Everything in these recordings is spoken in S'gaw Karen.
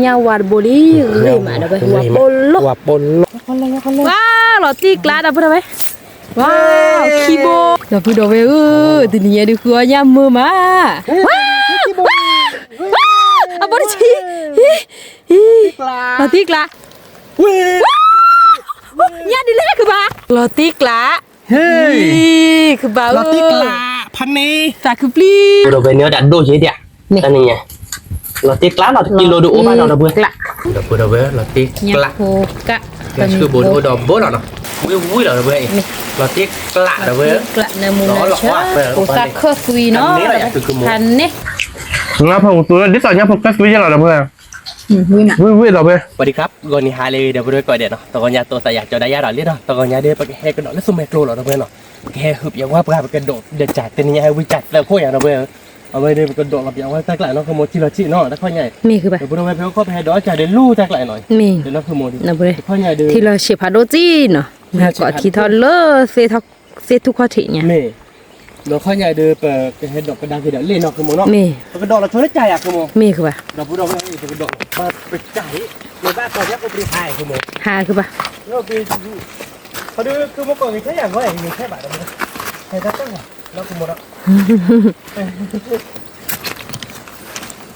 ညါဝါတဘိလံ, ဂ့ၤမးဒီးဝဲ, ဝါပိလိာ်, ဝါပိလိာ်, ဝါ လီၤတံၢ်ကျးဒီပုၢ်ဒီဝဲၢ်, ဝါ ခံဘိ, ဒီပုၢ်ဒီဝဲၢ်ဧၢ, တနံၤညါဒုးဃုအီၣ်ညၣ်မုာ်မး, ဝါ ဝါ အဘိတဆံ, လီၤတံၢ်ကျး, ဝါ ညၣ်ဒ်လဲၣ်ကဘၣ်, လီၤတံၢ်ကျး, ဟ့ၣ်, ကဘၣ်ဧၢ, လီၤတံၢ်ကျး, ဖးန့ၣ်, သးခုပျံၤ, ဒီပုၢ်ဒီဝဲၢ်န့ၣ်ဒၣ်ဒိၣ်က့ၤဒၣ်, တနံၤညါ, လီၤတံၢ်ကျးလီၤ, တကံလိဒုးအိၣ်ဘၣ်နီၤဒီပုၢ်ဝဲၢ်, ဒီပုၢ်ဒီဝဲၢ် လီၤတံၢ်ကျး, ညၣ်ဖိကၣ်, ဆှၢဘိန့ၣ်အိၣ်ဒီးဘိလီၤနီၤ, ဝံၣ်ဝံၣ်လီၤဒီပုၢ်ဝဲၢ်အံၤ, လီၤတံၢ်ကျးဒီပုၢ်ဝဲၢ်, လီၤလီၤ, ဖိသၣ်ခၢၣ်သွံနီၤ, ဖးန့ၣ်, ညၣ်ဖိကသူလၢဒ်သိးညၣ်ဖိကၢၢ်သွံယဲလီၤဒီပုၢ်ဝဲၢ်, ဝံၣ်ဝံၣ်ဒီပုၢ်ဝဲၢ်, ဝံၣ်ဒီပုၢ်ဝဲၢ်, ဝံၣ်ဝံၣ်ဒီပုၢ်ဝဲၢ်, ပှၤဒံခါ, ဂီၤနံၤဟါလၢဒီပုၢ်ဒီဝဲၢ်ကိးဂၤဒဲးနီၤ, တဂီၤညါတိၤသးယၤကၠီဒၣ်ယၤဒီးလံနီၤ, တဂီၤညါဒီးပကဟဲကဒီးလၢသူမှဲကျိလီၤဒီပုၢ်ဝဲၢ်နီၤ, ပကဟဲဟုးပၠးဝါပှၤပကဒိးဒီးကးတနံၤညါဟဲဝံကၠးသၢခိၣ်ယၤဒီပုၢ်ဝဲၢ်, အဝဲဒီးပကဒိးလီၤပၠးဝါတၢ်ကျးနီၤ, ခီမိၣ်ထံလီၤဆံးနီၤ, တခီညါအံၤ, မ့ၢ်ဂ့ၤဘၣ်, ဒီပုၢ်ဒီဝဲၢ်ဖဲအိၣ်ခီဖဲဟဲဒိးကးဒီးလူၤတၢ်ကျးနီၤ, မ့ၢ်, တခီညါဒီး, ထံလီၤဆံးဖးဒိၣ်စံၣ်နီၤ, မ့ၢ်ကိးထံထီၣ်လၢ သ့ၣ်ထူၣ်ခီၣ်ထံးညါ, မ့ၢ်, ဒီးခီညါဒီးပကဟဲဒိးကဒါက့ၤဒီးလ့ၣ်နီၤ ခီမိၣ်နီၤ, မ့ၢ်, ပကဒိးလီၤဆိလၢကၠးယၤ ခီမိၣ်, မ့ၢ်ဂ့ၤဘၣ်, ဒီပုၢ်ဒီဝဲၢ်အံၤ ပကဒိးလီၤ, ပကၠးအံၤ, မ့ၢ်ဘၣ်ကီညါဖိပရံဟါ ခီမိၣ်, ဟါဂ့ၤဘၣ်, ခီဒုး ခီမိၣ်ကိးဂ့ၤထဲယၤဂီၢ်အံၤ ဂ့ၤထဲဘၣ်ဒီး, ဟဲတၢ်တၢ်ဂီၤ, လီၤခီမိၣ်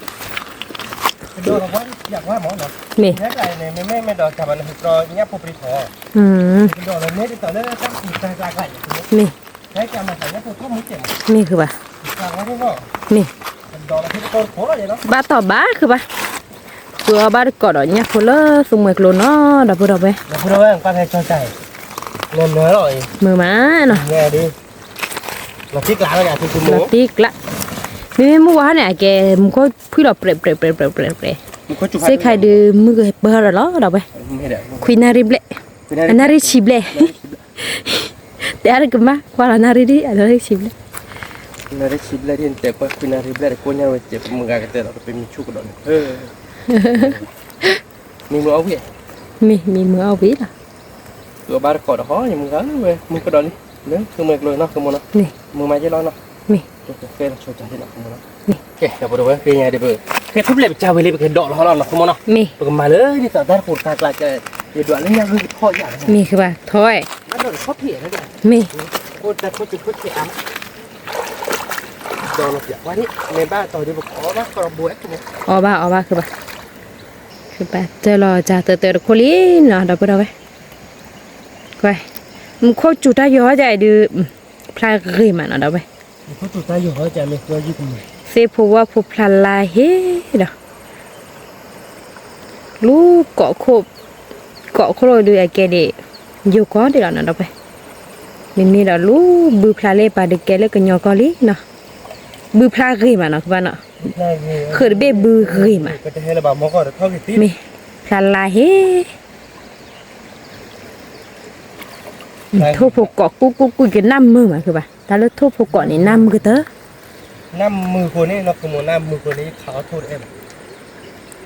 ဒီး ကဒိးလီၤဝဲ, မ့ၢ်, မ့ၢ်, မ့ၢ်, ဘၣ်တီၢ်ဘၣ်ဃုဘၣ်, ဃုအီၣ်ဘၣ်တကိးဒီးညၣ်ဖိလၢသူမှဲကျိနီၤ ဒီပုၢ်ဒီဝဲၢ်, မုာ်မးနီၤ, လီၤတံၢ်ကျး, မ့မ့ၢ်မုၢ်ဝါဟီန့ၣ် အကဲ မူခိၣ်ဖှံလီၤပြဲးပြဲးပြဲးပြဲးပြဲးပြဲး, စ့ၢ်ခါဒုး မုၢ်ကပၢၢ်ဒီးလီၤ ဒီပုၢ်ဝဲၢ်, ခွံနၣ်ရံၣ်ဘျဲၣ်, အနၣ်ရံၣ်ဆံဘျဲၣ် တဲအါတကမၣ် ကွၢ်လီၤနၣ်ရံၣ်ဒ် အနၣ်ရံၣ်ဆံဘျဲၣ်, နၣ်ရံၣ်ဆံဘျဲၣ်ဒ်တဲပှၤခွံနၣ်ရံၣ်ဘျဲၣ်ဒီး ကိးညါဝဲစဲး ပမုၢ်ဂၤကတဲဒီး ပမံဆူၣ်ကဒီးန့ၣ်, မံမုၢ်အီၣ်ဝံၣ်, မ့ၢ်, မံမုၢ်အီၣ်ဝံၣ်လီၤ, ဃုအီၣ်ဘၣ်တကိးဒီးဟီ ယမုၢ်ဂၤလၢဝဲ မုၢ်ကဒီးလံ, လၢမုၢ်ကျိၤနီၤ ခီမိၣ်နီၤ, မုၢ်မၤယဲလီၤနီၤ, မ့ၢ်, ကဲလီၤဆိကၠးနီၤ ခီမိၣ်နီၤ, ကဲ ဒီပုၢ်ဒီဝဲၢ် ဖဲညါဒီး ပခဲထူၣ်ဖျဲးပကၢ်ဝဲလံ ပကဒိးလီၤဟီလီၤနီၤ ခီမိၣ်နီၤ, မ့ၢ်, ပကမၤလၢဒ်သိးတၢ်တကိးတၢ်ကျးကဲ, ယဒွးလၢညၣ်ဂုၢ်ကထီၣ်ယၤ, မ့ၢ်ဃုဘၣ်ထီၣ်, မ့ၢ်, ဒီးလီၤပၠးကွၢ်န့ၣ် မ့ၢ်ဘၣ်တီၤဒီး ပကအီၣ်ဘၣ်ကီဘိအဲၣ်န့ၣ်, အီၣ်ဘၣ်အီၣ်ဘၣ်ဃုဘၣ်, ဃုဘၣ်တၢၢ်လီၤကၢ်သၢသၢတခိၣ်လံနီၤ ဒီပုၢ်ဒီဝဲၢ်, ကွၢ်, မူခိၣ်စူၤတၢ်ယီၤဟီၣ်ကၢ်အံၤဒုး, ဖျါဂ့ၤမးနီၤ ဒီပုၢ်ဝဲၢ်, သ့ၣ်ဖိဝၣ်ဖိဖျါလါဟ့ဒီး လူၤကိးခိၣ်, ကိးခိၣ်လိာ်ဒုးအကဲဒ်, ယိၤကီၢ်ဒ်လီၤနီၤ ဒီပုၢ်ဝဲၢ်, မ့မ့ၢ်ဒီးလူၤဘုဖျါလၢပှၤဒုးကဲလၢကညီကီၢ်လံနီၤ, ဘုဖျါဂ့ၤမးနီၤ ခုဘၣ်နီၤ, ဃုာ်တဘ့ၣ်ဘုဂ့ၤမး, မ့ၢ်, ဖျါလါဟ့ ထိၣ်ဖိကိးကူၣ်ကူၣ်ကူၣ်ကနၣ်မုာ်မးဃုဘၣ်, တၢ်လၢထိၣ်ဖိကိးန့ၣ် နၢ်မုာ်ကတၢၢ်, နၢ်မုာ်ဃိန့ၣ် နီၢ်ခိမိၢ် နၢ်မုာ်ဃိန့ၣ် ယခးအီၣ်ထိၣ်တအဲၣ်ဘၣ်, လီၤ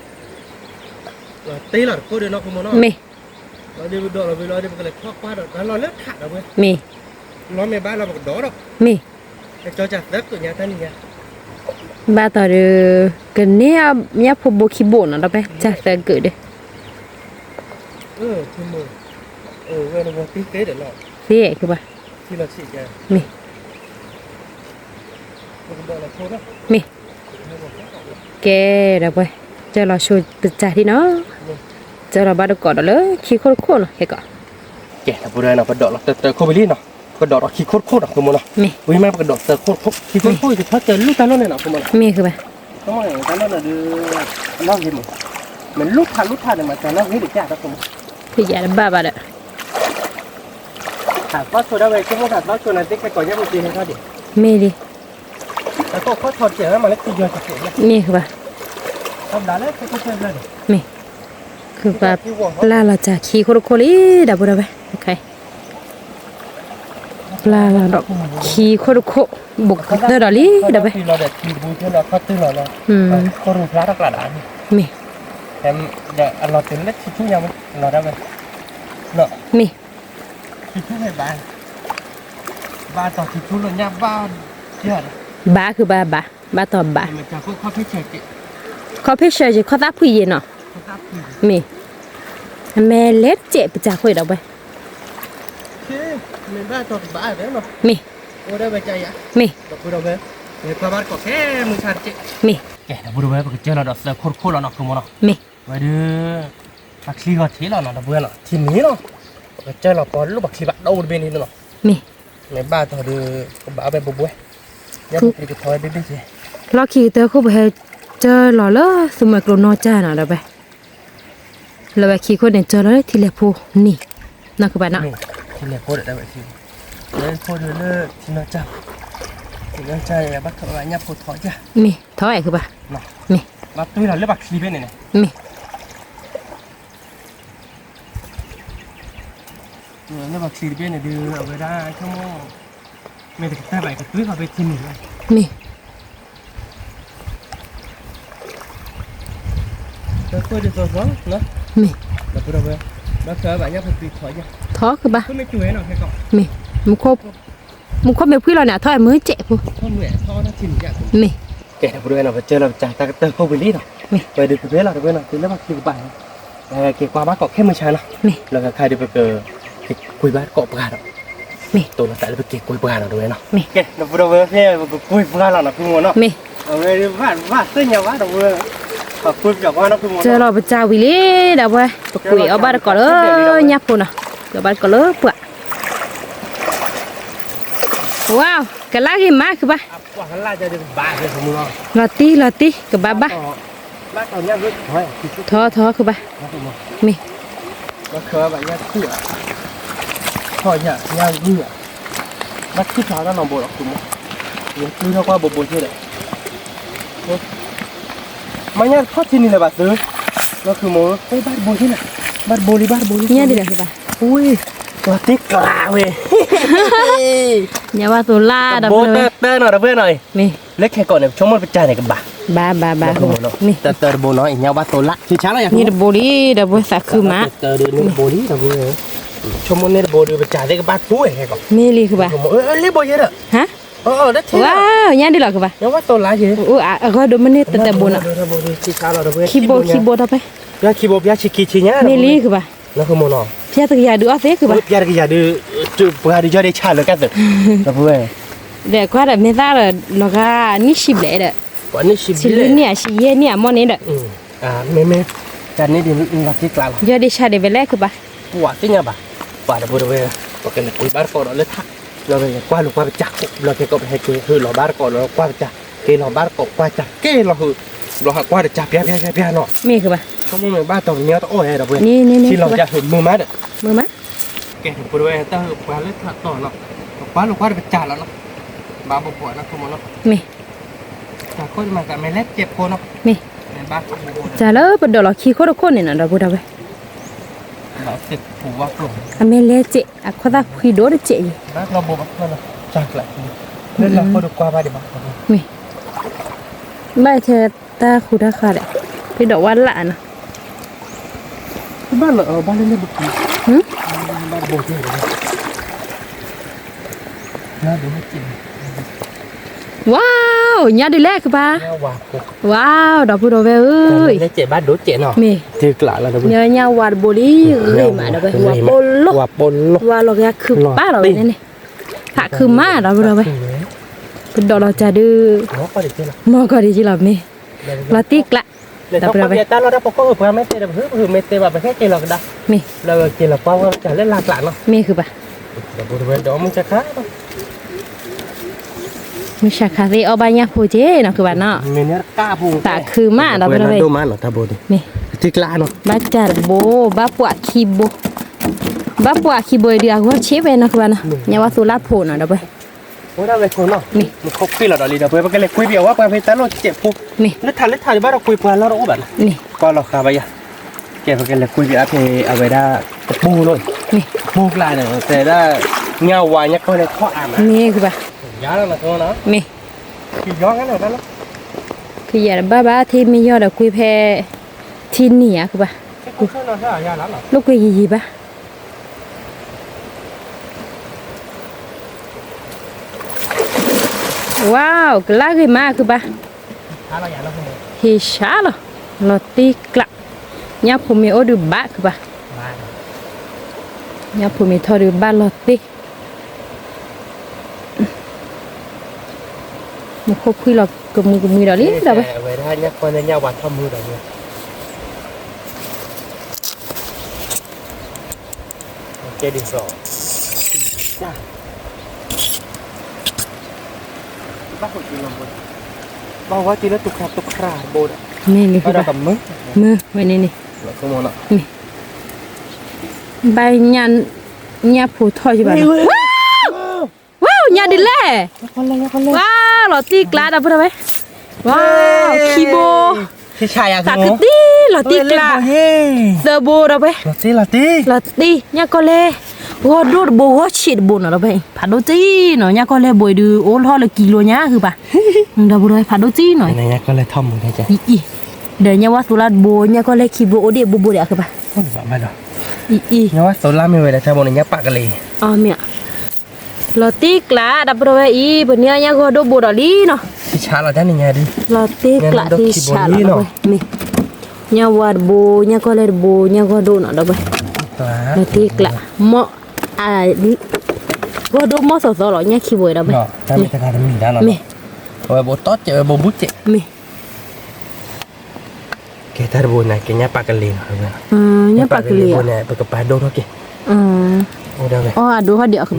တ့လီၤတခိၣ်ဒီး နီၢ်ခိမိၢ်နီၤ, မ့ၢ်, လီၤဒ်ပဒိးလီၤဝံၤလီၤဒီး ပကလဲၤထီၣ်ကွၢ်ဒီးတၢ်လီၢ်လၢထးဒီးဝဲ, မ့ၢ်, လီၤမ့ၢ်ဘၣ်လီၤပကဒီးဒီး, မ့ၢ်, ကၠီကၢ်သၢကုာ်ညါတၢ်နံၤညါ ဘၣ်တီၤဒီး ကန့ၢ်အီၣ်ညၣ်ဖိဘိခံဘိနီၤ ဒီးဖဲကၢ်သၢကုာ်ဒီး, သ့ၣ်, ကဘၣ်, မ့ၢ်, မ့ၢ်, ကဲဒီးပှဲၤ, ကၢလီၤဆိတစၢ်ထံနီၤ, ကၢလီၤဘၣ်တကိးဒီးလၢခံခိၣ်တခိၣ်နီၤ ဟဲကီး, ကဲ ဒီပုၢ်ဒီဝဲၢ်နီၤ ပဒိးလီၤတၢ်သၢခိၣ်ဝံၤလံနီၤ, ပဒိးဒီးခံခိၣ်တခိၣ်နီၤ ခိမိၢ်နီၤ, မ့ၢ်, ဝံၤမးပကဒိးသၢခိၣ်တခိၣ် ခံခိၣ်တခိၣ် ယကထီၣ်ကၢလူၤတၢ်လီၢ်န့ၣ်နီၤ ခိမိၢ်နီၤ, မ့ၢ်ဃုဘၣ်, တၢ်လီၢ်န့ၣ်ဒီး, အလီၢ်ဂ့ၤမး, မ့ၢ်လူၤထးလူၤထးန့ၣ်မး တၢ်လီၢ်ဂ့ၤတကၢ်တၢ်ခိမိၢ်, ဖုယၤတဘၣ်ဘၣ်ဒီး, ထးသီဆိဒၣ်ဝဲ ခိမိၢ် ထးသီဆိန့ၣ် သ့ခဲကိးညါပက့ၤဟဲထီၣ်ဒံး, မ့ၢ်လံ မ့ၢ်ဃုဘၣ်, မ့ၢ်, ဃုဘၣ်, ပျၢ်လီၤစၢ်ခံခိၣ်တခိၣ်လံ ဒီပုၢ်ဒီဝဲၢ်, ပျၢ်လီၤဒီးခံခိၣ်တခိၣ်, ဘူးကတၢၢ်ဒီးလံ ဒီပုၢ်ဝဲၢ်, မ့ၢ်, မ့ၢ်, ဘၣ်ဃုဘၣ်ဘၣ်, ဘၣ်တီၤဘၣ်, ဘၣ်တီၤဘၣ်, ဘၣ်တီၤဘၣ်, ဘၣ်တီၤဘၣ်, ခီဖ့ၣ်ဆၢယံၤ ခီၣ်သၣ်ဖှံယံၤနီၤ, မ့ၢ်, အမဲာ်လဲၤစဲးပစၢ်ဃိဒီးဝဲ, မ့ၢ်, မ့ၢ်, မ့ၢ်, ကဲ ဒီပုၢ်ဒီဝဲၢ် ပကစၢၢ်လီၤဒီးသၢခိၣ်တခိၣ်လီၤနီၤ မ့ၢ်, မ့ၢ်, ဝဲဒၣ် ပချံဂီၤထံးလီၤနီၤ ဒီပုၢ်ဝဲၢ်နီၤ ထံၣ်န့ၣ်လီၤ, ပကစၢၢ်လီၤပီလိၣ်ပချံဘၣ်ဒိၣ်တဘ့ၣ်န့ၣ်နီၤ, မ့ၢ်, မ့ၢ်ဘၣ်တီၤဒီး ကဘၣ်အီၣ်ဘဲဘိဘိ, ညၣ်ဖိကထီဝဲဘ့ၣ်ဘ့ၣ်ကဲ, လီၢ်ခံကတၢၢ်ခိၣ် ပဟဲစၢၢ်လီၤလၢသူမွဲကျိနီၢ်ကၠၢ်နီၤ ဒီပုၢ်ဝဲၢ် လၢဝဲခံခိၣ်န့ၣ် စၢၢ်လီၤလၢထံလဲၤဖိန့ၣ်, နီၢ်ခုဘၣ်နီၤ, ထံလဲၤဖိဒီးဝဲခံ, လၢဖိဒီးလၢထံနီၢ်ကၠၢ်, ထံနီၢ်ကၢ်ယဘၣ်ထီၣ်ဝဲညၣ်ဖိထီကၢ်, မ့ၢ်ထီဝဲခုဘၣ်, မ့ၢ်, ဘၣ်ပ့ၢ်လီၤလၢပှၤချံဘ့ၣ်န့ၣ်န့ၣ်, မ့ၢ် လၢပှၤချံတဘ့ၣ်န့ၣ်ဒုး အဝဲဒၣ်ဆိကမိၣ်, မ့ၢ်တကတၢၢ်ဘၣ် ကတွံၢ်ဃီဖဲထံန့ၣ်, မ့ၢ် မ့ၢ်, ထီခုဘၣ်, မ့ၢ်, မူခိၣ်မ့ၢ်ပှံၢ်လီၤန့ၣ် အထီၣ်မုာ်စဲးဖိ, မ့ၢ်, ကဲ ဒီပုၢ်ဝဲၢ်နီၤ ပစၢၢ်လီၤပစၢ်တၢ်ကတၢၢ်ခိၣ်ဝံၤလံနီၤ, မ့ၢ်, ဝဲဒုးကဘဲလီၤ ဒီပုၢ်ဝဲၢ်နီၤ တုၤလၢပှၤချံကဘၣ်နီၤ, က့ၤကွၢ်ဘၣ်ကိးခဲမုၢ်ဆါနီၤ, မ့ၢ်, လၢကခါဒုးပက, က့ၤကွၢ်ဘၣ်ကိးပှၤဒီး မ့ၢ်, တိၢ်လီၤသးလၢပက့ၤကွၢ်ပှၤနီၤ ဒီပုၢ်ဝဲၢ်နီၤ, မ့ၢ်, ကဲ ဒီပုၢ်ဒီဝဲၢ် ဖဲပကကွၢ်ပှၤလီၤနီၤ ဖုမိၢ်နီၤ, မ့ၢ်, အဝဲဘၣ်ဘၣ်သ့ၣ်ညါဘၣ်ဒီပုၢ်ဝဲၢ်, ကွၢ်ပှၤနီၤ ဖုမိၢ်, စၢၢ်လီၤပစၢ်ဝံၤလံ ဒီပုၢ်ဝဲၢ်, ပကွံာ်အီၣ်ဘၣ်တကိးလၢညၣ်ဖိနီၤ, ကွံာ်အီၣ်ဘၣ်တကိးလၢပှၤ, ဝါ, ကလၢဂ့ၤမးခုဘၣ်, လီၤတံၢ်လီၤတံၢ် ကဘၣ်ဘၣ်, ထီထီခုဘၣ်, မ့ၢ် ထီယၤ, ညၣ်ဂုၢ်ဧါ, ဘၣ်ထံၣ်ထီတၢ်နီၤဘိဒီး ဃုမိၢ်, ယထံၣ်ထီၣ်ကွၢ်ဘိဘိကဲဒီး, မ့ၢ်ညၣ်တထီၣ်ထံန့ၣ်လၢၤဘၣ်သု, လီၤဃုမိၢ်, ဘၣ်တဘိကဲလီၤ, ဘၣ်တဘိလံ ဘၣ်တဘိလံ, ညၣ်ဒ်လဲၣ်ဃုဘၣ်, ဝ့ၢ်, လီၤတံၢ်ကျါဝဲ, ညၣ်ဘၣ်သိလၢ တဘိတၢၢ်တၢၢ်နီၤ ဒီပုၢ်ဝဲၢ်နီၤ, မ့ၢ် လၢခဲကိာ်န့ၣ် ပဆိကမိၣ်ပစၢ်န့ၣ်ကဘၣ်, ဘၣ်ဘၣ်ဘၣ်, တၢၢ်တၢၢ်တဘိနီၤ ညၣ်ဘၣ်သိလၢ ထံဆါလီၤယၤ, န့ၣ်တဘိလံ ဒီပုၢ်ဝဲၢ်သးခုမး, တၢၢ်တဘိလံ ဒီပုၢ်ဝဲၢ်, ဆိကမိၣ်န့ၣ်တဘိဒီး ပစၢ်သ့ၣ်ကဘၣ်ထူဝဲခဲကိာ်, မ့ၢ်လံဃုဘၣ်, လၢဘိယဲဒီး, ဟါ, ဝါ, ညၣ်ဒ်လီၤဃုဘၣ်, အဂီၢ်ဒိၣ်မ့ၢ်န့ၣ်တတၢၢ်ဘိနီၤ, ခံဘိခံဘိဒီပုၢ်ဝဲၢ်, မ့ၢ်လံဃုဘၣ်, ဖၠါတကယၤဒုးအီၣ်သ့ဃုဘၣ်, ဖၠါတကယၤဒုး, ပှၤဒုးယီၢ်ဒ့ဆၣ်လၢကါသၢၣ်, ဒီပုၢ်ဝဲၢ်, ဒီးကွၢ်ဒီးမ့ၢ်သၣ်ဒီး လီၤဂာ်နံၣ်ဆံဘျဲၣ်ဒီး, ဆံလွံၢ်နံၣ်ဧါ ဆံယဲၢ်နံၣ်ဧါ မ့ၢ်န့ၣ်ဒီး, မ့မ့ၢ်, တၢ်န့ၣ်ဒ်လီၤတံၢ်ကျါလီၤ, ယီၢ်ဒ့ဆၣ်ဒံးဝဲလဲၣ်ဃုဘၣ်, ပှၤသ့ၣ်ညါဘၣ်, ပှၤဒီပုၢ်ဝဲၢ်, ပကလဲၤကွံာ်ဘၣ်တကိးဒီးလၢထး, ဘျီပဟဲကွၢ်လိာ်ကွၢ်ပစၢ်ခိၣ် ဘျီခဲကိးပဟဲက့ၤဟုးလီၤဘၣ်တကိးဒီးကွၢ်ပစၢ်, က့ၤလီၤဘၣ်တကိးကွၢ်စၢ် က့ၤလီၤဟုး, ဘျီဟးကွၢ်တစၢ်ပျၢ်ပျၢ်ပျၢ်ပျၢ်နီၤ, မ့ၢ်ဃုဘၣ်, ဆိကမိၣ်မ့ၢ်ဘၣ်တီၤပမ့ၢ်အီၣ်တအီၣ်ဟဲဒီပုၢ်ဝဲၢ်, ထံလီၤယၤဟုးမုာ်မးဒီး, မုာ်မး ကဲ ဒီပုၢ်ဝဲၢ် တၢ်ဟုးပှၤလၢထးတီၤနီၤ, ပကွၢ်လိာ်ကွၢ်တပစၢ်လီၤနီၤ, ဘၣ်ဘိဘိနီၤ ခိၣ်မနီၤ, မ့ၢ်, တၢ်ခိၣ်မး တၢ်မဲာ်လဲၤကဲးဖိနီၤ, မ့ၢ်, တၢ်လၢပဒိးလီၤခံခိၣ်တခိၣ်န့ၣ်နီၤ ဒီပုၢ်ဝဲၢ်, အမဲာ်လဲၤစဲး အခီၣ်သၣ်ဖှံဒိၣ်တစဲးအံၤ, မ့ၢ်, ဘၣ်ထဲတၢ်ဃူတၢ်ဃါဒီး, ဖဲဒီးဝါလၢ်နီၤ, ဘၣ်လၢ, ဘၣ်လၢ, ဝါ, ညၣ်ဒုးလဲၣ်ကပၤ, ဝါ, ဒီပုၢ်ဒီဝဲၢ်ဧၢ, မ့ၢ်, ညၣ်ဝါတဘိလံ, ဂ့ၤမးဒီးဝဲ, ဝါပိလိာ်, ဝါလီၤက့ၤခုၣ်ပၢ်လီၤဝဲန့ၣ်န့ၣ်, သးခုမးဒီပုၢ်ဒီဝဲၢ်, ပဒိးလီၤစၢ်ဒုး, မီၢ်ကီၢ်ဒံးက့လီၤမ့ၢ်, လီၤတံၢ်ကျး, ဒီပုၢ်ဒီဝဲၢ်, မ့ၢ်, လၢက့ၤလီၤပှၢ်ဝဲကၢ်လၢလၢ်ကျးနီၤ, မ့ၢ်ဃုဘၣ်, မုၢ်ဆါခါသ့ၣ်အီၣ်ဘၣ်ညၣ်ဖိက့နီၤ ဃုဘၣ်နီၤ, သးခုမးဒီပုၢ်ဒီဝဲၢ်, မ့ၢ်, ဘၣ်စၢ်တဘိ, ဘၣ်ပှၤခံဘိ, ဘၣ်ပှၤခံဘိအံၤဒုးအဂီၢ်ဆ့ဝဲနီၤ ဃုဘၣ်နီၤ, ညါဝဲသိလၢဖိနီၤ ဒီပုၢ်ဝဲၢ် ဝဲဒၣ်ဝဲခိၣ်နီၤ, မ့ၢ်, မူခိၣ်ဖှံလီၤဒီးလံဒီး ပဝဲပကလဲၤကွံာ်ပယီၤဝဲပှၤဖဲတၢ်လိၣ်စဲးဖိ, မ့ၢ်, လၢထးလၢထးဒံးဘၣ်ဒီးကွံာ်ပှၤလီၢ်တအိၣ်ဘၣ်နီၤ, မ့ၢ်, ကွၢ်လီၤဃာ်ဘၣ်ယၤ, ကဲပကလဲၤကွံာ်ပယီၤဖဲအဝဲဒၣ်, တပူၤလီၤ, မ့ၢ်, တပူၤကျါဒီး တဲဒၣ်, ညၣ်ဝါညၣ်ကီၢ်လဲၤထီၣ်အါမး, မ့ၢ်, ယၤလီၤနီၤ, မ့ၢ်, ကယီၤတဘၣ်ဘၣ် ထံမ့ၢ်ယီၤဒီးကွံာ်ဖဲ, ထံနံၤဧါ ဃုဘၣ်, လိာ်ကွံာ်ယံာ်ယံာ်ဘၣ် ဝါ, ကလၢဂ့ၤမး ခုဘၣ်, ဟ့ၣ်ဆါလီၤ, လီၤတ့ကျး, ညၣ်ဖိမ့ၢ်အိၣ်ဒုးဘၣ်ခုဘၣ်, ညၣ်ဖိမ့ၢ်ထီၣ်ဒုးဘၣ်လီၤတ့, မူခိၣ်ဖှံလီၤကမှံကမှံဒီးလံဒီးဝဲ, ဝဲဒၣ်ညၣ်ကီၢ်လၢညၣ်ဝါထီၣ်မူဒီးဝဲ ကဲဒ်သိး ဘၣ်ဃိလီၤဘိ, ဘၣ်ဝဲတုၤလၢတုၤခါတုၤခါဘိဒီး, မ့ၢ်လံ, မုာ်ဝဲန့ၣ်န့ၣ်, ဘၣ်ညၣ်ဖိထီၣ်ယဘၣ်, ဝဲ ညၣ်ဒ်လဲၣ်, ဝါ လီၤတ့ကျးဒီပုၢ်ဒီဝဲၢ်, ဝါ ခံဘိ, သးကတံၢ်လီၤတ့ကျး, သၢဘိဒီပုၢ်ဝဲၢ်, လီၤတ့ ညၣ်ကီၢ်လဲၢ်, ဂီၢ်ဒိၣ်တဘိဂီၢ်ဆံးတဘိနီၤဒီပုၢ်ဝဲၢ်, ဖးဒိၣ်တံၢ်နီၤ, ညၣ်ကီၢ်လဲၢ်ဘိအံၤဒုး အိၣ်ထီၣ်လၢကံလိညါဟုဘၣ်, ဒီပုၢ်ဒီဝဲၢ် ဖးဒိၣ်တံၢ်နီၤ, အံၤ ဒီးညၣ်ဝါသိလါတဘိ ညၣ်ကီၢ်လဲၢ်ခံဘိအိၣ်ဒံးဘိဘိဒံးအီၤဘၣ်, အံၤ ညၣ်ဝါသိလါမ့ၢ်ဝဲဒၣ်တၢ်ဘိန့ၣ် ညၣ်ပာ်ကလ့ၤ, အမ့ၢ် လီၤတ့ကျးဒီပုၢ်ဒီဝဲၢ်အံၤ ပန့ၢ်အီၣ်ညၣ်ဂီၢ်ဒိၣ်ဘိဒီးလံနီၤ, လီၤတ့ကျးတံၢ်ဆးလီၤဒီပုၢ်ဝဲၢ်, မ့ၢ် ညၣ်ဝါတဘိ ညၣ်ကီၢ်လဲၢ်တဘိ ညၣ်ဂီၢ်ဒိၣ်နီၤဒီပုၢ်ဝဲၢ်, လီၤတ့ကျး, မ့ၢ် ဂီၢ်ဒိၣ်မီၢ်သီသီလီၤ ညၣ်ခံဘိဒီပုၢ်ဝဲၢ်, မ့ၢ် အဝဲဘိတီစဲးဝဲဘိဘူးစဲး, မ့ၢ် ကဲတၢ်တဘိန့ၣ် ကဲညၣ်ပာ်ကလ့ၤနီၤ, ညၣ်ပာ်ကလ့ၤဘိန့ၣ် ပကပာ်ဒိၣ်ထီၣ်က့ၤ, အီၣ်အဒိၣ်ထ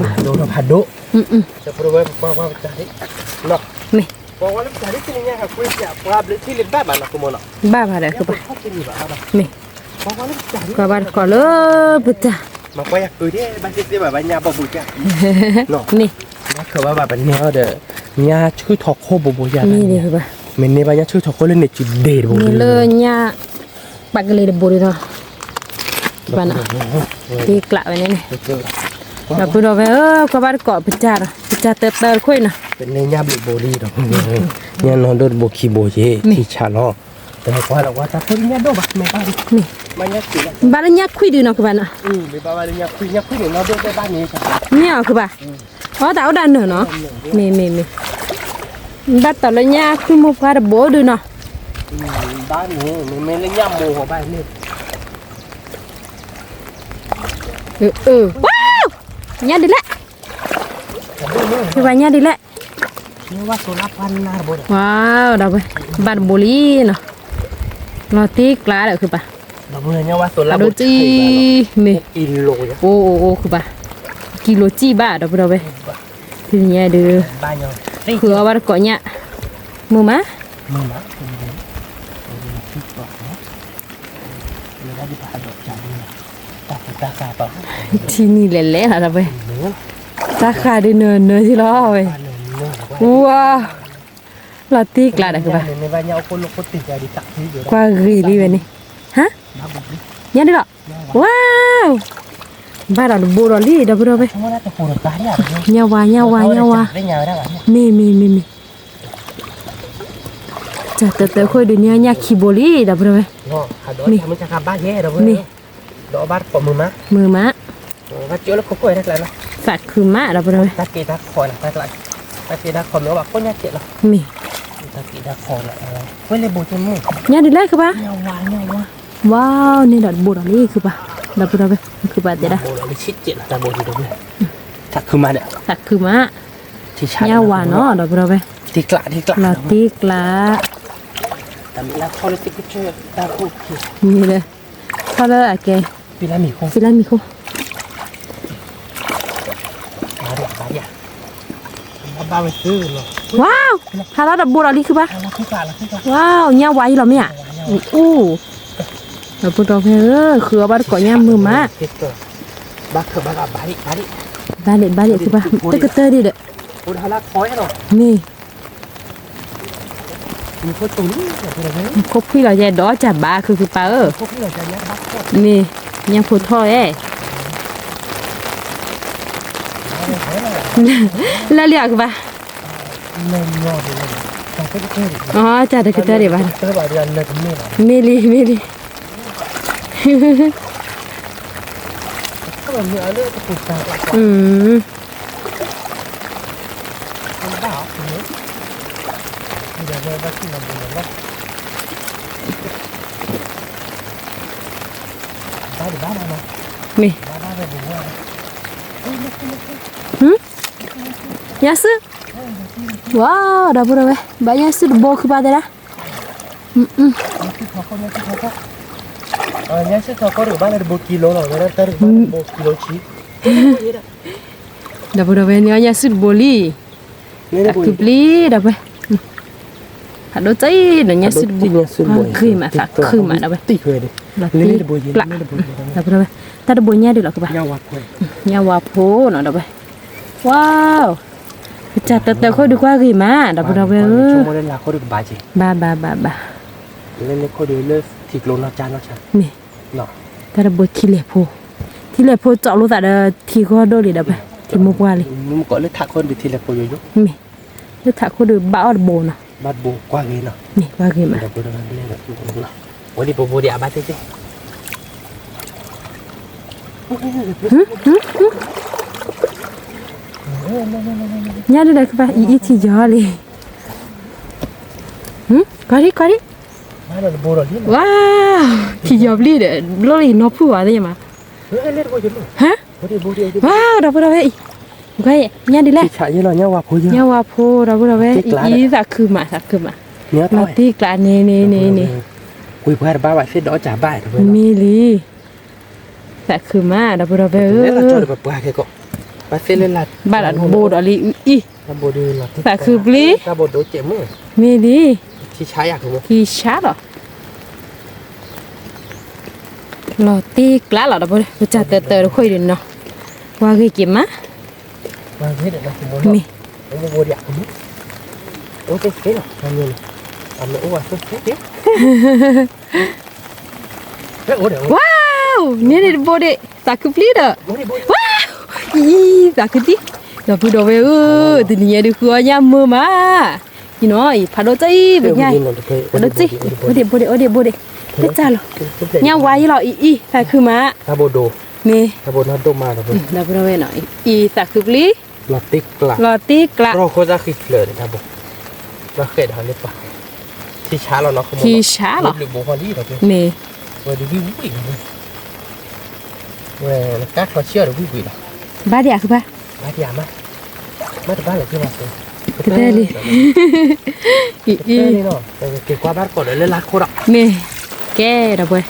ီၣ်ဒံးအီၤကဘၣ်, ဒိၣ်ထီၣ်ဖးဒိၣ်, မ့ၢ် ဘၣ်ဘၣ်ဒီးကဘၣ်, မ့ၢ် ကွၢ်ဘၣ်တကိးလၢပတၢ်, မ့ၢ် ဘၣ်ဘၣ်ဒီးကဘၣ်, မ့ၢ် ဘၣ်ဘၣ်ပန့ၢ်အီၤဒီး ညၣ်ဆူၣ်ထီၣ်ခိၣ်ဘိဘိယၤ, မ့ၢ်န့ၢ်ဘၣ်ညၣ်ဆူၣ်ထီၣ်ခိၣ်လၢန့ၣ်စုဒ့တဘိ, မ့ၢ်လၢညၣ်ပာ်ကလ့ၤတဘိဒီးနီၤ, ကဘၣ်နီၤ, တ့ကျးဝဲန့ၣ်န့ၣ်, ဒီပုၢ်ဒီဝဲၢ်ဧၢ ကွၢ်ဘၣ်တကိးပတၢ်ဒီး ပတၢ်တၢတၢတခိၣ်အံၤနီၤ, ပန့ၢ်ညၣ်ဘျုးဘိလံဒီး, ညၣ်နီၢ်ဒိၣ်တဘိခံဘိယ့ၣ် ထံဆးလီၤ, တမ့ၢ်ကွၢ်ဒီးကွၢ်တၢ်ဖိညၣ်ဒိၣ်ဘၣ်, မ့ၢ်ဘၣ်လၢညၣ်ခွံဒုးနီၤကဘၣ်နီၤ, မ့ၢ်အီၤကဘၣ်, အီတၢ်အိၣ်ဒၣ်နၢၤနီၤ, မ့ၢ်မ့ၢ်မ့ၢ်, ဘၣ်တီးလၢညၣ်ခွံမိၢ်ပှၢ်တဘိဒုးနီၤ, ဘၣ်န့ၣ် မ့မ့ၢ်လၢညၣ်မိၢ်ဟီဘၣ်န့ၣ်, ဝါ, ညၣ်ဒ်လဲၣ်, ယဝၤညၣ်ဒ်လဲၣ်, ဝါ, ဒီပုၢ်ဝဲၢ် ဘၣ်တဘိလံနီၤ, လီၤတ့ကျးဒီးခုပၢ်, အဒိတံၢ်, မ့ၢ်, အိၣ်အိၣ်အိၣ်ခုပၢ်, ကံလိစံၣ်ဘၣ်ဒီပုၢ်ဝဲၢ်, ဖဲညါဒုး, ဃုအီၣ်ဘၣ်တကိးညၣ်, မုာ်မး ထံနံၤလဲၤလဲၤလီၤဒီပုၢ်ဝဲၢ်, တၢ်ဃးဒုးနၢၤနၢၤထံလီၤဝဲ, ဝါ, လီၤတ့ကျးဒီးခုပၢ်, ကွၢ်ဂ့ၤလံဝဲန့ၣ်, ဟါ, ညၣ်ဒုးလီၤ, ဝါ, ဘၣ်ဒီးတဘိဒီးလံဒီပုၢ်ဝဲၢ်, ညၣ်ဝါ ညၣ်ဝါ ညၣ်ဝါ, မ့ၢ်မ့ၢ်မ့ၢ်မ့ၢ်, တၢ်တၢတၢခိၣ်ဒုးန့ၢ်ညၣ်ခံဘိလံဒီပုၢ်ဝဲၢ်, မ့ၢ်, မ့ၢ်, မုာ်မး, သးခုမးဒီပုၢ်ဝဲၢ်, မ့ၢ်, ညၣ်ဒုးလဲၣ်ခုပၢ်, ဝါ, န့ၣ်ဒီးတဘိဒီးလံခုပၢ်, ဒီပုၢ်ဝဲၢ် ခုပၢ်တဲဒၣ်, သးခုမး, ညၣ်ဝါနီၤဒီပုၢ်ဝဲၢ်, လီၤတ့ကျး, မ့ၢ်လၢ, ထီၣ်လၢအကဲ, ဖံလါမံၤခိၣ်, ဝါ, ဖးလီၤတဘိဒီးလံခုပၢ်, ဝါ, ညၣ်ဝါယံလီၤမ့ၢ်ဧါ, အိၣ်, ဒီပုၢ်ဝဲၢ်ဧၢ ဃုအီၣ်ဘၣ်တကိးညၣ်မုာ်မး, ဘၣ်ဒ့ၣ်ဘၣ်ဒ့ၣ်ခုပၢ်, တကတၢၢ်ဒံးဒီး, မ့ၢ် မူခိၣ်ဖှံလီၤ ယဲဒီးတၢ်ဘါခုခုပၢ်ဧၢ, မ့ၢ်, ညၣ်ဖိထီၣ်ဝဲ, လၢလံအကဘၣ်, အတၢ်တကတၢၢ်ဒံးဘၣ်, မ့ၢ်လံ မ့ၢ်လံ, အ မ့ၢ်, ညၣ်စု, ဝါ, ဒီပုၢ်ဒီဝဲၢ်, ဘၣ်ညၣ်စုတဘိခုဘၣ်တဲဒၣ်, ညၣ်စုထီၣ်ခိၣ်တဘိလီၤ, တဘိခံလီၤဆံ, ဒီပုၢ်ဒီဝဲၢ်န့ၣ် အီၣ်ညၣ်စုတဘိလံ, သးခုပျံၤ ဒီပုၢ်ဝဲၢ်, ဖးဒိၣ်ကၠီအံၤဒီးညၣ်စုတဘိ, ဂ့ၤမးသးခုမးဒီပုၢ်ဝဲၢ်, လီၤတံၢ်ကျး, ဒီပုၢ်ဒီဝဲၢ်, တၢ်တဘိညၣ်ဒုးလီၤကဘၣ်, ညၣ်ဝါဖိနီၤဒီပုၢ်ဝဲၢ်, ဝါ, ပစၢ်တၢတၢခိၣ်ဒုးကွၢ်ဂ့ၤမး ဒီပုၢ်ဒီဝဲၢ်ဧၢ, ဘၣ်ဘၣ်ဘၣ်ဘၣ်, မ့ၢ်, တၢ်တဘိထံလဲၢ်ဖိ, ထံလဲၢ်ဖိကၠီလိာ်သးဒီးထံဂီၢ်ဒိၣ်လံဒီပုၢ်ဝဲၢ်, ထံမိၢ်ပှၢ်လံ, မ့ၢ်, လၢထးခိၣ်ဒုးဘၣ်အီၣ်တဘိနီၤ, မ့ၢ်ကွၢ်ဂ့ၤမး ညၣ်ဒုးဒီးကဘၣ်အံၤအံၤထံယီၤလံ, ကွၢ်ဒံကွၢ်ဒံ, ဝါ, ထံယီၤဘျံၣ်ဒီး ဘျီလံနီၢ်ဖုၣ်ဝဲသ့ၣ်ညါမး, ဟါ, ဝါ, ဒီပုၢ်ဒီဝဲၢ်အံၤ, ညၣ်ဒုးလဲၣ်, ညၣ်ဝါဖိ ဒီပုၢ်ဒီဝဲၢ်အံၤ သးခုမးသးခုမး, လီၤတံၢ်ကျးန့ၣ်န့ၣ်န့ၣ်န့ၣ်, မ့ၢ်လံ သးခုမး ဒီပုၢ်ဒီဝဲၢ်ဧၢ, ဘၣ်ဒီးတဘိဒီးလံအံၤ, သးခုပျံၤ, မ့ၢ်လံ, ထံဆါလီၤ, လီၤတံၢ်ကျးလီၤ ဒီပုၢ်ဝဲၢ်, ပစၢ်တၢတၢတခိၣ်အံၤဒုးနီၤ, ကွၢ်ဂ့ၤက့ၤမး, မ့ၢ် ဝါ, န့ၣ်န့ၣ်တဘိဒံး သးခုပျံၤဒီး, ဝါ, အံၤ သးခုတံၢ်, ဒီပုၢ်ဒီဝဲၢ်ဧၢ, တနံၤညါဒုးဃုအီၣ်ညၣ်မုာ်မး, အံၤနီၤ အံၤဖးဒိၣ်တၢ်အံၤ ပညၣ်, ဖးဒိၣ်တၢ်အံၤ, ဘိဒံး ဘိဒံး ဘိဒံး ဘိဒံး, တၢ်လီၤ, ညၣ်ဝါယံလီၤ အံၤ အံၤ သးခုမး, မ့ၢ်, ဒီပုၢ်ဒီဝဲၢ်နီၤ အံၤသးခုပျံၤ လီၤတံၢ်ကျး, လီၤတံၢ်ကျး, ထံဆါလီၤ, မ့ၢ်, ဘၣ်ဒံးအါ, ကတၢၢ်လံ, မ့ၢ်, ကဲ ဒီပုၢ်ဝဲၢ်,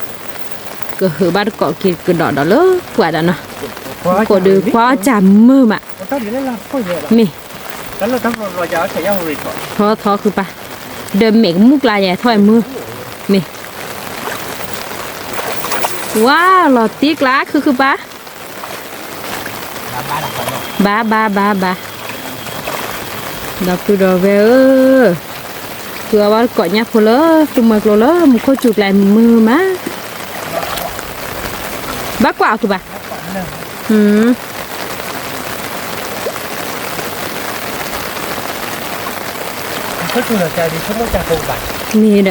ကဟုးဘၣ်တကိးက့ၤကဒီးဒီးလၢပှၤဒီးနီၤ, ကိးဒုးကွၢ်အီၣ်စၢ်မုာ်မး, မ့ၢ်, ထီထီခုပၢ်, ဒီးမဲာ်ကမူၣ်ကျါယဲထီၣ်မုာ်, မ့ၢ်, ဝါ လီၤတံၢ်ကျါခုခုပၢ် ဘၣ်ဘၣ်ဘၣ်ဘၣ်, ဒီပုၢ်ဒီဝဲၢ်ဧၢ, ဃုအီၣ်ဘၣ်တကိးညၣ်ဖိလၢ သုးမွဲကျိလၢမူခိၣ်စူၤကျါမုာ်မး, ဘၣ်ကွၢ်အီၤခုဘၣ်, မ့ၢ်ဒီး တ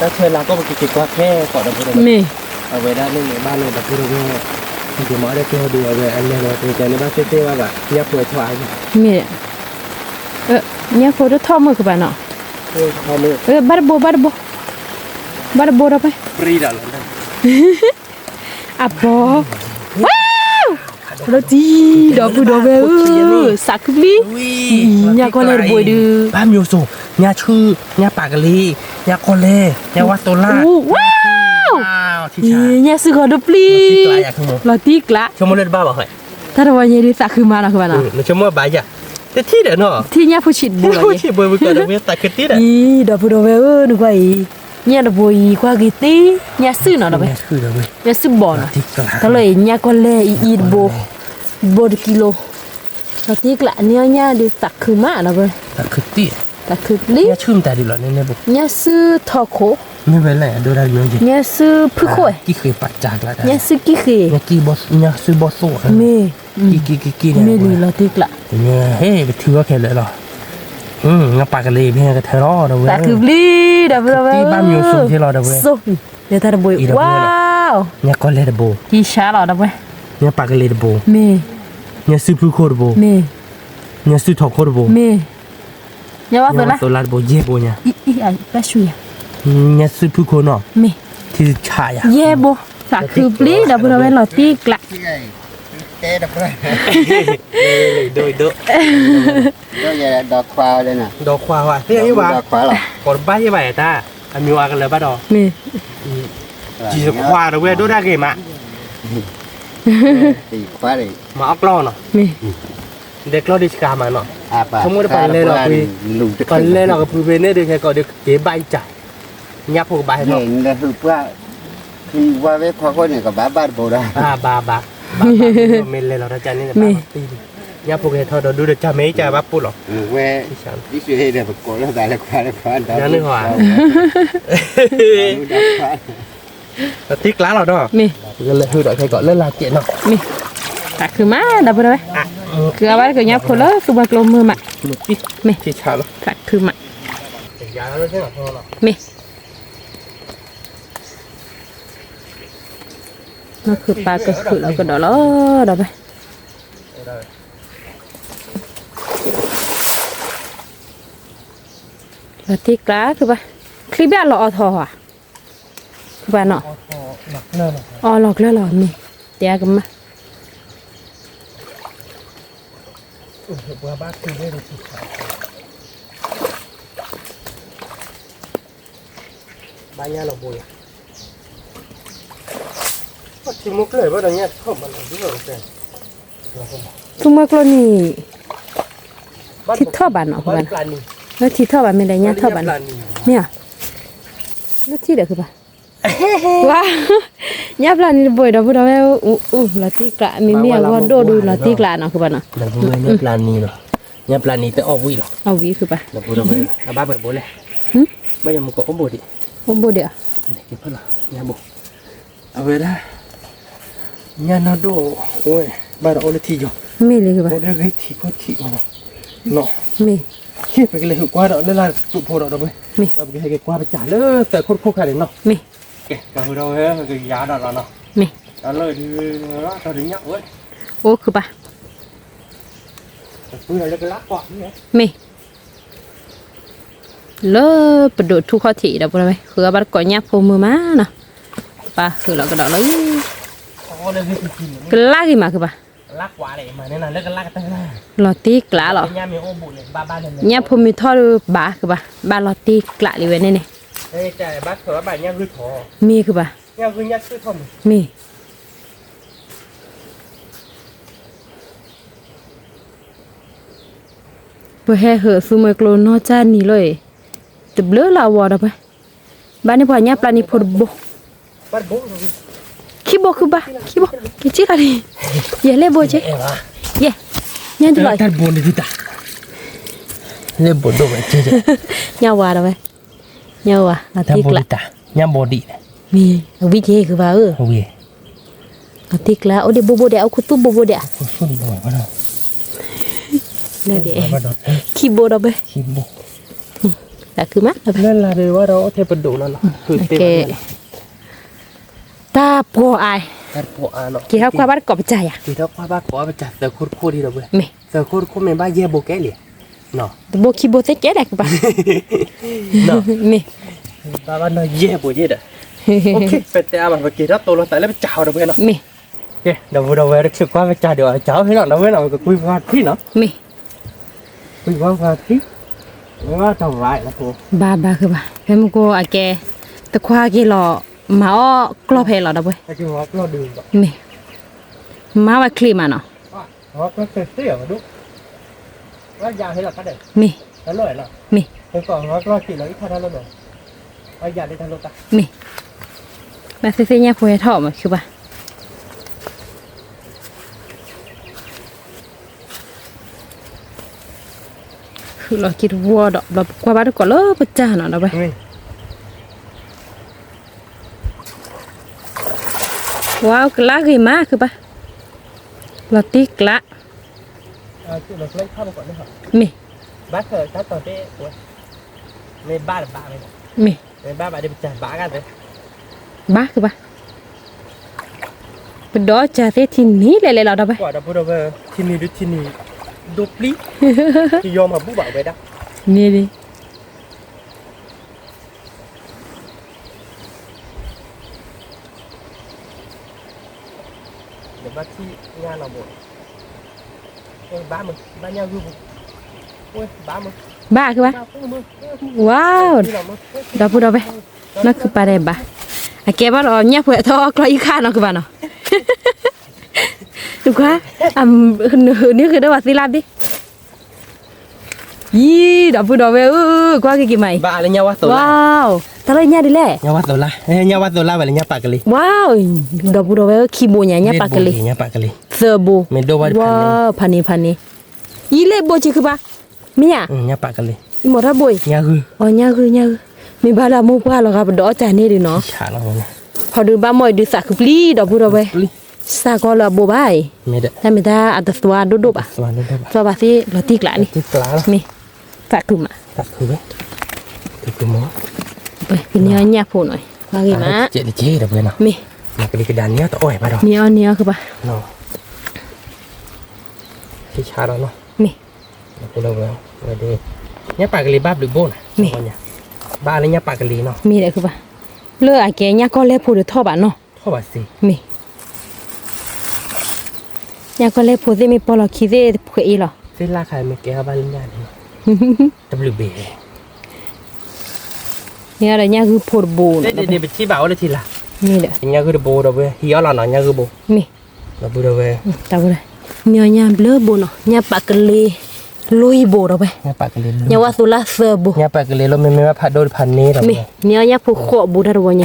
ၢ်ဆၢလၢကီၢ်ပက့ၤက့ၤကွၢ်ခဲကီးဒီပုၢ်ဒီဝဲၢ်, မ့ၢ်, အဝဲဒၣ်န့ၣ်န့ၣ်ဘၣ်လၢဒီပုၢ်ဒီဝဲၢ်, ဒ်မ့ၢ်အီၤဒဲးကဲဒုးအဝဲအလဲၤဒီး ပကတဲန့ၣ်ဘၣ်သ့ၣ်သ့ၣ်ဘၣ်ဘၣ် ညၣ်ဖိထီၣ်အါ, မ့ၢ်, ညၣ်ဖိတထီၣ်မုာ်ကဘၣ်နီၤ, ဘၣ်တဘိ ဘၣ်တဘိ, ဘၣ်တဘိဒီပုၢ် အဘီ, ဝါ, လီၤတံၢ် ဒီပုၢ်ဒီဝဲၢ်ဧၢ, သးခုပျံၤ, ညၣ်ကီၢ်လဲၢ်တဘိဒုး, ဘၣ်မံၤစိၤ, ညၣ်ဆူၣ်, ညၣ်ပာ်ကလ့, ညၣ်ကီၢ်လဲၢ်, ညၣ်ဝါသိလၢ်, ဝါ, ညၣ်စုဂီၤဒိၣ်ပျံၤ, လီၤတံၢ်ကျါ, တၢ်တဝီညါဒုးသးခုမးနီၤ, တထံၣ်ညၣ်ဖိဆံးတဘိလီၤ, အံၤ ဒီပုၢ်ဒီဝဲၢ်ဧၢ, နကွၢ်အံၤ, ညၣ်တဘိအံၤကွၢ်ဂ့ၤတ့ၢ်, ညၣ်စုၣ်နီၤဒီပုၢ်, ညၣ်စုၣ်ဘီနီၤ, တၢ်လၢအံၤညၣ်ကီၢ်လဲၢ်အံၤအံၤတဘိ, တဘိတကံလိ, လီၤတံၢ်ကျါ နအီၣ်ညၣ်ဒုးသးခုမးနီၤ, သးခုပျံၤ, ညၣ်စုၣ်ထီၣ်ခိၣ်, ညၣ်စုၣ်ဖုၣ်ခိၣ်, ညၣ်စုၣ်ကံၣ်ဃ့, မ့ၢ်, မ့ၢ်လံလီၤတံၢ်ကျါ, ဟဲ ပထုးအီၣ်ခဲလၢာ်လီၤ, ညၣ်ပာ်ကလ့ဖဲကထၢလီၤဒီပုၢ်ဝဲၢ်, သးခုပျံၤ ဒီပုၢ်ဒီဝဲၢ်ဧၢ, ဘၣ်မံၤစိၤလီၤဒီပုၢ်ဝဲၢ်, လၢတၢ်တဘိအံၤ ဝါ, ညၣ်ကီၢ်လဲၢ်တဘိ, ကံၣ်ဆါလီၤဒီပုၢ်ဝဲၢ်, ညၣ်ပာ်ကလ့တဘိ, မ့ၢ်, ညၣ်စုၣ်ဖုၣ်ခိၣ်တဘိ, မ့ၢ်, ညၣ်စုၣ်ထီၣ်ခိၣ်တဘိ, မ့ၢ် ညါဝဲသိလါ သိလါတဘိယဲၢ်ဘိညါ, အံၤ အံၤ အံၤ ဘၣ်ဆူယၤ, ညါစုဖုခိၣ်နီၤ, မ့ၢ် ထံဆးယၤ, ယဲၢ်ဘိ, သးခုပျံၤ ဒီပုၢ်ဒီဝဲၢ် လီၤတံၢ်ကျး, ဒိၣ်ဒိၣ်, ဒီခွါဝဲ, ဒီခွါဝဲ, ကိးတဘၣ်ယဲၢ်ဘၣ်တၢ်, အမံၤဝဲကလၢၤဘၣ်ဒီး, မ့ၢ် ယခွါဒီးဝဲဒိၣ်တၢ်ဂ့ၤမး, မၤအီၣ်ကျီၢ်နီၤ, မ့ၢ် ဒဲကျီၢ်ဒံးစှၤမးနီၤ, ဆိကမိၣ်ဒီးပှၤလဲၤလီၤကဖု, ပှၤလဲၤလီၤကဖုဖဲန့ၣ်ဒီး ခဲကိးဒီးက့ၤဘၣ်အံၤကၢ်, ညၣ်ဖိကဘၣ်ဟဲထီၣ်, ဝဲဝဲခွါခိၣ်န့ၣ် ကဘၣ်ဘၣ်တဘိဒီး, ဘၣ်ဘၣ်ဘၣ်, မ့ၢ်လဲၤလီၤတၢ်ကန့ၣ်, ညၣ်ဖိကဟဲထီၣ်ဒီးဒူဒီးကၢ်မ့ၢ်ကၢ်ဘၣ်ပိၢ်လီၤ, ဝဲ, ဒ်သိးဟ့ၣ်ဒီးပကိးလၢသးလၢခွါလၢခွါဒီး, တံၢ်ကျါလီၤဒီး, မ့ၢ် ပကလဲၤဟုဒီးခဲကိးလၢလၢ်ကဲးနီၤ, မ့ၢ် သးခုမး ဒီပုၢ်ဒီဝဲၢ်, ခုအဘၣ်တက့ၤညၣ်ဖိလၢသူဝဲၤကျိမုာ်မး, မ့ၢ် သးခုမး, မ့ၢ် နီၢ်ခုပၢ်ကဟုးလီၤကဒီးလီၤ ဒီပုၢ်ဝဲၢ်, လီၤတံၢ်ကျါခုဘၣ်, ချံဘၣ်လီၤအီထီၣ်ဧါ, ခုဘၣ်နီၤ, အီလီၤကျၢၢ်လီၤမ့ၢ်, တဲအကမၣ် ဘၣ်ညါလီၤဘိယၤ, ထံမိၢ်ကျၢၢ်ဘၣ်ဒီးညၣ်ထီၣ်ဘၣ်လီၤ, သူမွဲကျိန့ၣ်, ထံထီၣ်ဘၣ်နီၤ, လၢထံထီၣ်ဘၣ်မ့ၢ်ဒီးညၣ်ထီၣ်ဘၣ်နီၤ, မ့ၢ်ဧါ, လၢထံဒီးခုဘၣ်, ဝါ, ညၣ်ပျၢ်နံၤတဘိဒီး ပုၢ်ဒီဝဲၢ်, လီၤတံၢ်ကျး, မ့မ့ၢ်အဂီၢ်ဒိၣ်ဒုးလီၤတံၢ်ကျးနီၤ ခုဘၣ်နီၤ, ညၣ်ပျၢ်နံၤ, ညၣ်ပျၢ်နံၤတအီၣ်ဝံၤလီၤ, အီၣ်ဝံၤခုဘၣ်, အဘၣ်ပှဲၤဘိလဲၣ်, ဘၣ်ယမူကီးအိၣ်ဘိဒံး, အိၣ်ဘိဒံး, အဝဲဒၣ်, ညၣ်နီၢ်ဒိၣ်, ဘၣ်ဒီးအိၣ်လၢထံယီၤ, မ့ၢ်လံခုဘၣ်, အိၣ်လၢဂ့ၤထံခိၣ်ထံး, မ့ၢ်, ပကလဲၤဟုးကွၢ်ဒီးလၢလၢ်စူးဖိဒီးဒီးဝဲ, ပကဟဲက့ၤကွၢ်ပစၢ်လၢသၢခိၣ်တခိၣ်ခါန့ၣ်နီၤ, မ့ၢ်, ကဲ, ဒီးဝဲကယၤဒီးလီၤနီၤ, မ့ၢ်, ဒီးလၢဒုး, ဒီးဒုးညၣ်ဝဲ, အိၣ်ခုဘၣ်, မ့ၢ် လၢပဒိၣ်ထူခီၣ်ထံးဒီး ပုၢ်ဒီဝဲၢ်, ဃုအဘၣ်တကိးညၣ်ဖိမုာ်မးနီၤ, ပၢ်ဃုလီၤကဒီးလီၤအံၤ, ကလၢဂ့ၤမးခုဘၣ်, လီၤတံၢ်ကျးလီၤ, ညၣ်ဖိမုာ်ထီၣ်ဒီးဘၣ်ခုဘၣ်, ဘၣ်လီၤတံၢ်ကျးလံဝဲန့ၣ်န့ၣ်, မ့ၢ်ခုဘၣ်, မ့ၢ် ပဟဲဟုးသူမွဲကျိနီၢ်ကၢ်နံၤလီၤအံၤ, တဘျုးလၢအဝီဒီးပှဲၤ, ဘၣ်န့ၢ်ပှၤညၣ်ပျၢ်နံၤဖိတဘိ, ခံဘိခုဘၣ်, ခံဘိ, က့ၤက့ၤလီၤန့ၣ်, ယဲၢ်လဲၣ်ဘိက့ၤ, ယဲၢ်, ညၣ်ဒ်လီၤ, ညၣ်ဝါဒီးဝဲ, ညၣ်ဝါ, လီၤတံၢ်ကျး, မ့ၢ် အဝံက့ၤခုဘၣ်ဧၢ, လီၤတံၢ်ကျး အိၣ်ဒံးဘိဘိဒဲး အိၣ်ခူသူၣ်ဘိဘိဒဲး, ခံဘိဒီးဘၣ်, သးခုမး, လၢလၢ်ဒီးဝဲဒီးအိၣ်ထဲပဒိၣ်လီၤ, တၢ်ပှီၤအါ, က့ၤထီၣ်ကွၢ်ဘၣ်တကိးပစၢ်ယၤ, က့ၤထီၣ်ကွၢ်ဘၣ်ကိးပစၢ်ယၤ, သၢခိၣ်တခိၣ်ဒံးဒီးဝဲ, မ့ၢ် သၢခိၣ်တခိၣ်မ့ၢ်ဘၣ်ယဲၢ်ဘိကဲလံ, တဘိခံဘိသ့ကဲဒဲးကဘၣ်, မ့ၢ် ဘၣ်ဘၣ်နီၤယဲၢ်ဘိယဲၢ်ဒီး, ပတဲအါဘၣ် ပက့ၤထီၣ်တိၢ်လီၤသးလၢပစၢ်အီၤဒီးဝဲနီၤ, မ့ၢ် ဒီပုၢ်ဒီဝဲၢ် တချုးကွၢ်ပစၢ်ဒီး အစၢ်အီၤဖဲနီၤ ဒီပုၢ်ဝဲၢ်နီၤ ကကွံပှၤထံနီၤ, မ့ၢ် ကွံပှၤထံ, တၢ်ဝါလီၤ, ဘၣ်ဘၣ်ဃုဘၣ် ဖဲမုၢ်ကိၢ်အကဲ, တခွါက့ၤလီၤ, မၤအီၣ်ကျီၢ်ဖဲလီၤဒီပုၢ်ဝဲၢ်, မ့ၢ် မၤဝဲချ့မးနီၤ, မ့ၢ်, မ့ၢ်, ဘၣ်သ့ၣ်သ့ၣ်ညၣ်ဖိဟဲထီၣ်မး ခုဘၣ်, ဃုလီၤက့ၤတဝီဒီး ဘျီပကွၢ်ဘၣ်တကိးလၢပစၢ်နီၤ ဒီပုၢ်ဝဲၢ်, ဝါကလါဂ့ၤမး ခုဘၣ်, လီၤတံၢ်ကျါ, မ့ၢ်, မ့ၢ်, ဘၣ် ခုဘၣ်, ပဒီးစၢ်သ့ၣ်ထံနံၤလဲၤလဲၤလီၤ ဒီပုၢ်ဝဲၢ်, ထံနံၤဒုးထံနံၤ, ဒိပျံၤ, ယီၤမၤဘူၣ်ဘၣ်ဝဲဒၣ်, န့ၣ်လံ. ဘၣ်မုၢ်, ဘၣ်မုၢ်, ဘၣ်မုၢ်, ဘၣ်ခုဘၣ်, ဝါ, ဒီပုၢ်ဒီဝဲၢ်, နီၢ်ခုပာ်ဒီးဘၣ်, အကဲဘၣ်ဒီးညၣ်ဖိအထီအကျီအံၤခါနီၢ်ခုဘၣ်နီၤ, နကွၢ်, နဟၢနုာ်ဃုာ်ဒီးဝဲသ့လၢဘ့ၣ် ယံၤ, ဒီပုၢ်ဒီဝဲၢ်ဧၢ, ကွၢ်က့ၤက့ၤမးအံၤ, ဘၣ်လၢညၣ်ဝါသိးလၢ, ဝါ, တၢ်လၢညၣ်ဒ်လဲၣ်, ညၣ်ဝါသိးလၢ, ညၣ်ဝါသိးလၢဝဲလၢညၣ်ပာ်ကလံၤ, ဝါ, ဒီပုၢ်ဒီဝဲၢ်ဧၢ, ခံဘိညါ ညၣ်ပာ်ကလံၤ, သၢဘိ, ဝါ, ဖးန့ၣ်ဖးန့ၣ်, ယံၤလၢဘိစ့ခုဘၣ်, မ့ၢ်ဧါ, ညၣ်ပာ်ကလံၤ, မ့ၢ်တၢ်ဘိအံၤ, ညၣ်ဂုၢ်, အညၣ်ဂုၢ်, ညၣ်ဂုၢ်, မ့ၢ်ဘၣ်လၢအမိၢ်ပှၢ်လီၤဂာ်ပဒီးအီၣ်တၢ်န့ၣ်ဒုးနီၤ, ဖီဒုးဘၣ်မီၢ်အံၤဒုးသးခုပျံၤ ဒီပုၢ်ဒီဝဲၢ် စၢ်ကီးလၢအဘိဘၣ်အံၤ, တၢ်မ့ၢ်တၢ်အတသွါဒိၣ်ဒိၣ်ဘၣ်, သွါဘၣ်သ့ၣ်လီၤတံၢ်ကျးန့ၣ်, မ့ၢ်, သးခုမး, သးခုဝဲ, သးခုမး, ပန့ၢ်အီၣ်ညၣ်ဖိနီၤ, ကွၢ်ဂ့ၤမး, မ့ၢ်, မ့ၢ်အီၣ်န့ၢ်အီၣ်ခုဘၣ်, မ့ၢ်, ညၣ်ပာ်ကလံၤဘၣ်ဘျုးဘိနီၤ, မ့ၢ်, ဘၣ်လၢညၣ်ပာ်ကလံၤနီၤ, မ့ၢ်ဒီးခုဘၣ်, လၢအကဲညၣ်ကီၢ်လဲၢ်ဖိဒီးထီၣ်ဘၣ်နီၤ, မ့ၢ် ညၣ်ကီၢ်လဲၢ်ဖိသ့ၣ်မ့ၢ်ပီလီၤခံသ့ၣ်တဖှဲးအံၤလီၤ, သ့ၣ်လၢခါမ့ၢ်ကဲဘၣ်လၢညၣ်န့ၣ်လီၤ, တဘျုးဘ့ၣ်, မ့ၢ်ဒီးညၣ်ဂုၢ်ဖိတဘိနီၤ, ပထံၣ်ဘၣ်အိၣ်လၢထံလာ်, မ့ၢ်ဒီး, ညၣ်ဂုၢ်တဘိဒီးဝဲ ဟံးအီၣ်လီၤနီၤ ညၣ်ဂုၢ်ဘိ, ဒီပုၢ်ဒီဝဲၢ်, မ့ၢ်အီၣ်ညၣ်ဘျုးဘိနီၤ ညၣ်ပာ်ကလံၤ, လွံၢ်ဘိဒီးဝဲ, ညၣ်ပာ်ကလံၤလွံၢ်, ညၣ်ဝါသိးလၢသၢဘိ, ညၣ်ပာ်ကလံၤလၢမ့မ့ၢ်ဘၣ်ဖးဒိၣ်တဖးန့ၣ်ဒီး, မ့ၢ်, မ့ၢ်အီၣ်ညၣ်ဖိဃိးဘိတၢ်တဝီညါ,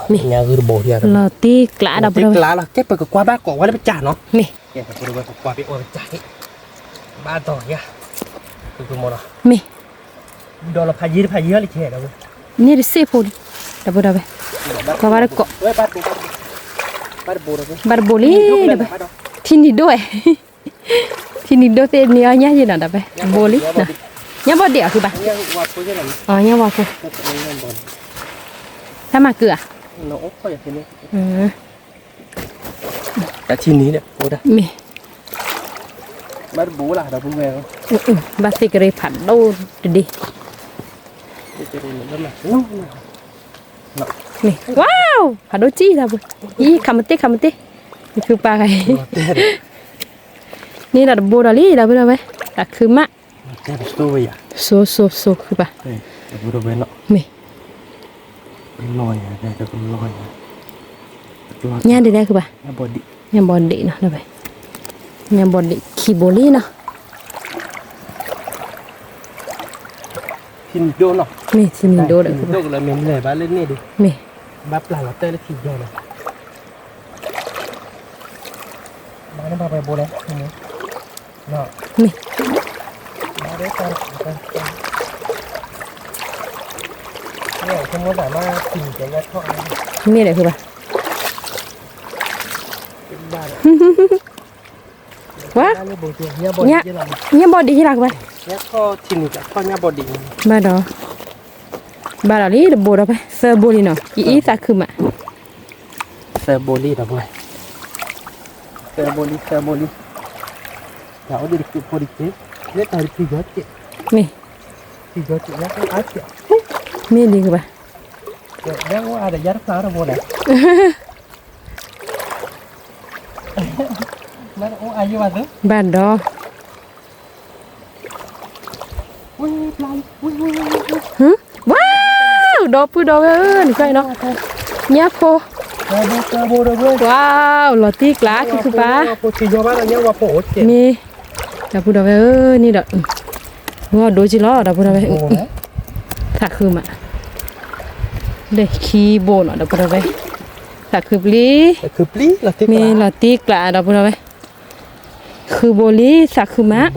မ့ၢ်, ညၣ်ဂုၢ်တဘိ, လီၤတံၢ်ကျးဒီပုၢ်ဒီဝဲၢ်, လီၤတံၢ်ကျးလီၤ ကဲပကကွၢ်ဘၣ်ကိးဝဲလၢပစၢ်နီၤ, မ့ၢ်, ပကကွၢ်ဘၣ်ကိးဝဲလၢပစၢ်, ဘၣ်ဒီးယၤ, မ့ၢ်, ဒီးလီၤဖးယံၤတဖးယံၤဟီလံကဲဒီးဝဲ, န့ၣ်တစ့ၢ်ဖိလံ, ဒီပုၢ်ဒီဝဲၢ်, ကွၢ်ဘၣ်တကိး, ဘၣ်တဘိလံဒီးဝဲ, ထံနံၤဒိၣ်ဝဲ, ထံနံၤဒိၣ်သ့ၣ်န့ၢ်အီၣ်ညၣ်ယဲနီၤဒီးဝဲ, ဘိလံ, ညၣ်ဘီဒ့ၣ်အီၤခုဘၣ်, ညၣ်ဝါဖိ, တၢ်မၤကုၤဧါ, တၢ်ထံနံၤ, မ့ၢ်, ဘၣ်သ့ၣ်ကရ့ဖးဒိၣ်တဒ့, မ့ၢ်, ဝါ, ဖးဒိၣ်ကံၢ်ဒီပုၢ်, အံၤ ခးမတ့ၢ် ခးမတ့ၢ်, နခုပာ်ဂၤအံၤ, န့ၣ်ဒီးတဘိဒီးလံ ဒီပုၢ်ဒီဝဲၢ်, သးခုမး, စိ စိ စိ ခုပာ်, မ့ၢ်, ညၣ်ဒ်လဲၣ်ခုပာ်, ညၣ်ဘီဒ့ၣ်နီၤ, ညၣ်ဘီဒ့ၣ်ခံဘိလံနီၤ, မ့ၢ် ထံနံၤဒိၣ်ဒီး, မ့ၢ်, မ့ၢ်, မ့ၢ်ဒီးခုဘၣ်, ဝါ, ညၣ်ဘီဒ့ၣ်ယလီၤကဘၣ်, ဘၣ်ဒီး, ဘၣ်ဒီးလံတဘိဒီးဖဲ သၢဘိလံနီၤ, ကအံသးခုမး, သၢဘိလံဒီးဖဲ, သၢဘိလံ သၢဘိလံ, တၢ်အိၣ်ဒံးတကုးဖိတက့ၢ်, လၢတၢ်တဖံးယီၤတက့ၢ်, မ့ၢ်, မ့ၢ်လံကဘၣ်, ဘၣ်ဒီး ဝါ, ဒီပုၢ်ဒီဝဲၢ်ဧၢ, နကွၢ်အံၤနီၤ, ညၣ်ဖိ, ဝါ, လီၤတံၢ်ကျါ ခံခုပာ်, မ့ၢ်, ဒီပုၢ်ဒီဝဲၢ်ဧၢ, န့ၣ်ဒီး, ဂီၢ်ဒိကံလီၤ ဒီပုၢ်ဒီဝဲၢ်, သးခုမး, လၢခံဘိ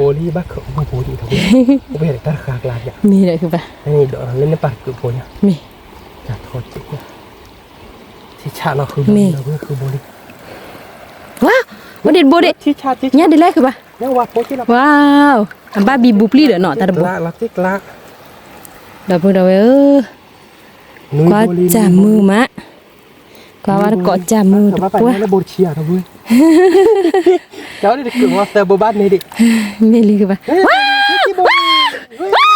နီၤ ဒီပုၢ်ဒီဝဲၢ်, သးခုပျံၤ, မ့ၢ်လီၤတံၢ်ကျါ ဒီပုၢ်ဒီဝဲၢ် ဃုဘိလံ သးခုမး, မ့ၢ်ဒီးခုဘၣ်, မ့ၢ်, ဝါ, ဘီဒ့ၣ်တဘိဒ့ၣ်, ညၣ်ဒ်လဲၣ်ခုဘၣ်, ဝါ, အဘၣ်ဘံဘူပျံၤဒီးနီၤ တၢ်တဘိ, ဒီပုၢ်ဒီဝဲၢ်ဧၢ, ကွၢ်စၢ်မုာ်မး, ကွၢ်ဝဲတကိးစၢ်မုာ်တပှၢ်, မ့ၢ်လံကဘၣ်, ဝါ, ဝါ, ဝါ,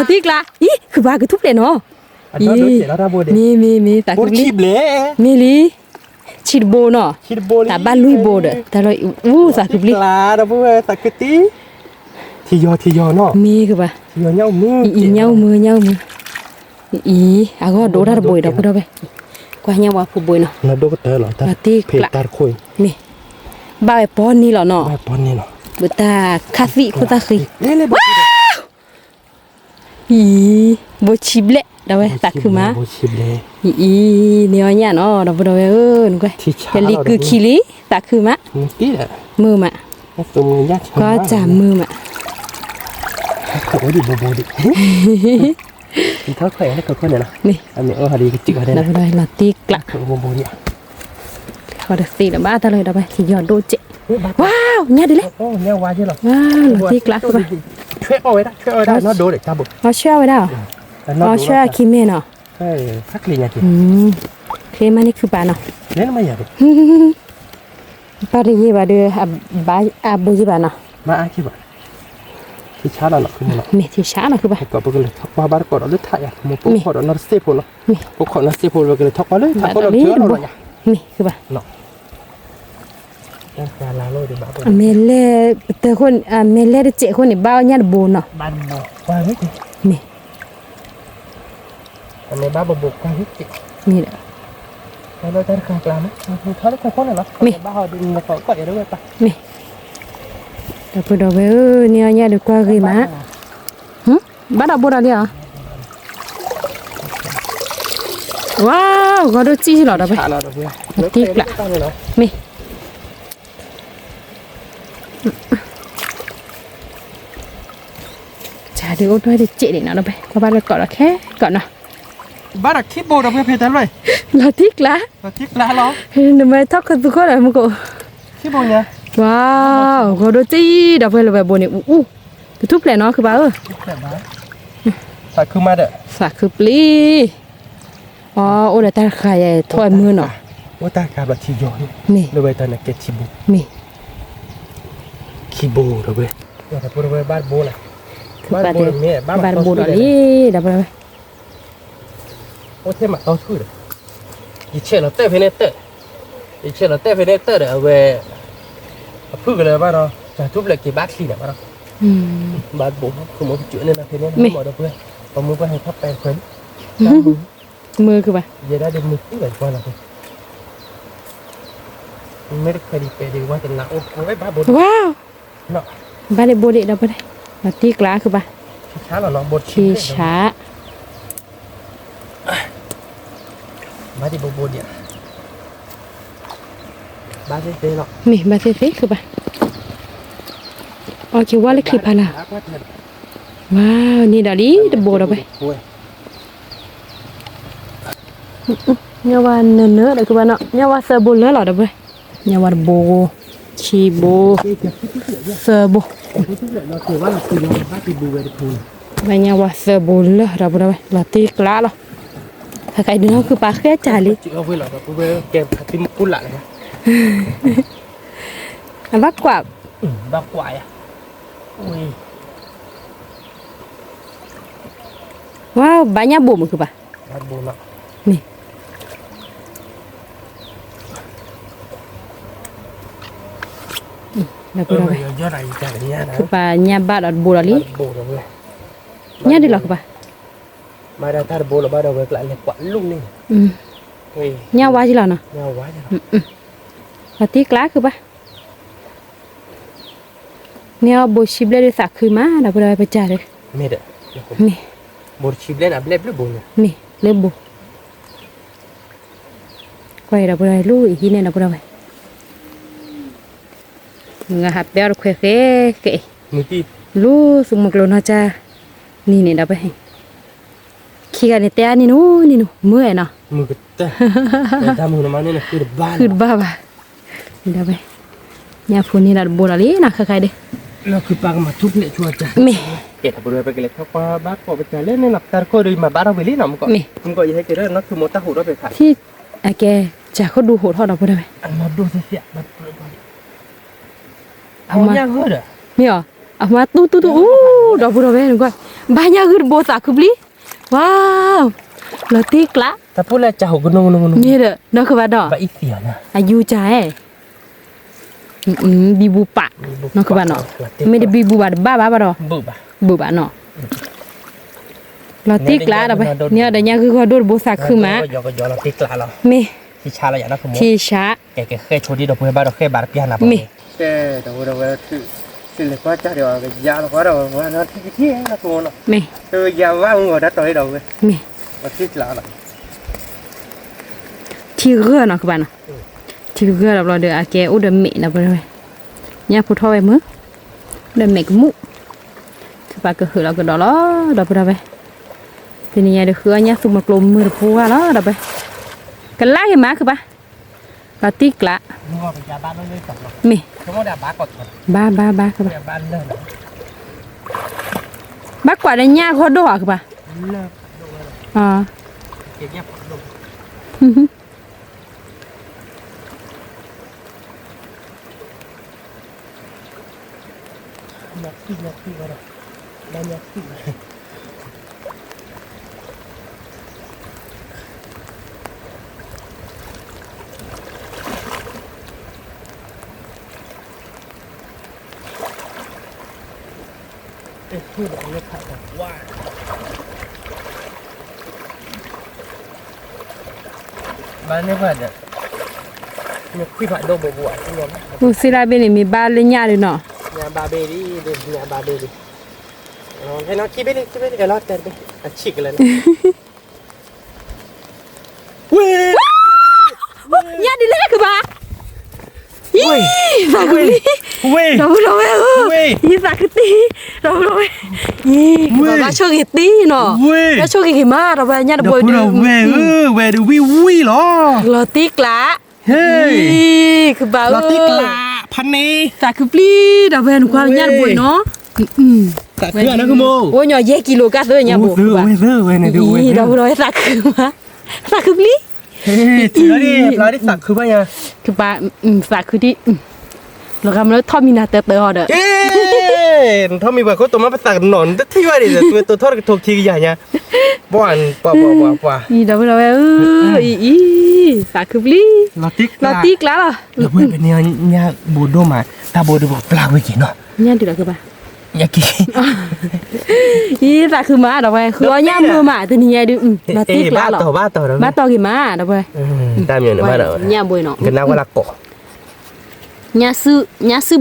သံကျါ, အံၤ ခုၣ်ပၤကထူၣ်ဖျဲးနီၤ, အံၤ မ့ၢ် မ့ၢ် မ့ၢ် သးခုပျံၤ, မ့ၢ်လံ, ဆံတဘိနီၤ, တၢ်ဘၣ်လွံၢ်ဘိဒီး တၢ်လီၤ အူ သးခုပျံၤ, သးခုတံၢ်, ထံယီၤ ထံယီၤနီၤ, မ့ၢ်ခုၣ်ပၤ, အံၤ ညၣ်အူမုၢ် ညၣ်အူမုၢ်, အံၤ အဂီၢ်ဒိၣ်တၢ်တဘိအံၤဒီပုၢ်ဒီဝဲၢ်, ကွၢ်ညါဝဲဖိဘိနီၤ, တ့ကျါ, မ့ၢ် ဘၣ်ဝဲပီနံၤလီၤနီၤ, ပတၢ်ခါသံၣ်ခိၣ်သၣ်ဃံ, အံၤ ဘိဆံဘျဲၣ် ဒီပုၢ်ဒီဝဲၢ် သးခုမး, အံၤ န့ၢ်အီၣ်ညၣ်နီၤ ဒီပုၢ်ဒီဝဲၢ်ဧၢ, ယလံကုခံလံ သးခုမး, မုာ်မး, ကွၢ်စၢ်မုာ်မး, န့ၣ် လီၤတံၢ်ကျါ, ဃီတသ့လၢၤဘၣ်တၢ်လၢဒီပုၢ်ဝဲၢ် ထံယီၤဒိၣ်စဲး, ဝါ ညၣ်ဒ်လဲၣ်, လီၤတံၢ်ကျါဃုာ်ဘၣ်, အီၣ်ဆှၢဝဲဒၣ်, အီၣ်ဆှၢခံမဲာ်နီၤ, ချ့မးန့ၣ်ခုၣ်ပၤနီၤ, ပၢ်တယံာ်ဘၣ်ဒီး အဘိယံာ်ဘၣ်နီၤ, မ့ၢ်ထံဆါနီၤခုၣ်ပၤ, မ့ၢ်ခုၣ်ပၤ, အမဲာ်လဲၢ်တစဲးအဃိန့ၣ် ဘၣ်အီၣ်ညၣ်တဘိနီၤ, မ့ၢ် မ့ၢ်ဒီး မ့ၢ် ဒီပုၢ်ဒီဝဲၢ်ဧၢ, န့ၢ်အီၣ်ညၣ်ဒီးကွၢ်ဂ့ၤမး, ဘၣ်ဒီးဘိဒီးလံဧါ, ဝါ ဂီၤဒိၣ်စံၣ်လီၤဒီပုၢ်ဝဲၢ်, တံၢ်ကျါ, မ့ၢ် စၢ်ဒုးအိၣ်ထွဲတစဲးဒံးနီၤ ဒီပုၢ်ဝဲၢ်, ကွၢ်ဘၣ်လၢကိးဒီးခဲကိးနီၤ, ဘၣ်ဒီးခံဘိဒီပုၢ်ဝဲၢ်ဖဲတၢ်လွဲၢ်, လီၤတံၢ်ကျါ, နမ့ၢ်ထီၣ်ခူသူၣ်ခိၣ်ဒီးမူကိး, ဝါ ဂီၤဒိၣ်စံၣ်ဒီပုၢ်ဝဲၢ်, လၢဝဲဘိန့ၣ် အူအူ, ကထူၣ်ဖျဲးနီၤခုၣ်ပၤဧၢ, သးခုပျံၤ အီ အိၣ်ဒီးတၢ်တဃာ်ယဲ ထီၣ်မုၢ်နီၤ, မ့ၢ် မ့ၢ် ဘၣ်တဘိဒီးလံ ဒီပုၢ်ဝဲၢ်, အိၣ်ထဲမးတီဆူၣ်ဒီး, ယဆဲးလီၤတဲာ်ဖဲန့ၣ်တၢ်, ယဆဲးလီၤတဲာ်ဖဲန့ၣ်တၢ်ဒီး အဝဲ အဖုၣ်ကလၢၤဘၣ်ဒီး တၢ်ထူၣ်ဖျဲးက့ၤဘၣ်ချံဒီးဘၣ်ဒီး, ဘၣ်တဘိ ခိၣ်မိၢ်ကစၢၢ်န့ၣ်လီၤဖဲန့ၣ် မ့ၢ်ဒီပုၢ်ဝဲၢ်, ပှၤမုၢ်ပှၢ်ဟဲထီၣ်ပဲခွဲးလံ, မုၢ်ကဘၣ်, ယဲဒၣ်ဒ်မုၢ်ကူၣ်လၢကွၢ်လီၤ, မ့ၢ်တခွဲးဒံးပဲဒံးဝဲတနၤအိၣ်ဝဲဘၣ်ဘိ, ဘၣ်ဒ်ဘိဒံးဒီပုၢ်ဝဲၢ်, လီၤတံၢ်ကျါခုၣ်ပၤ, ထံဆါ မ့ၢ်ဘၣ်သ့ၣ်သ့ၣ်ခုၣ်ပၤ, အီၣ်က့ၤဝါလၢချံဖးလၢ်, ဝါ န့ၢ်ဒီးလံတဘိဒီပုၢ်ဝဲၢ်, ညၣ်ဝါနၢၤနၢၤဒီးခုၣ်ပၤနီၤ, ညၣ်ဝါသၢဘိလၢလီၤဒီပုၢ်ဝဲၢ်, ညၣ်ဝါတဘိ, ခံဘိ, သၢဘိ, ညၣ်ဝါသၢဘိလၢဒီပုၢ်ဝဲၢ်, လီၤတံၢ်ကျါလီၤ, ခဲခါအံၤဒုးနီၢ်ခုၣ်ပၤဃဲတၢ်လံ, အဘၣ်ကွၢ် ဝါ ဘၣ်ညၣ်ဘိမုၢ်ခုၣ်ပၤ, မ့ၢ် ဒီပုၢ်ဝဲၢ်, ခုၣ်ပၤညၣ်ဘၣ်ဒီးတဘိဒီးလံ, ညၣ်ဒ်လီၤခုၣ်ပၤ, ညၣ်ဝါယလီၤနီၤ, လီၤတံၢ်ကျါခုၣ်ပၤ, န့ၢ်အီၣ်ဘိဆံဘျဲၣ်ဒုးသးခုမး ဒီပုၢ်ဝဲၢ်ပစၢ်ဒီး, မ့ၢ် မ့ၢ်လၢဘိ, ကွၢ်အံၤဒီပုၢ်ဝဲၢ် လူၤအံၤဟံးန့ၢ်ဒီပုၢ်ဝဲၢ်, မုၢ်ဂၤဟးပဲအီၣ်တခွဲးဃဲဃဲအံၤ, လူၤသူၣ်မုၢ်ကျိၤနီၢ်ကၠၢ်နံၤန့ၣ်ဒီပုၢ်ဝဲၢ်, ခံဂၤန့ၣ်တဲအါနံၤနူၤနံၤနူၤ မုာ်နီၤ, ဃုတဘၣ်ဘၣ်, ဒီးဝဲ, ညၣ်ဖိန့ၢ်ဒီးတဘိဒီးလံနီၤ ခဲခါအံၤဒီး, မ့ၢ် ကဲ တၢ်ဘိဒီးပကလဲၤထီၣ်ကွၢ်ဘၣ်ကိးပစၢ်လၢန့ၣ်နီၤ ပတၢ်တခိၣ်ဒီးမၤဘၣ်ထီၣ်ဝံၤလံနီၤ မ့ၢ်ကီး, မ့ၢ်ကီး ယဟဲက့ၤဒီးနီၢ်ခိၣ်မိၢ်တၢ်ဟူးထီၣ်ဖဲခါ, အကဲ, စၢ်ခိၣ်ဒူဟူးထီၣ်ဒီပုၢ်ဝဲၢ်, မ့ၢ်အီၤ, အမါတူၢ်တူၢ်တူၢ်အူ, ဒီပုၢ်ဝဲၢ်နကွၢ်, ဘၣ်ညၣ်ဂုၢ်တဘိသးခုပျံၤ, ဝါ, လီၤတံၢ်ကျး, တၢ်ပူၤလၢကၢ်ဟိကနူကနူကနူ, မ့ၢ်ဒီး နီၢ်ခဘၣ်ဒီး, အယူၤကၢ်ဧဲ, ဘံဘူပာ်, နီၢ်ခဘၣ်နီၤ, မ့ၢ်တဘံဘူဘၣ်တဘၣ်ဘၣ်ဘၣ်ဒီး, ဘုၣ်ဘၣ်နီၤ, လီၤတံၢ်ကျးဒီးဝဲ, န့ၣ်ဒီးညၣ်ဂုၢ်ဂီၤဒိၣ်တဘိသးခုမး, မ့ၢ်, ထံဆး, မ့ၢ်, မ့ၢ်, ထံဂၢၢ်နီၢ်ခဘၣ်နီၤ, ထံဂၢၢ်ဒီးဘျီဒီးအကဲအိၣ်ဒီးမဲာ်ဒီးဝဲ, ညၣ်ဖိထီၣ်ဝဲမုၢ်, ဒီးမဲာ်ကမူၣ်, ကဘၣ်ကဟုးလီၤကဒီးလီၤ, ဒီပုၢ်ဒီဝဲၢ်, တနံၤညါဒီးဃုအီၣ်ညၣ်သူမကျိမုၢ်တပူၤဂၤလီၤ ဒီပုၢ်ဝဲၢ်, ကလၢ်က့ၤမးကဘၣ်, လီၤတံၢ်ကျး, မ့ၢ်, ဘၣ်ဘၣ်ဘၣ်ကဘၣ်, ဘၣ်ကွၢ်ဒီးညၣ်ဂီၤဒိၣ်ဧါကဘၣ်, အိၣ်စ့လၢဘ့ၣ်န့ၣ် မ့ၢ်ဘၣ်လၢညၣ်ဒုးနီၤ, ညၣ်ဘၣ်ဘ့ၣ်လံ, ညၣ်ဘၣ်ဘ့ၣ်လံ, ညၣ်ဒ်လဲၣ်ကဘၣ်, ယသးခုလံ, ဒီပုၢ်ဒီဝဲၢ်ဧၢ, ယသးခုတံၢ်, ဒီပုၢ်ဒီဝဲၢ်, ကဘၣ်ဘၣ်ဆိၣ်ဂ့ၤတံၢ်နီၤ, ဘၣ်ဆိၣ်ဂ့ၤဂ့ၤမး ဒီပုၢ်ဝဲၢ်ညၣ်တဘိဒုး, ဝဲဒုးဝံၣ်ဝံၣ်လီၤ, လီၤတံၢ်ကျး, ကဘၣ်ဧၢ, သးခုပျံၤ ဒီပုၢ်ဝဲၢ် နကွၢ်ညၣ်တဘိအံၤနီၤ, သးခုအနီၢ်ကမိၢ်, အိၣ်ညီယဲၢ်ကံလိၤကၢ်သၢညၣ်ဘိ, ဒီပုၢ်ဒီဝဲၢ်သးခုမး, သးခုပျံၤ သးခုဘၣ်ယၤ, ကဘၣ်, သးခုဒံး, လီၤဂာ်မ့ၢ်လၢထီၣ်မံနၤတၢတၢအီၤဒီး, နထီၣ်မံပှၤခိၣ်တိၤမး ပသးကနီၤ နတထံၣ်ဘၣ်ဒံး သုဝဲတိၤထီၣ်တကထိခံကယၤညါ, ပှၤ, ပှၤ, ပှၤ, ပှၤ, အံၤ ဒီပုၢ်ဒီဝဲၢ်ဧၢ, အံၤ, အံၤ, သးခုပျံၤ, လီၤတံၢ်ကျးလီၤ, ဒီပုၢ်ဝဲၢ်ပန့ၢ်ညၣ်ဘိဒိၣ်မး တၢ်ဘိဒိၣ်ပကပျၢ်ကွံာ်က့ၤနီၤ, ညၣ်ဒုးလီၤကဘၣ် ညၣ်က့ၤ, အံၤ သးခုမး ဒီပုၢ်ဝဲၢ် ဃုအီၣ်ညၣ်မုာ်မး တနံၤညါဒုး, လီၤတံၢ်ကျးလီၤ, ဘၣ်တီၢ်က့ၤမး ဒီပုၢ်ဝဲၢ်, တၢ်မ့ၢ်န့ၣ်ဘၣ်ဒီး, ညၣ်ဘိနီၤ, ကနၣ်ဝဲလၢကိး, ညၣ်စု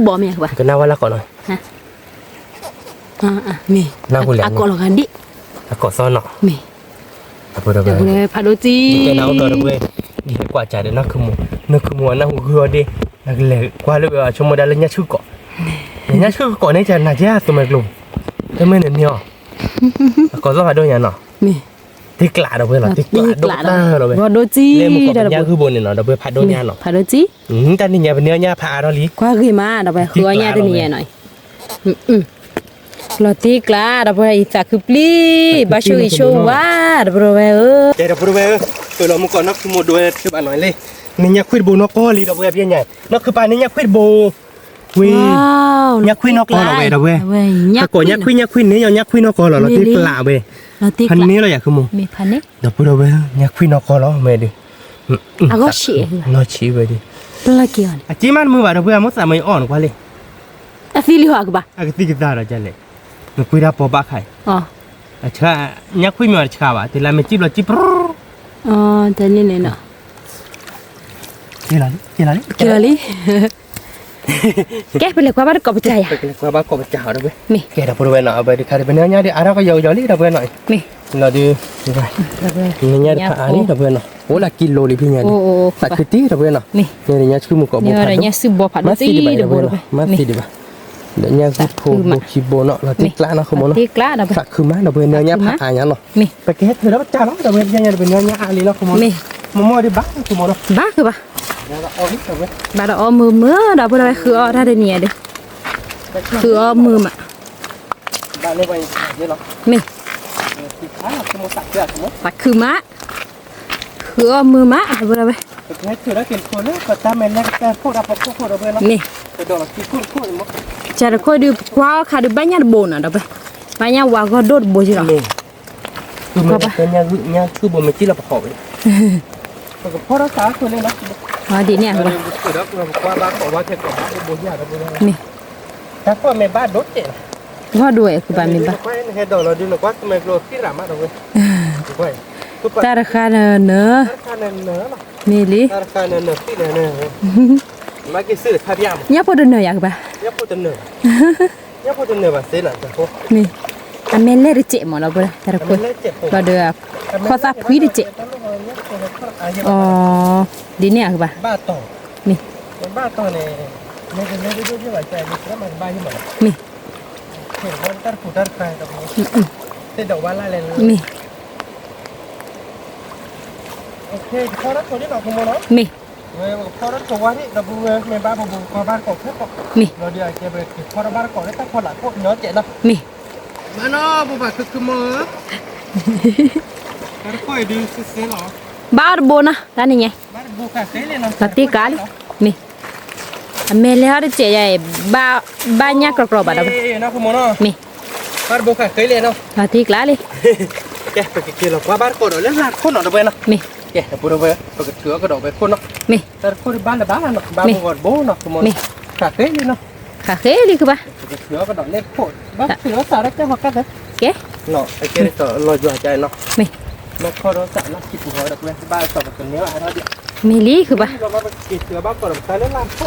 ဘီမ့ၢ်ဧါ, ကနၣ်ဝဲလၢကိးနီၤ, မ့ၢ်, အကိးလီၤဂာ်ဒံး, အကိးသီနီၤ, မ့ၢ်, ဖးဒိၣ်တံၢ်, ကဲနၤအိၣ်ဒီးဒီပုၢ်ဝဲၢ်, ယဟဲကွၢ်စးဒီးနီၢ်ခုမိၢ်, နီၢ်ခုမိၢ်အနၢ်ဟူဂုၢ်အီၤဒ့, နကလဲၤကွၢ်လၢအဆိကမိၣ်ဒၣ်လၢညၣ်ဆူၣ်ကိး, ညၣ်ဆူၣ်ကိးန့ၣ် ကနၤကဲအသူမွဲကျိ, တမ့ၢ်န့ၣ်မ့ၢ်အီၤ, အကိးသီဖးဒိၣ်ညါနီၤ, မ့ၢ်, တံၢ်ကျးဒီပုၢ်ဝဲၢ်လီၤ, တံၢ်ကျးဒိၣ်တၢ်ဒီပုၢ်ဝဲၢ်, လၢမုၢ်ကီးပညၣ်ဂုၢ်ဘိန့ၣ်နီၤ ဒီပုၢ်ဝဲၢ်ဖးဒိၣ်ညါနီၤ, ဖးဒိၣ်တံၢ် တၢ်နံၤညါပန့ၢ်အီၣ်ညၣ်ဖးအါထီၣ်လံ, ကွၢ်ဂ့ၤမး ဒီပုၢ်ဝဲၢ် ဃုအီၣ်ညၣ်တနံၤညါနီၤ, လီၤတံၢ်ကျး ဒီပုၢ်ဝဲၢ်အံၤသးခုပျံၤ, ဘၣ်ဆိၣ်ဂ့ၤဆိၣ်ဝါ ဒီပုၢ်ဝဲၢ်ဧၢ, ကဲဒီပုၢ်ဝဲၢ်ဧၢ, ပလီၤမုၢ်ကီးနီၢ်ခုမိၢ်ဒိဝဲတဘၣ်နီၤလံ, န့ၢ်ညၣ်ခွံၣ်တဘိနီၢ်ကီၢ်လံ ဒီပုၢ်ဝဲၢ်ပညါ, နီၢ်ခုပၢ်န့ၢ်ညၣ်ခွံၣ်တဘိ, ဝ့ၢ်, ညၣ်ခွံၣ်နီၢ်ကီၢ်လီၤဝဲ ဒီပုၢ်ဝဲၢ်, အကိးညၣ်ခွံၣ်ညၣ်ခွံၣ်န့ၢ်ယီၤညၣ်ခွံၣ်နီၢ်ကီၢ်လီၤ လီၤတံၢ်ကျးဝဲ, ဖးန့ၢ်လီၤယၤခုမိၢ်, ဒီပုၢ်ဝဲၢ် ညၣ်ခွံၣ်နီၢ်ကီၢ်လီၤမ့ၢ်ဒုး, အဂီၢ်ဆံး, နီၢ်ဆံးဝဲဒုး, အက့မးတမုာ်ဘၣ် ဒီပုၢ်ဝဲၢ် မိၢ်သးမ့ၢ်အီၣ်နကွၢ်လံ, အသံလံဟီကဘၣ်, အကသံၣ်ကသၣ်ဒီးကလဲၣ်, နကွၢ်တၢ်ပိာ်ဘၣ်ခါအံၤ, ညၣ်ခွံၣ်မ့ၢ်အီၤတဆှးဘၣ် တုၤလၢမ့ၢ်စံၣ်ဘျီစံၣ်ပြူၤ, တၢ်န့ၣ်န့ၣ်နီၤ, က့ၤလီၤလံ, က့ၤလီၤလံ, ကဲ ပလဲၤကွၢ်ဘၣ်တကိးပစၢ်ယၤ, ပလဲၤကွၢ်ဘၣ်ကိးပစၢ်အီၤဒီပုၢ်ဝဲၢ်, မ့ၢ်, ကဲဒီပုၢ်ဝဲၢ်နီၤ အဝဲဒုးခါဒီး ပန့ၢ်ညၣ်ဒုးအါထီၣ်ကယီကယီလံ ဒီပုၢ်ဝဲၢ်နီၤ, မ့ၢ်, လီၤဒုး, န့ၢ်ညၣ်ဒုးဖးအါလံ ဒီပုၢ်ဝဲၢ်နီၤ အိၣ်လၢကံလိလံဖဲညါဒုး, သးခုတံၢ် ဒီပုၢ်ဝဲၢ်နီၤ, န့ၣ်ညၣ်ဆူၣ်မုၢ်ကိးဘိဖးဒိၣ်, မၤသံဒံးဘၣ် ဒီပုၢ်ဝဲၢ်နီၤ မၤသံဒံးဘၣ်, ဒီးညၣ်ဂုၢ်ဖိဘိခံဘိနီၤ လီၤတံၢ်ကျးနီၤ ခိမိၢ်နီၤ, သးခုမး ဒီပုၢ်ဝဲၢ် န့ၢ်ညၣ်ဖးအါညါနီၤ, မ့ၢ်, ပကဟဲထုးလၢပစၢ်လီၤ ဒီပုၢ်ဝဲၢ် ပန့ၢ်ညၣ်အါလံလီၤ ခိမိၢ်နီၤ, မ့ၢ်မ့ၢ်ဒုးဘၣ် ခိမိၢ်နီၤ, ဘၣ်ကဘၣ် ဘၣ်ဒီးအီၣ်မုာ်မုာ် ဒီပုၢ်ဝဲၢ် ဃုအီၣ်တၢ်တနံၤညါဒုး, ဃုအီၣ်မုာ်မး, မ့ၢ်, သးခုမး, ဃုအီၣ်မုာ်မး ဒီပုၢ်ဝဲၢ်, မ့ၢ်, စးတခိၣ်ဒုး ပကွၢ်အီၣ်ခါဒုးဘၣ်ညၣ်တဘိနီၤ ဒီပုၢ်ဝဲၢ်, ဘၣ်ညၣ်ဝါဂီၢ်ဒိၣ်တဘိယလီၤ, ကဘၣ်, ညၣ်ဆူၣ်ဘိမ့ၢ်ကံၣ်လီၤပခီၣ်ဝဲ, ပကဖီထီၣ်သးအခိၣ်လံလီၤ, ဒ်န့ၣ်အကဘၣ်, မ့ၢ်, တၢ်ခိၣ်မ့ၢ်ဘၣ်ဒိၣ်တဲာ်လီၤ, ဂီၢ်ဒိၣ်ဝဲကဘၣ်မ့ၢ်ဘၣ်, တၢ်တဃါနၢၤနၢၤ, မ့ၢ်လံ, ညၣ်ဖိတနၢၤယၤကဘၣ်, မ့ၢ်, အမဲာ်လဲၢ်တစဲးမးလီၤပှၤတၢ်တခိၣ်, ဘၣ်ဒီး, ဖီသၣ်ဖှံတစဲး, အ, ဒ်န့ၣ်အကဘၣ်, မ့ၢ်, မ့ၢ်, မ့ၢ်, မ့ၢ်, မ့ၢ်, ဘၣ်တဘိနီၤ တၢ်န့ၣ်ညါ, လီၤတံၢ်ကျါလံ, မ့ၢ်, အမဲာ်လဲၢ်ဟီၣ်တစဲးယၤအံၤ, ဘၣ်ညၣ်ကြီကြီဘၣ်ဒီး, မ့ၢ်, လီၤတံၢ်ကျါလံ, မ့ၢ်, ပကထုးအီၤကဒီးဝဲခိၣ်နီၤ, မ့ၢ်, မ့ၢ်, ဃးဃ့လံ, ဃးဃ့လံကဘၣ်, ကဲ, မ့ၢ်, မ့ၢ်လံကဘၣ်, မ့ၢ်, ဟါ, ဘၣ်တဘိအီၤ, ဝါ, ကဘၣ်ကထူၣ်ဖျဲးနီၤ, ဒီပုၢ်ဒီဝဲၢ်ဧၢ, ဘၣ်ဒီးတဘိဒီးလံနီၤ, အမဲာ်အံၤတစဲးန့ၣ် ဘၣ်ညၣ်ဖိမုၢ်တစဲးနီၤ, ဝါ, လီၤတံၢ်လီၤတံၢ်ကဘၣ် လီၤတံၢ်ကျါလီၤ, ဝါ, ဘၣ်ဒီးလံ ဘၣ်ဒီးလံဒီးဖဲ, သးခုမး, မ့ၢ်အီၤ, ဝါ, နကီၢ်စၢ်လီၤ, အံၤ, အံၤ, တၢ်, နဒၢဖီၣ်ထုးန့ၢ်လီၤ, အံၤ ထူၣ်ဖျဲး ထူၣ်ဖျဲး, လိၣ်ဘၣ်, ကဘၣ်, မ့ၢ်ဒီး, အသိအဘိသွါထီၣ်စဲး, မ့ၢ် ဘၣ်ဝဲတဘုးဝါမး, တၢ်မဲာ်အံၤစဲးဖိ, မ့ၢ်ဒီး, မ့ၢ်, ဃးဃ့လံက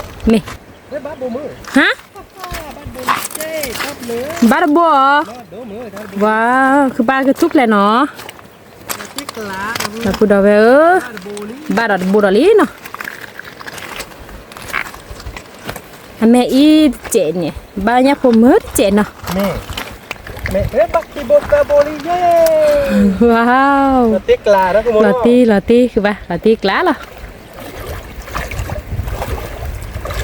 ဘၣ်, မ့ၢ်, ကဲ, ဒီးပဝဲ, ပဖီကၢ်ခံတခိၣ်တခိၣ်နီၤ, ကွၢ်ဘၣ်တကိးလၢဖီမ့ၢ်ဝံၤနီၤ ဒီ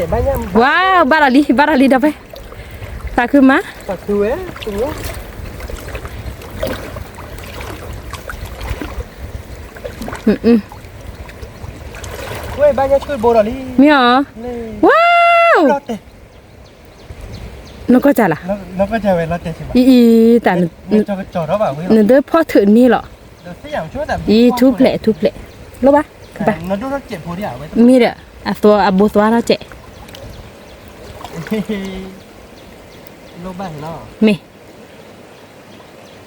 ပုၢ်ဒီဝဲၢ်, ဒီပုၢ်ဒီဝဲၢ်, ဘၣ်တအါလၢၤဘၣ်နီၤ တၢ်ဝီညါဒ်, ဘၣ်ဘျုးဘိဒံးကဲ, လီၤတံၢ်ကျါလံကဘၣ်, မ့ၢ်, ထံဆါလီၤနီၤ, ထံဆါ, ဒီပုၢ်ဒီဝဲၢ် ကဲ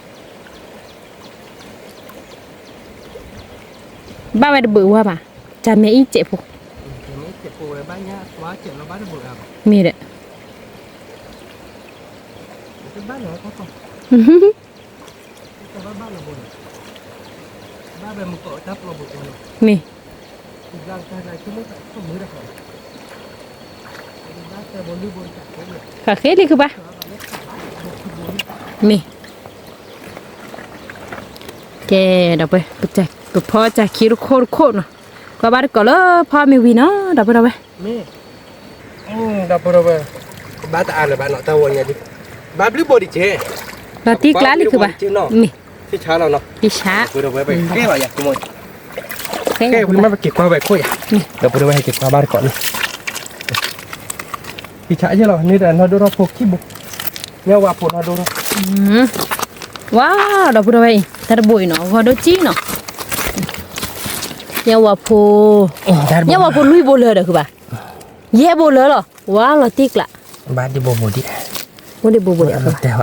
လီၤယၤ, ကဲဝံၤမ့ၢ်ပက့ၤကွၢ်ဝဲခိၣ်ယၤ, ဒီပုၢ်ဒီဝဲၢ် ဟဲက့ၤကွၢ်ဘၣ်တကိးန့ၣ် ယဆါယဲလီၤ န့ၣ်ဒီးနီၢ်ဒိၣ်ထီၣ်ဖိခံဘိ, ညၣ်ဝါဖိနီၢ်ဒိၣ်ထီၣ်, ဝါ, ဒီပုၢ်ဒီဝဲၢ်အံၤ တၢ်တဘိအံၤနီၤ ဂီၤဒိၣ်ကံနီၤ, ညၣ်ဝါဖိ, ညၣ်ဝါဖိလွံၢ်ဘိလၢာ်ဒီးဃုဘၣ်, ယဲၢ်ဘိလၢာ်လီၤ ဝါလီၤတံၢ်ကျါ, ဘၣ်ဒံးဘိဘိဒံး, အိၣ်ဒံးဘိဘိဒံး,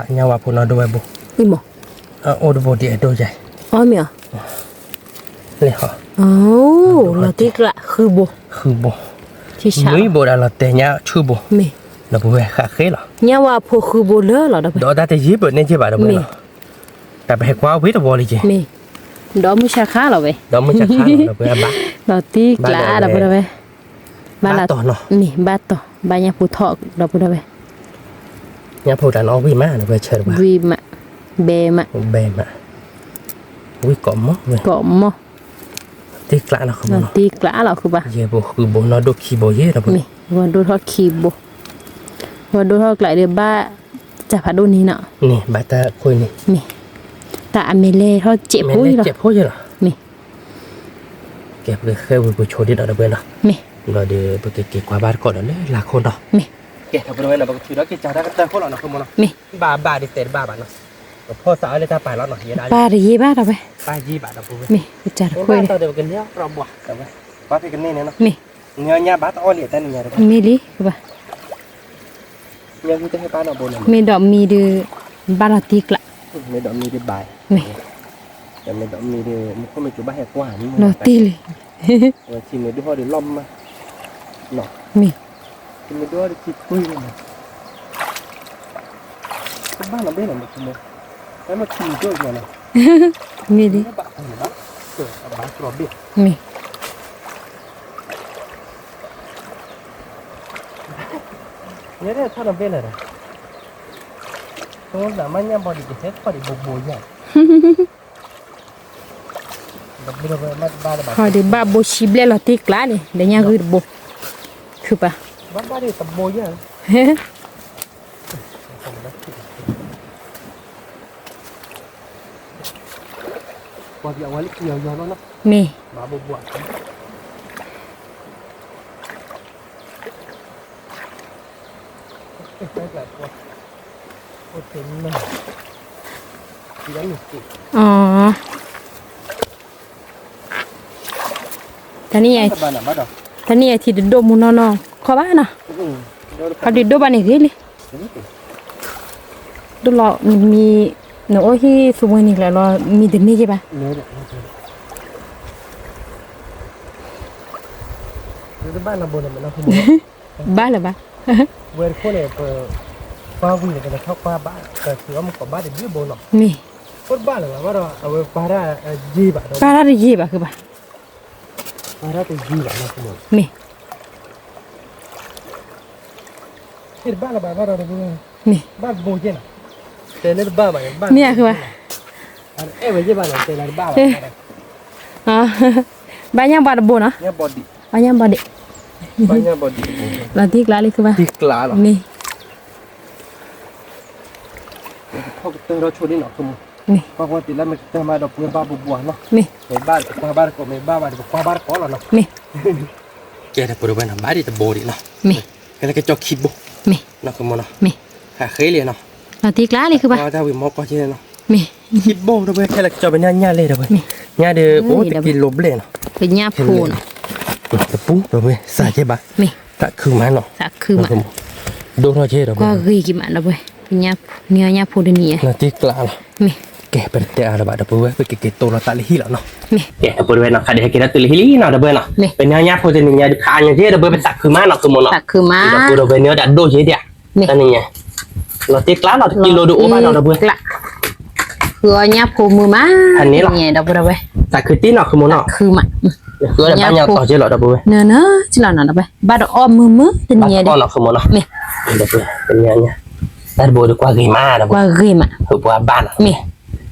ညၣ်ဝါဖိနီၢ်ဒိၣ်ဝဲဘိ, အိၣ်ဒံးဘိဒံးအဒိယဲ, အီမ့ၢ်အီၤ လီၤတံၢ်ကျါ ဃုဘိ, ဃုဘိ, နွံဘိဒီးလီၤတဲာ်ညါဆူဘိ, ဒီပုၢ်ဝဲၢ်ဃးဃ့လီၤ, ညၣ်ဝါဖိဃုဘိလၢာ်လီၤ ဒီးတၢ်တယံာ်ပၢၢ်န့ၢ်က့ဘၣ်ဒီပုၢ်ဝဲၢ်လီၤ, တၢ်ပဟဲကွၢ်ဝံၤတဝီလံက့, ဒီးမုၢ်ဆါခါလီၤဝဲ, ဒီးမုၢ်ဆါခါလီၤ ဒီပုၢ်ဝဲၢ်ဘၣ်, လီၤတံၢ်ကျါ ဒီပုၢ်ဝဲၢ်, ဘၣ်တၢ်နီၤ, ဘၣ်တၢ်, ဘၣ်ညၣ်ဖိထီၣ် ဒီပုၢ်ဝဲၢ် ညၣ်ဖိတၢ်နီၣ်ဝံၣ်မး ဒီပုၢ်ဝဲၢ်ဆၢတဘၣ်, ဝံၣ်မး, ဘဲမး, ဘဲမး, ဝံၣ်ကိးမီၢ်, ကိးမီၢ်, တံၢ်ကျါလီၤဃုဘၣ်, တံၢ်ကျါလီၤဃုဘၣ်, ယဲၢ်ဘိဃုဘိနီၢ်ဒိၣ်ခံဘိယဲၢ် ဒီပုၢ်ဝဲၢ်, ဂီၤဒိၣ်ထီၣ်ခံဘိ, ဂီၤဒိၣ်ထီၣ်ကျါဒီးဘၣ်, တၢ်ဖးဒိၣ်န့ၣ်နီၤ, န့ၣ်ဘၣ်တၢ်ခိၣ်န့ၣ်, မ့ၢ်, တၢ်အမဲာ်လဲၢ်ထီၣ်စဲးဖိယဲၢ်လီၤ, စဲးဖိယဲၢ်လီၤ, မ့ၢ် ကဲပကဃဲဝံၤပဆိဒံးဒီးဒီပုၢ်ဝဲၢ်နီၤ, မ့ၢ်, ဒီးဒီးပကက့ၤကွၢ်ဘၣ်တကိးဒီးလၢလၢခိၣ်နီၤ, မ့ၢ် ကဲ ဒီပုၢ်ဝဲၢ်နီၤ ပကထုးဒီးက့ၤစးတၢ်ကတၢၢ်ခိၣ်လီၤနီၤ ခိၣ်မနီၤ. မ့ၢ် ဘၣ်ဘၣ်ဒ်တဲတဘၣ်ဘၣ်နီၤ. ပဖီၣ်စးအီၤလၢတၢ်ပာ်လီၤနီၤ ယဲဒၣ် ပာ်တယံာ်ဘၣ်ဒီပုၢ်ဝဲၢ်. ပာ်ယံာ်ဘၣ်ဒီပုၢ်ဝဲၢ်. မ့ၢ် ပစးတခိၣ်လီၤ. ဘၣ်ဖဲကန့ၢ်န့ၣ်နီၤ. မ့ၢ် နညါဘၣ်တအီၣ်လံတၢ်နညါဒီး မ့ၢ်လံ ကဘၣ် မ့ၢ်ဒီးမံဒီး ဘၣ်လီၤတံၢ်ကျး. မ့ၢ်ဒီးမံဒီးဘၣ်. မ့ၢ် မ့ၢ်ဒီးမံဒီး မူခိၣ်မ့ၢ်ကဘၣ်ဟဲကွၢ် လီၤတံၢ်လံ. ဝဲထံမ့ၢ်ဒိၣ်ဟီၣ်ဒီးလီၢ်မးနီၤ. မ့ၢ် ထံမ့ၢ်ဒိၣ်ဟီၣ်ဒီးထံပှ့ၤလီၤနီၤ. ကဘၣ်နီၤဘ့ၣ်နီၤ မ့ၢ်ထံမ့ၢ် တၢ်မ့ၢ်ထံမ့ၢ်ဒိၣ်နီၤ. မ့ၢ်လံ. မ့ၢ် ယဲဒၣ်ထီၣ်နီၤဘ့ၣ်လၢၤဒီး တိသးမ့ၢ်ညၣ်ဘီဒံးကဟဲခီၣ်ဒံးဘိဘိယါ ခီၣ်ဒံးဘၣ်ဘိဆံဘျဲၣ်လီၤတံၢ်ကျးန့ၣ် ဒီးညၣ်ဂုၢ်တဘိ ခုပာ် ဘၣ်ဘၣ်ဒံးတဘိယါ မ့ၢ် အီ တနံၤအံၤ တနံၤအံၤထံတဒိၣ်မူနီၢ်နီၢ် ခီဘၣ်နီၤ, ခီဒုးဒိၣ်ဘၣ်န့ၣ်ဂ့ၤလံ, ဒိၣ်လီၤနမံ, နအိၣ်ဟံၣ်သူဝဲန့ၣ်ကျၢၤလီၤ မံတန့ၢ်က့ၤဘၣ်, ဘၣ်လၢၤဘၣ်, ဝဲတခိၣ်န့ၣ် ပကွၢ်ဝံၤန့ၣ် ပကထီၣ်ကွၢ်ဘၣ် ပထုးအီၣ်မူကီးဘၣ်တဘျုးဘိနီၤ, မ့ၢ် အိၣ်တဘၣ်လၢၤဘၣ် ဘၣ်ဒီးအဝဲပာ်တၢ်ယံာ်ဘၣ်ဒီး ပာ်တၢ်တယံာ်ဘၣ်ဃုဘၣ်, ပာ်တၢ်တယံာ်ဘၣ်နီၤ မ့ၢ် တဘၣ်လၢၤဘၣ် ဘၣ်ဒီးတဘၣ်, မ့ၢ် ဘၣ်တဘိက့ၢ်နီၤ, တဲလၢတဘၣ်ဘၣ် မ့ၢ်အဃုဘၣ်, အဲၣ်ဝဲယ့ၢ်ဘၣ်နီၤ တဲလၢတဘၣ်ဘၣ်, ဘၣ်ညၣ်ဘီတဘိနီၤ, ဘၣ်ညၣ်ဘီဒံး, ဘၣ်ညၣ်ဘီဒံး, လီၤတံၢ်ကျးလံဃုဘၣ်, တံၢ်ကျးလီၤ, မ့ၢ် ထီၣ်ကတၢၢ်ထီၣ်ဆိဒ်နီၤ မ့ၢ် ကွၢ်ကွၢ်တံၢ်လၢမ့ၢ်ကတၢၢ်မးဒီးပှဲၤဘၣ်ဘိဘိနီၤ, မ့ၢ် မ့ၢ်ဘၣ်ပကွၢ်ဘၣ်တကိး မ့ၢ်ဘၣ်ဘၣ်ဒီးပကွၢ်ဘၣ်တကိးလီၤနီၤ, မ့ၢ် ကဲဒီပုၢ်ဝဲၢ်နီၤ ဘၣ်ဒံးတဘိဒံးနီၤ, မ့ၢ် ကဲလၢကစီခံဘိ, မ့ၢ် နီၤ မ့ၢ် ဃးဃ့လံနီၤ, လီၤတံၢ်ကျးလံဃုဘၣ်, တၢ်ဝံၤမီၢ်ကွၢ်က့ၤနီၤ, မ့ၢ် ခံဘိဒီပုၢ်ဝဲၢ် ခဲလၢာ်ကစီပညၣ်ညၣ်လဲၣ်ဒီပုၢ်ဝဲၢ်, ညၣ်ဒီး ပအိၣ်တကံလိၤဘျဲၣ်နီၤ, ပညၣ်ဖိနီၤ, တပူၤဒီပုၢ်ဝဲၢ် စးက့ၤဘၣ်, မ့ၢ် သးခုမးနီၤ, သးခုမး, ဒိၣ်ထီၣ်က့ၤဒီပုၢ်ဝဲၢ်, ကွၢ်ဂ့ၤက့ၤမးဒီပုၢ်ဝဲၢ်, ပညၣ်ဖိတနံၤ, လီၤတံၢ်ကျးလီၤ, မ့ၢ် ကဲ ပတတဲအါလၢၤဘၣ်ဒီပုၢ်ဝဲၢ် ပကက့ၤတိၢ်လီၤသးလၢဟံၣ်လီၤနီၤ, မ့ၢ် ကဲ ဒီပုၢ်ဝဲၢ်နီၤ ခါဒံးဟဲက့ၤထီၣ်တုၤလၢဟံၣ်လံနီၤ ဒီပုၢ်ဝဲၢ်နီၤ, မ့ၢ် ပညၣ်ညၣ်ဖိတနံၤညါဒုးဖးအါညီက့ၤဒီပုၢ်ဝဲၢ် ပသးခုမးနီၤ သုမိၢ်နီၤ, သးခုမး, ဒီပုၢ်ဝဲၢ်န့ၣ်ဒၣ်ဒိၣ်က့ၤဒံး, မ့ၢ် တနံၤညါ, လီၤတံၢ်ကျးလီၤ တကံလိၤဒုးအိၣ်ဘၣ်နီၤ ဒီပုၢ်ဝဲၢ်, ဃုအီၣ်ညၣ်ဖိမုာ်မး, ဖဲန့ၣ်လီၤ, ဒီပုၢ်ဝဲၢ်, သးခုတံၢ်နီၤ သုမိၢ်နီၤ, သးခုမး, ဃုအီၣ်ဘၣ်ညၣ်တီက့ၤလီၤ ဒီပုၢ်ဝဲၢ်, နနက့ၤလီၤနီၤ ဒီပုၢ်ဝဲၢ်, ဘၣ်တအီၣ်မုာ်မုာ် တနံၤညါဒုး, မ့ၢ် တနံၤညါ, တၢ်တဘိဒီးကွၢ်ဂ့ၤမး ဒီပုၢ်ဝဲၢ်, ဃုပှၤဘၣ်နီၤ, မ့ၢ်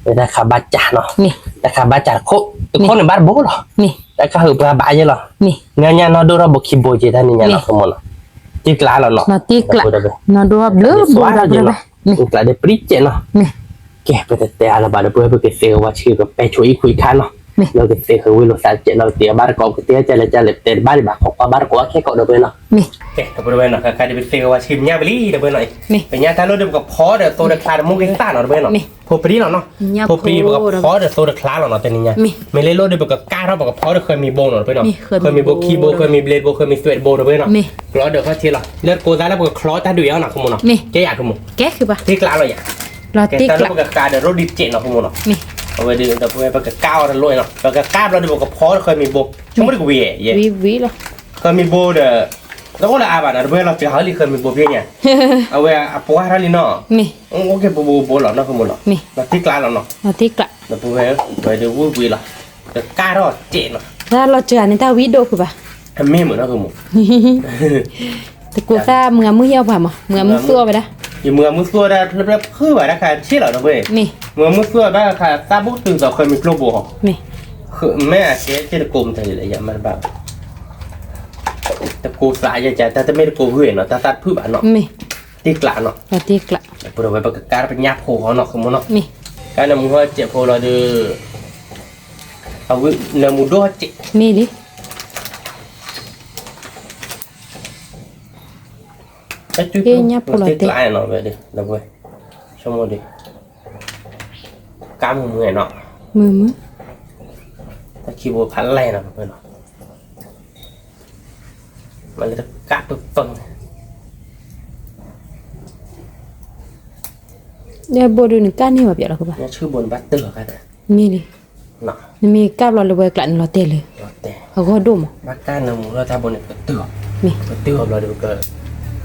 တၢ်ခးဘၣ်စးနီၤ, မ့ၢ် တၢ်ခးဘၣ်စးတခိၣ်, တခိၣ်န့ၣ်ဘၣ်တဘိလီၤ, မ့ၢ် တၢ်ခးဃုပှၤဘၣ်ယဲလီၤ, မ့ၢ် ညါညါနီၢ်ဒိၣ်ထီၣ်ဘိခံဘိက့ၤ တၢ်နံၤညါနီၤ သုမိၢ်နီၤ, တံၢ်ကျးလီၤနီၤ, တံၢ်ကျး, နီၢ်ဒိၣ်ဘျုးဘိ ဒီပုၢ်ဝဲၢ်, မ့ၢ် တံၢ်ကျးဒီးပြံကဲးနီၤ, မ့ၢ် ကဲ ပတတဲအါလၢၤဘၣ် ဒီပုၢ်ဝဲၢ် ပကသ့အဝဲဆှံ ကပဲဆိအံၣ်ခွံခါနီၤ, မ့ၢ် လၢကသ့ဃုာ်ဝံၤလိာ်သးတကဲးနီၤ ကသ့အဘၣ်တကိး ကသ့ကလဲၤကလဲၤ ပတဲတဘၣ်ဒံးဘၣ် ခိးကွၢ်ဘၣ်တကိးခဲကိး ဒီပုၢ်ဝဲၢ်နီၤ, မ့ၢ် ကဲ ဒီပုၢ်ဝဲၢ်နီၤ ခါခါဒ်ပသ့အဝဲဆှံပညၣ်ပလံ ဒီပုၢ်ဝဲၢ်နီၤ, မ့ၢ် ပညၣ်တၢ်လိၣ်ဒီးပကဖီဒီးသိတချါတမူကသၣ်နီၤ ဒီပုၢ်ဝဲၢ်နီၤ, ဖိပြံလီၤနီၤ, ဖိပြံပကဖီဒီးသိတချါလီၤနီၤ တနံၤညါ, မ့ၢ်လ့လိၣ်ဒီးပကကၢ်ထီၣ်ပကဖီဒီးဃၢၤမံၤဘိနီၤ ဒီပုၢ်ဝဲၢ်နီၤ, ဃၢၤမံၤဘိခံဘိ ဃၢၤမံၤဘျဲၣ်တဘိ ဃၢၤမံၤသွဲၣ်တဘိ ဒီပုၢ်ဝဲၢ်နီၤ, မ့ၢ် ကျီဒီးခီၣ်ထံလီၤ လၢတကိးသးလၢပကချီတၢ်ဒုးအီၤနီၤ သုမိၢ်နီၤ, မ့ၢ် ကဲယၤ သုမိၢ်, ကဲ တံၢ်ကျးလီၤယၤ, ကဲတၢ်လၢပကကးဒီးရိၣ်ဒံးစဲးနီၤ သုမိၢ်နီၤ, မ့ၢ် အဝဲဒီး ဒီပုၢ်ဝဲၢ် ပကကၢ်အီၤတလိၣ်နီၤ ပကကၢ်ဘျီဒီးပကဖီဒီးဃၢၤမံၤဘိ ဆိကမိၣ်တကဝံၤ ဝံၤဝံၤလီၤ, ဃၢၤမံၤဘိဒီး တအိၣ်လၢအါဘၣ်နီၤ ဒီပုၢ်ဝဲၢ် လီၤစှၤဟီလံဃၢၤမံၤဘိဖဲညါ, အဝဲအပှၢ်ထီၣ်လံနီၤ, မ့ၢ် အိၣ်က့ၤဘိဘိဘိလီၤနီၤ သုမိၢ်နီၤ, မ့ၢ် တံၢ်ကျးလီၤနီၤ, ဒီပုၢ်ဝဲၢ် ဝဲဒီးဝံၤဝံၤလီၤ, ပကကၢ်ထီၣ်စဲးနီၤ, တၢ်လီၤစှၤန့ၣ် တၢ်ဝံၤဒိၣ်ဃုဘၣ်, အမ့ၢ်မုာ်နီၤ သုမိၢ် တကိးသၣ်မုာ်မုာ်ဟံၣ်အီၣ်ပှၤမး မုာ်မုာ်သူအီၣ်ဝဲဒၣ်, ယမုာ်မုာ်သူအီၣ်ဒၣ်ဖျၢၣ်ဖျၢၣ်ဖုးဘၣ်တၢ်ခါဆ့လီၤ ဒီပုၢ်ဝဲၢ်, မ့ၢ် မုာ်မုာ်သူအီၣ်ဘၣ်ခါသၣ်ဘိၣ်တုၤသိးဃၢၤမံၤကျိဘိ, မ့ၢ် မ့ၢ်အကဲက့ၤတကိးမတၤလဲၣ် ယမၤတဘၣ်ဘၣ်, တကိးသးယကတၢ်တမ့ၢ်တကိးဂုၢ်နီၤ တၢ်သၣ်တဖုးဘၣ်နီၤ, မ့ၢ် တံၢ်ကျးနီၤ, တံၢ်ကျး, ဒီပုၢ်ဝဲၢ် ပကကၢ်ပညၣ်ဖိအီၤနီၤ သုမိၢ်နီၤ, မ့ၢ် ကၢ်နမူဟီၣ်စဲးဖိလီၤဒီး အဝဲနမူဒိၣ်ဟီၣ်စဲး မ့ၢ်လံ ကဲ ညၣ်ဖိလီၤတဲာ်နီၤဝဲဒၣ်, ဆိကမိၣ်ဒ်, ကါမုာ်မုာ်နီၤ, မုာ်မုာ်, တၢ်ခံဘိဖးလဲၢ်နီၤဝဲနီၤ, မၤလၢတကးပၢၢ်ပၢၢ်န့ၣ်, ယဲဘိဒုးနကၣ်န့ၢ်ဘၣ်ပၠးလီၤကဘၣ်, မ့ၢ်လံ, နမ့ၢ်ကၣ်ဘျီလၢဝဲကျးန့ၣ်လီၤတဲာ်လၢ, အဂီၢ်ဒိၣ်မး, ဘၣ်ကၣ်နၢမူထီၣ်တၢ်ဘိန့ၣ် ပကတုၢ်အီၤ, ပကတုၢ်အီၤဘျီဒီးပက,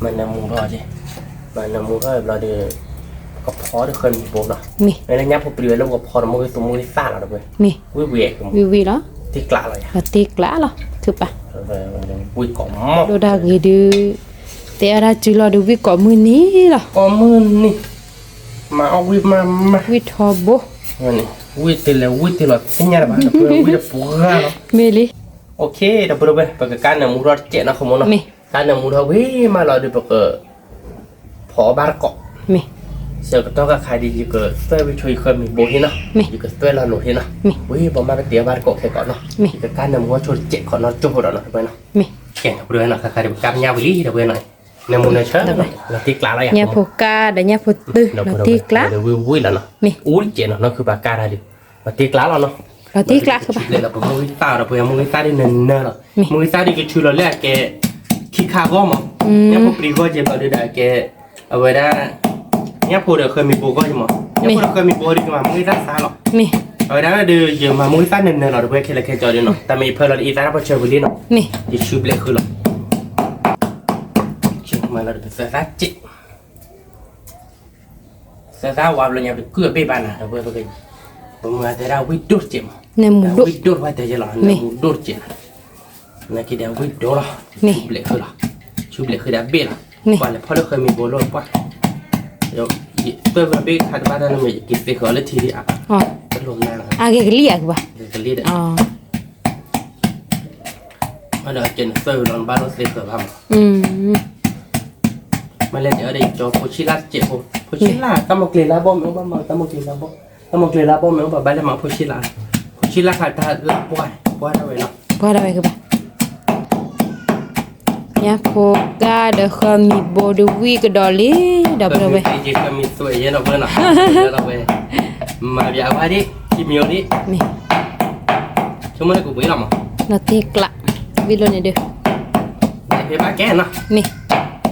မၤနၢမူထီၣ်က့ၤ, မၤနၢမူထီၣ်ဘျီဒီး, ပကဖီဒီးဃၢမံၤဘိလီၤ, မ့ၢ်လၢညၣ်ဖိပျံၤဝဲလၢပကဖီဒီးမုၢ်ဂ့ၤသူမုၢ်ဂ့ၤသၣ်လီၤဒီးဝဲ, မ့ၢ်, ဝံၣ်ဝံၣ်, ဝံၣ်ဝံၣ်လီၤ, တ့ကျးလီၤယၤ, တ့ကျးလီၤ, ခုပာ်, ဝံၣ်ကိးမုၢ်, ဒိၣ်တၢ်ဂ့ၤဒုး, တဲအါတၢ်စုလီၤဒုးဝံၣ်ကိးမုၢ်နံၤလီၤ, ကိးမုၢ်နံၤ, မၤအီၣ်ဝံၣ်မးမး, ဝံၣ်ထီဘိ ဝံၣ်တ့ၢ်လဲၤဝံၣ်တ့ၢ်လီၤသ့ၣ်ညါတဘၣ်, ဝံၣ်တပှၢ်လီၤ, မ့ၢ်လံ, ဒီပုၢ်ဒီဝဲၢ် ပကကါနၢမူထီၣ်တစဲးနီၤ ခီမနီၤ, မ့ၢ်, ကါနၢမူထီၣ်ဝံၤမးလီၤဒီး ပကဖီအီၣ်ဘၣ်တကိး, မ့ၢ်, ဆၢကတီၢ်ခါခါဒ် ယကသွဲၣ်ဝံၣ်ဆိယဃၢမံၤဘိဟ့ၣ်နီၤ, မ့ၢ်, ယကသွဲၣ်လီၤလိာ်ဟ့ၣ်နီၤ, မ့ၢ်, ဝံၤပမၤပတ့ၢ်အီၣ်ဘၣ်တကိးခဲကိးနီၤ, မ့ၢ်, ယကကါနၢမူထီၣ်ဆိတစဲးခီနီၤ ကၠိဖိဒီးနီၤ ဒီပုၢ်ဝဲၢ်နီၤ, ကဲ ဒီပုၢ်ဒီဝဲၢ်နီၤ ခါခါဒ်ပကါပညၣ်ဝံၤလံ ဒီပုၢ်ဝဲၢ်နီၤ, နၢမူနၢဆၢ, လီၤတ့ကျးလီၤယၤ, ညၣ်ဖိကါဒီးညၣ်ဖိတုၤ လီၤတ့ကျး, ဝံၣ်ဝံၣ်လီၤနီၤ, မ့ၢ်, အိၣ်တစဲးနီၤ နီၢ်ခုပာ်ကါတၢ်ဒုး, လီၤတ့ကျးလီၤနီၤ, လီၤတ့ကျး ပကဆူဘျဲးလီၤ ပမုၢ်ဂံၢ်သၣ်ဒီး ပမုၢ်ဂံၢ်သၣ်ဒ်နၢၤနၢၤလီၤ, မ့ၢ်, မုၢ်ဂံၢ်သၣ်ဒ်ကဆူလီၤလၢအကဲ ခံခါအဂီၢ်မး, ညၣ်ဖိပျံၤဂီၢ်ကဲဘျီဒုးဒီးအကဲ, အဝဲဒၣ်, ညၣ်ဖိဒီးဃၢမံၤဘိဂီၢ်ကဲမး, ညၣ်ဖိဒီးဃၢမံၤဘိဒ်ကမၤမုၢ်ဂံၢ်သၣ်သါလီၤ, မ့ၢ်, အဝဲဒၣ်ဒီးယမၤမုၢ်ဂံၢ်သၣ်နၢၤနၢၤလီၤ ဒီပုၢ်ဝဲၢ်ခဲလၢာ်ခဲဆ့ဒီးနီၤ, တၢ်မ့ၢ်ယဖၢလီၤဒ်အံၤသၣ်တၢ်ပီၢ်ဆၢဝံၤလံနီၤ, မ့ၢ်, ယဆူဘျဲးဃုလီၤ, မၤလီၤဒီးပသၢသၣ်စဲး သၢသၣ်ဝါဘျီညါ ပတကုၢ်အဘ့ၣ်ဘၣ်နၤ ဒီပုၢ်ဝဲၢ်, ပမၤတဲဒၣ်ဝံၣ်ဒိၣ်တစဲးမး, ဝံၣ်ဒိၣ်တဝဲတဲယဲလီၤ, နၢမူဒိၣ်တစဲးနၤ, နာ်က့ဒီးဝံၣ်ဒိၣ်လီၤ, ဆူဘျဲးဃုလီၤ, ဆူဘျဲးဃုဒီးအဘ့ၣ်လီၤ, ပှၤလဲၤဖီၣ်လၢဃၢမံၤဘိလိာ်ပှၢ်, သွဲၣ်ဝဲဘ့ၣ်ခါတဘၣ်တၢ်န့ၣ်မ့ၢ် ယက့ၤသ့ဃီၤလၢထံဒ်အါ, တလိၣ်နၤလီၤ, အဂ့ၤကလံၣ်အကဘၣ်, ကလံၣ်ဒီး ဒီးကဲနသွဲၣ်ဝံၤလီၤ နဘၣ်လိၣ်သ့ဃၢၤဘၣ်မး, မ့ၢ်လဲၣ်န့ၣ် အဒီးယကၠီဖိဆံးလၢ်တစဲးဖိ, ဖိဆံးလၢ် တၢ်မီကျ့ၤလၢဘီၣ်မ့ၢ်အိၣ်ဘၣ်မး တၢ်မီကျ့ၤလၢဘီၣ်, တၢ်မီကျ့ၤလၢဘီၣ်မ့ၢ်အိၣ်ဘၣ် ဘၣ်လဲၣ်မးဖိဆံးလၢ်, ဖိဆံးလၢ်ခါတၢ်လၢပှၢ်, ပှၢ်ဒၣ်ဝဲလီၤ, ပှၢ်ဒၣ်ဝဲကဘၣ်, ညၣ်ဖိကါဒီးဃၢမံၤဘိဒီးဝံၣ်ကဒီးလံ, ဒီပုၢ်ဝဲၢ်, ဃၢမံၤသွဲးယဲဒီပုၢ်ဝဲၢ်နီၤ, ဒီပုၢ်ဝဲၢ်, မၤဘၣ်အဝဲဒ် ခံမံၤဒ်, မ့ၢ်, ဆိကမိၣ်လၢကဘှံးလီၤမး, လီၤတ့ကျး, ဝံၣ်လိာ်န့ၣ်ဒီး, ဘျဲးဖဲဘၣ်ကဲနီၤ, မ့ၢ်,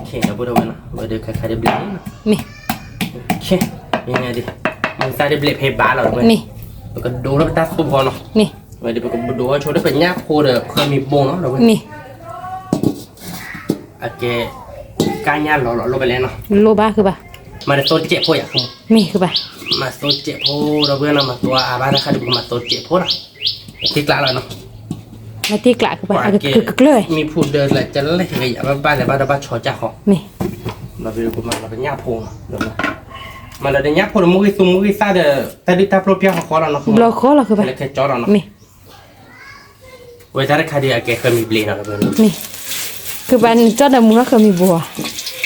ဒီပုၢ်ဝဲၢ်နီၤ ဝဲဒီးခါခါဒ်ဘျဲး, မ့ၢ်, ဒ်, မုၢ်သၣ်ဒ်ဘျဲးဖဲဘၣ်လီၤ, မ့ၢ်, ပကဒိလၢပတၢ်သူၣ်ဖီနီၤ, မ့ၢ်, ဝဲဒီးပကဒိဆိလၢပညၣ်ဖိဒီးဃၢမံၤဘိနီၤ, မ့ၢ်, အကဲ, ကါညၣ်လီၤလီၤလိၣ်ဘၣ်လဲၣ်နီၤ, လိၣ်ဘၣ်ဃုဘၣ်, မၤတသိစဲးဖိယၤ, မ့ၢ်ဃုဘၣ်, မၤသိစဲးဖိဒီပုၢ်ဝဲၢ်နီၤ မၤသိအါဘၣ်တခါဒ်ပကမၤသိစဲးဖိလီၤ, တ့ကျးလီၤနီၤ, မၤတ့ကျးဃုဘၣ်, ကကျၢၢ်, မံၤဖူဒၢလၢကလဲၣ်ကယၤဘၣ်ဘၣ်လဲၣ်ဘၣ်ဒီးဘၣ်ဆီကၢ်ဃီ, မ့ၢ်, ဘၣ်ဘၣ်ဒီးပမၤလီၤပညၣ်ဖိနီၤ, မၤလီၤဒီးညၣ်ဖိဒီးမုၢ်ဂံၢ်သူမုၢ်ဂံၢ်သၣ်ဒီး တၢ်ဒုၣ်တၢ်ပျိပျၢ်ဃီဃီလီၤနီၤ, ဘျီဃီလီၤဃုဘၣ်, ခဲလၢာ်ခဲဆ့လီၤနီၤ, မ့ၢ် ဝဲတၢ်တခါဒ်အကဲဃၢမံၤဘျ့နီၤ, မ့ၢ်, ဃုဘၣ်နကၠီဒီးမူထီၣ်ဃၢမံၤဘိဧါ, ဒီး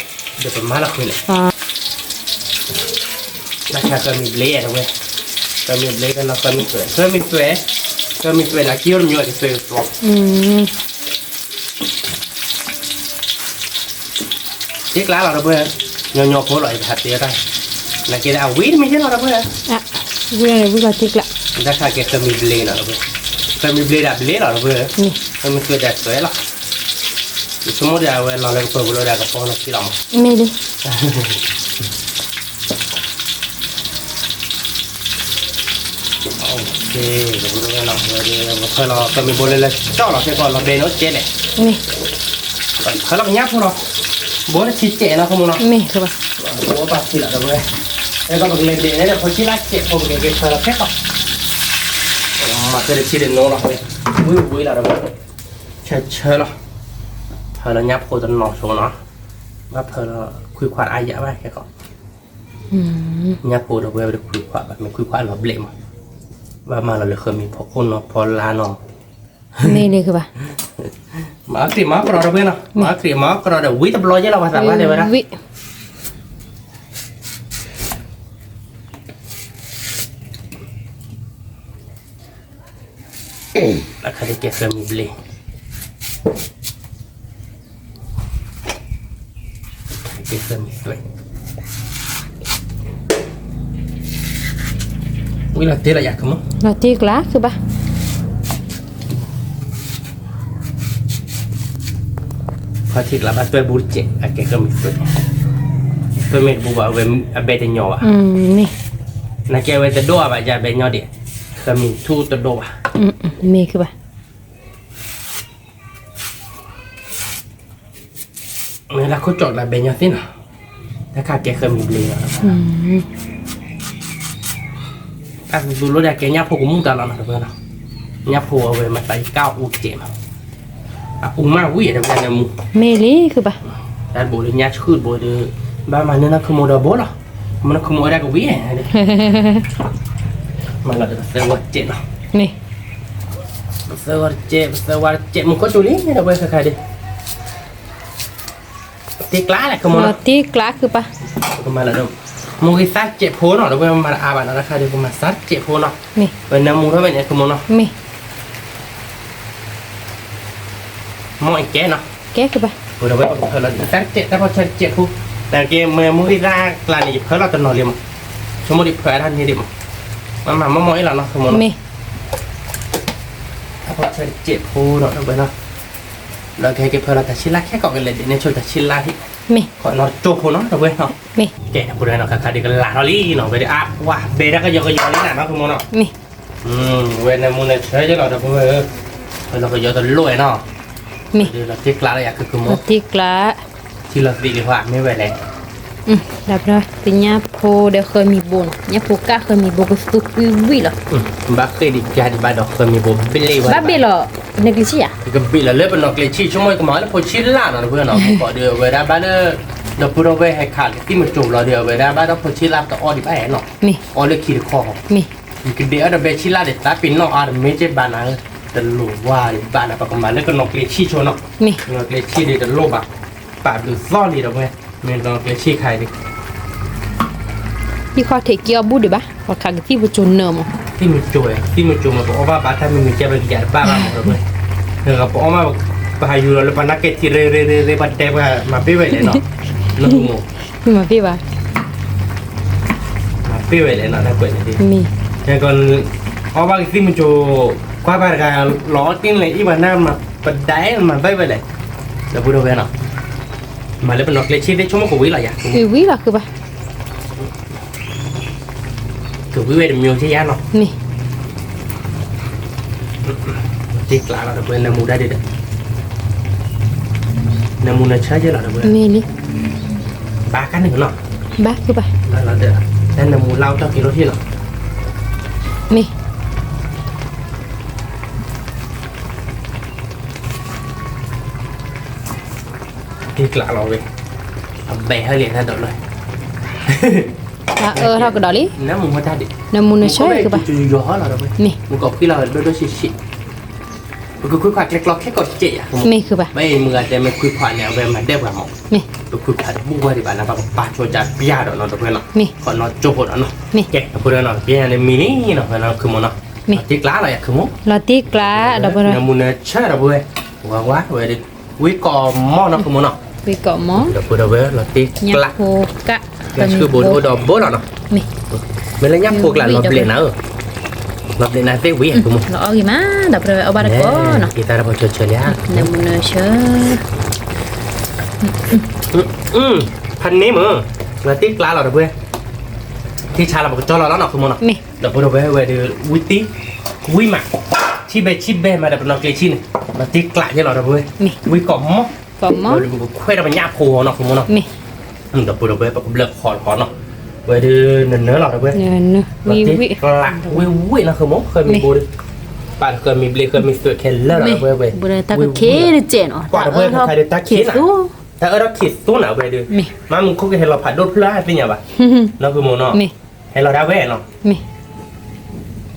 ပမၤလီၤဃုလဲၣ်, တၢ်တခါဃၢမံၤဘျ့ဒီပုၢ်ဝဲၢ်, ဃၢမံၤဘျ့ကနီၤ ဃၢမံၤသွဲး, ဃၢမံၤသွဲး, ဃၢမံၤသွဲးန့ၣ် ကံၢ်အိၣ်တမံၤကသွဲးကသွီ တ့ကျးလီၤဒီပုၢ်ဝဲၢ်, ညီညီဖိလီၤ ယကဟးတ့အတၢ်, နာ်က့ဒီးအဝံၤတမံၤယဲလီၤဒီပုၢ်ဝဲၢ်, ဝံၤလီၤတ့ကျး, တၢ်တခါကဲဃၢမံၤဘျ့နီၤဒီပုၢ်ဝဲၢ်, ဃၢမံၤဘျ့ဒီးဘျ့လီၤဒီပုၢ်ဝဲၢ်, ဃၢမံၤသွဲးဒီးသွဲးလီၤ, ယဆိကမိၣ်ဒီးအဝဲလီၤလၢကပၢၤပူၤလီၤဒီးအကပီၤနီၤခံလီၤ, မ့ၢ်ဒ် ဖၢလီၤကမံၤဘိလၢလၢကၠီလီၤခဲကီးလီၤဘဲန့ၣ်အိၣ်ကဲလဲၣ်, ဖၢလီၤကညၣ်ဖိလီၤ, ဘိတဆံစဲးနီၤ ခီမနီၤ, ဘိဘၣ်ဆံလီၤဒီပုၢ်ဝဲၢ်, အဲၣ်ဒိးပကလဲၤဒဲးန့ၣ်ဒီးဖိဆံလၢ်စဲးဖိပကက့ၤဖၢလီၤခဲကီး, မၤဃုာ်တဆံဒီးနိလီၤ, ဝံၤဝံၤလီၤဒီပုၢ်ဝဲၢ်, ဆၢဆၢလီၤ, ဖၢလီၤညၣ်ဖိတနီၤဆိနီၤ, ဘၣ်ဖၢလီၤခွံခွါအါယၤဘၣ်ခဲကီး ညၣ်ဖိဒီပုၢ်ဝဲၢ် ခွံခွါဘၣ် မ့ၢ်ခွံခွါလီၤဘျ့မး, ဘၣ်မၤလီၤလၢဃၢမံၤဖီခိၣ်နီၤဖီလာ်နီၤ, မ့ၢ်န့ၣ်ကဘၣ်, မၤခရံာ်မၤကရီဒီပုၢ်ဝဲၢ်နီၤ, မၤခရံာ်မၤကရီဒီးဝံၤတဘျီယဲလီၤ ပှၤသးဘၣ်တဲဝဲဒၣ် အခါဒ်ကဲဃၢမံၤဘျ့, ကဲသၢမံၤသွဲၣ်, ဝံၤလီၤတ့ၢ်လီၤယၤကမၢ်, လီၤတ့ၢ်ကျါကဘၣ်, ဖီထံကျါဘၣ်သွဲၣ်ဘူတစဲး အကဲသၢမံၤသွဲၣ်, သွဲၣ်မ့ၢ်တဘူဘၣ် အဝဲအဘဲတညီဘၣ်, နာ်က့အဝဲတဒိၣ်အါဘၣ် ယဘဲညီဒံး, သၢမံၤထူတဒိၣ်ဘၣ်, မ့ၢ်ကဘၣ် မ့ၢ်လၢခိၣ်ကၠီကျါဘဲညီသ့ၣ်နီၤ, တၢ်ခါကဲဃၢမံၤဘျ့လီၤ, တၢ်သူသူလိာ်ဒၣ်ကဲညၣ်ဖိကမူၣ်တၢ်လီၤနီၤတပၢၢ်နီၤ, ညၣ်ဖိအဝဲမၤသးယကၢ်အူကဲးနီၤ, အအူမးဝံၤတပၢၢ်န့ၣ်မူ, မ့ၢ်လံကဘၣ်, တၢ်တဘိးလၢညၣ်ဆှုၣ်တဘိးဒီး, ဘၣ်မၤနၢၤနီၤ ခမူဒီးဘိလီၤ, မ့ၢ်နီၤ ခမူအဝဲဒၣ်ကဝံၤ, မၤလီၤဒီးပသၢဝီတစဲးနီၤ, ပသၢဝီတစဲး ပသၢဝီတစဲး မူခိၣ်စူၤလံ တပၢၢ်ခါခါဒံး တ့ကျါလဲၣ် ခမူနီၤ, တ့ကျါကဘၣ်, ကမၤလၢ မူဂ့ၤသၢစဲးဖိနီၤ တဝဲမၤတအါဘၣ်နီၤ တခါဒီး ကမၤသၢစဲးဖိနီၤ, ဝဲနၢမူထီၣ်ဝဲန့ၣ် ခမူနီၤ, မ့ၢ် မ့ၢ်အကဲနီၤ, ကဲကဘၣ်, ဝဲပကဖၢလီၤ သၢစဲး တၢ်ဖီဆၢတစဲးဖိ, နာ်က့မ့ၢ်မူဂ့ၤသၢကျါန့ၣ် ယဖၢလီၤတနီၤလံမး, ဆိကမိၣ်ဒံးဖၢအါထီၣ်န့ၣ်ဒံးမး, မၤမၤမီၢ်မီၢ်အ့ၣ်လီၤနီၤ ခမူနီၤ, မ့ၢ် တၢ်ဖီဆၢတစဲးဖိနီၤ တဝဲနီၤ, ဒီးကဟဲက့ၤဖၢလီၤတၢ်ဆံးလၢ်ခဲကိးကလဲာ်ဒ်န့ၣ် ဆိတၢ်ဆံးလၢ်ဟံၣ်, မ့ၢ် ခီနီၤကၠိဖိနီၤ တဝဲနီၤ, မ့ၢ် ကဲ တပူၤဒၣ်နီၤ ခါခါဒံးကလၤထီၣ်လံနီၤ ဝဲဒၣ်အါပှၤဘဲဒၣ်ကယီကယီလံနၤနီၤ ခမူနီၤ, မ့ၢ် ဝဲနၢမူနၢဆၢယဲလီၤ တပူၤဝဲ, ဝဲလီၤကယီတလိၣ်ဝဲနီၤ, မ့ၢ် လီၤတ့ကျါလီၤယၤ ခမူ လီၤတ့ကျါ ထံလီၤသံးလံဟီ မ့ၢ်ဝဲလဲၣ်, ဒီးပညၣ်ဖိဒီးဃၢမံၤဘိနီၤ ညၣ်ဖိကၣ်ဃၢမံၤဘိကသူကွံာ်ဝံၤလီၤ, ဘၣ်ဃ့ၢ်ဒံးပျၢ်ဒံးဘၣ်ဒီးဃၢမံၤဘိဘ့ၣ်ဝဲ, ဘၣ်ဘ့ၣ်လီၤ, နကျဲၤဆံၣ်ဧါ, ကဘ့ၣ်လီၤလၢပနီၢ်ကျဲၤဆံၣ် ဆိကမိၣ်ကမၤလၢဖိဆံးလၢ်နီၤ တပူၤနီၤ မူကီးဒီး အဝဲဒၣ်ဘၣ်လၢ ဒီပုၢ်ဒီဝဲၢ်ဟဲခးကသံၣ်မကၠိၤလီၤဒီး အဝဲဒၣ်ဘၣ်ဒီးဖိဆံးလၢ်တအီၣ်ဒံးဘၣ်နီၤ, အီၣ်လၢခံတခီ, မ့ၢ် ယကဒဲးအီၣ်ဒီးဘဲဆံးလၢ်ဒီး သးပ့ၤနီၣ်အါတမ့ၢ်က့ဘၣ်နၤဧၢ, တလိၣ်ဝါဒံးဘၣ်နၤ ပကမၤလၢကနီၢ်ကျဲၤဆံၣ်ဆိနီၤ, မ့ၢ် ကနီၢ်ကျဲၤဆံၣ်ဒံးတလိၣ်ဘၣ်, ပာ်ဘျုးသီၣ်လံဒီးဝဲ, မ့ၢ်နီၢ်ကျဲၤဆံၣ်ခါအံၤဒံး ဟံၣ်ခီၣ်ထံးက့ၤအီၣ်ဘူၣ်ဒံးဘၣ် ပှၤခးကသံၣ်ပကၠိၤနၢမး, သံၣ်မကၠိၤ, သံၣ်မကၠိၤမး ပအီၣ်ဘၣ်ဘၣ်တၢ်မံၤမံၤကဲ ပကယၤတဘၣ်ဘၣ်မး ပအီၣ်ဘၣ်, ပဟးယူၤလီၤလၢပနၢ်ကဲထံရ့ရ့ရ့ရ့ ပှၤတဲပှၤမၤဘ့ၣ်ဝဲလဲၣ်နီၤ, နမ့ၢ် မၤဘ့ၣ်ဘၣ်, မၤဘ့ၣ်ဝဲလဲၣ်နီၤ တၢ်ကွဲးန့ၣ်ဒ်, မ့ၢ် အီၣ်ဘၣ်ကသံၣ်မကၠိၤ, ကွၢ်ဘၣ်တဂၤ လီၤအီၣ်တ့ၢ်လၢအံၤဘၣ်နၢ်မၤ ပဒဲမၤဘ့ၣ်ဝဲလဲၣ်, ဒီပုၢ်ဒီဝဲၢ်နီၤ, မၤလၢပနီၢ်ကျဲၤဆံၣ်သ့ၣ် ဆိကမိၣ်ကဝံၤလီၤယၤ, ကဝံၤလီၤကဘၣ် ကဝံၤဝဲတမံၤကယါနီၤ, မ့ၢ် တ့ကျါလီၤတပှဲၤ နၢမူဒၣ်ဒံးဒီး, နၢမူနၢဆၢယဲလီၤတပှဲၤ, မ့ၢ်လံ, ဘၣ်ကါန့ၣ်နီၤ, ဘၣ်ကဘၣ်, လီၤဒီး, တၢ်နၢမူလၢအီၣ်တၢ်က့ၤလိၣ်ထံၣ်လီၤ, မ့ၢ် တ့ကျါလီၤဝဲ, အဘဲဟဲလံတၢ်ဒိးလီၤ, အအၢထီၣ်ကဒီးလံ, နၢမူတၢ်ဒံး, နၢမူနၢဆၢကဘၣ်, မ့ၢ် မူကီးဖှံလီၤဒိၣ်ဒိၣ်ဆံးဆံး, ပကခွံခွါကျဲကျီခဲကိးတကဲးယါ, မ့ၢ်ကဘၣ်, ဘၣ်အံၤမုၢ်ဂၤတဲမ့ၢ်ခွံခွါန့ၣ် အဝဲမၤဒဲပှၤမး, မ့ၢ် ပခွံခွါတဘူၣ်ဝဲဒံးဘၣ်နၤ ပကပာ်ဆိကၢပျၢ်ဒီးနီၤ တပှဲၤနီၤ, မ့ၢ် ခီနီၤကၠိဖိဒီးနီၤ, မ့ၢ် ကဲ တပှဲၤဒီးနီၤ ကဲန့ၣ်မံၤလံနီၤ ဖဲနီၤ ခုမိၢ်နီၤ, မ့ၢ် တ့ကျါလီၤယၤ ခုမိၢ်, လီၤတ့ကျါ ဒီးပှဲၤဒီး နၢမူနၢဆၢဒီးပှဲၤ, ဝါဝါဝဲဒၣ်, ဝံကိးမီၢ်နီၤ ခုမိၢ်နီၤ, ဝံကိးမီၢ်, ဒီးပှဲၤဒီးဝဲ လီၤတ့ကျါ, ညၣ်ဖိကၣ်, ကၢ်ဆူၣ်ဘိဒိၣ်ဒီးဘိလီၤနီၤ, မ့ၢ် မ့ၢ်လၢညၣ်ဖိကျါ လီၤဘျဲးနၤဧၢ, လီၤဘျဲးနၤသ့ၣ်ဝံၤ ခုမိၢ်, လီၤအီၣ်ဂ့ၤမး ဒီးပှဲၤဒီးဝဲ အီၣ်ဘၣ်တကိးနီၤ, က့ၤသးဒီးပှဲၤဆၢဆၢလံဧါ, နၢမူနၢဆၢ ဖးန့ၢ်မး, လီၤတ့ကျါလီၤဒီးပှဲၤ, ထံဆါလီၤ ပကကၠီလီၤလီၤနီၤ ခုမိၢ်နီၤ, မ့ၢ် ဒီးပှဲၤဒီးပှဲၤဝဲဒီး ဝံတံၢ်, ဝံမး, ဆံၣ်ဘဲဆံၣ်ဘဲမးဒီးပနီၢ်ကျဲဆံၣ်န့ၣ်, လီၤတ့ကျါယဲလီၤဒီးပှဲၤ, မ့ၢ် ဝံကိးမီၢ်, ကိးမီၢ်, ဒီးပကခွဲးဒီးပညၣ်ဖိနီၤ ခုမိၢ်နီၤ, မ့ၢ် ဒီးပှဲၤဒီးပှဲၤ ပကဘျၢခီလီၤနီၤ, ဝဲဒီးနၢနၢလီၤဒီးပှဲၤ, လီၤတ့ကျါ, ဝံဝံနီၤ ခုမိၢ်, ဃၢမံၤဘိဒီး ပာ်ဃၢမံၤဘျ့ ဃၢမံၤသွဲၣ်ခဲလၢာ်လီၤဒီးပှဲၤဝဲ, ဝံဝံ, ကွၢ်တခါဒီးတၢ်ခံးနၤဝဲဒီး, တၢ်အၢထီၣ်ခံးသူနၤဝဲဒီး, မ့ၢ် မ့ၢ်မူခိၣ်ကဟဲလီၤဖးဒိၣ်ဖျၢၣ်သ့ၣ်ညါဘၣ်, နီၤ ခုမိၢ်နီၤ, မ့ၢ် ဟဲလီၤဒၣ်ဝဲနီၤ, မ့ၢ်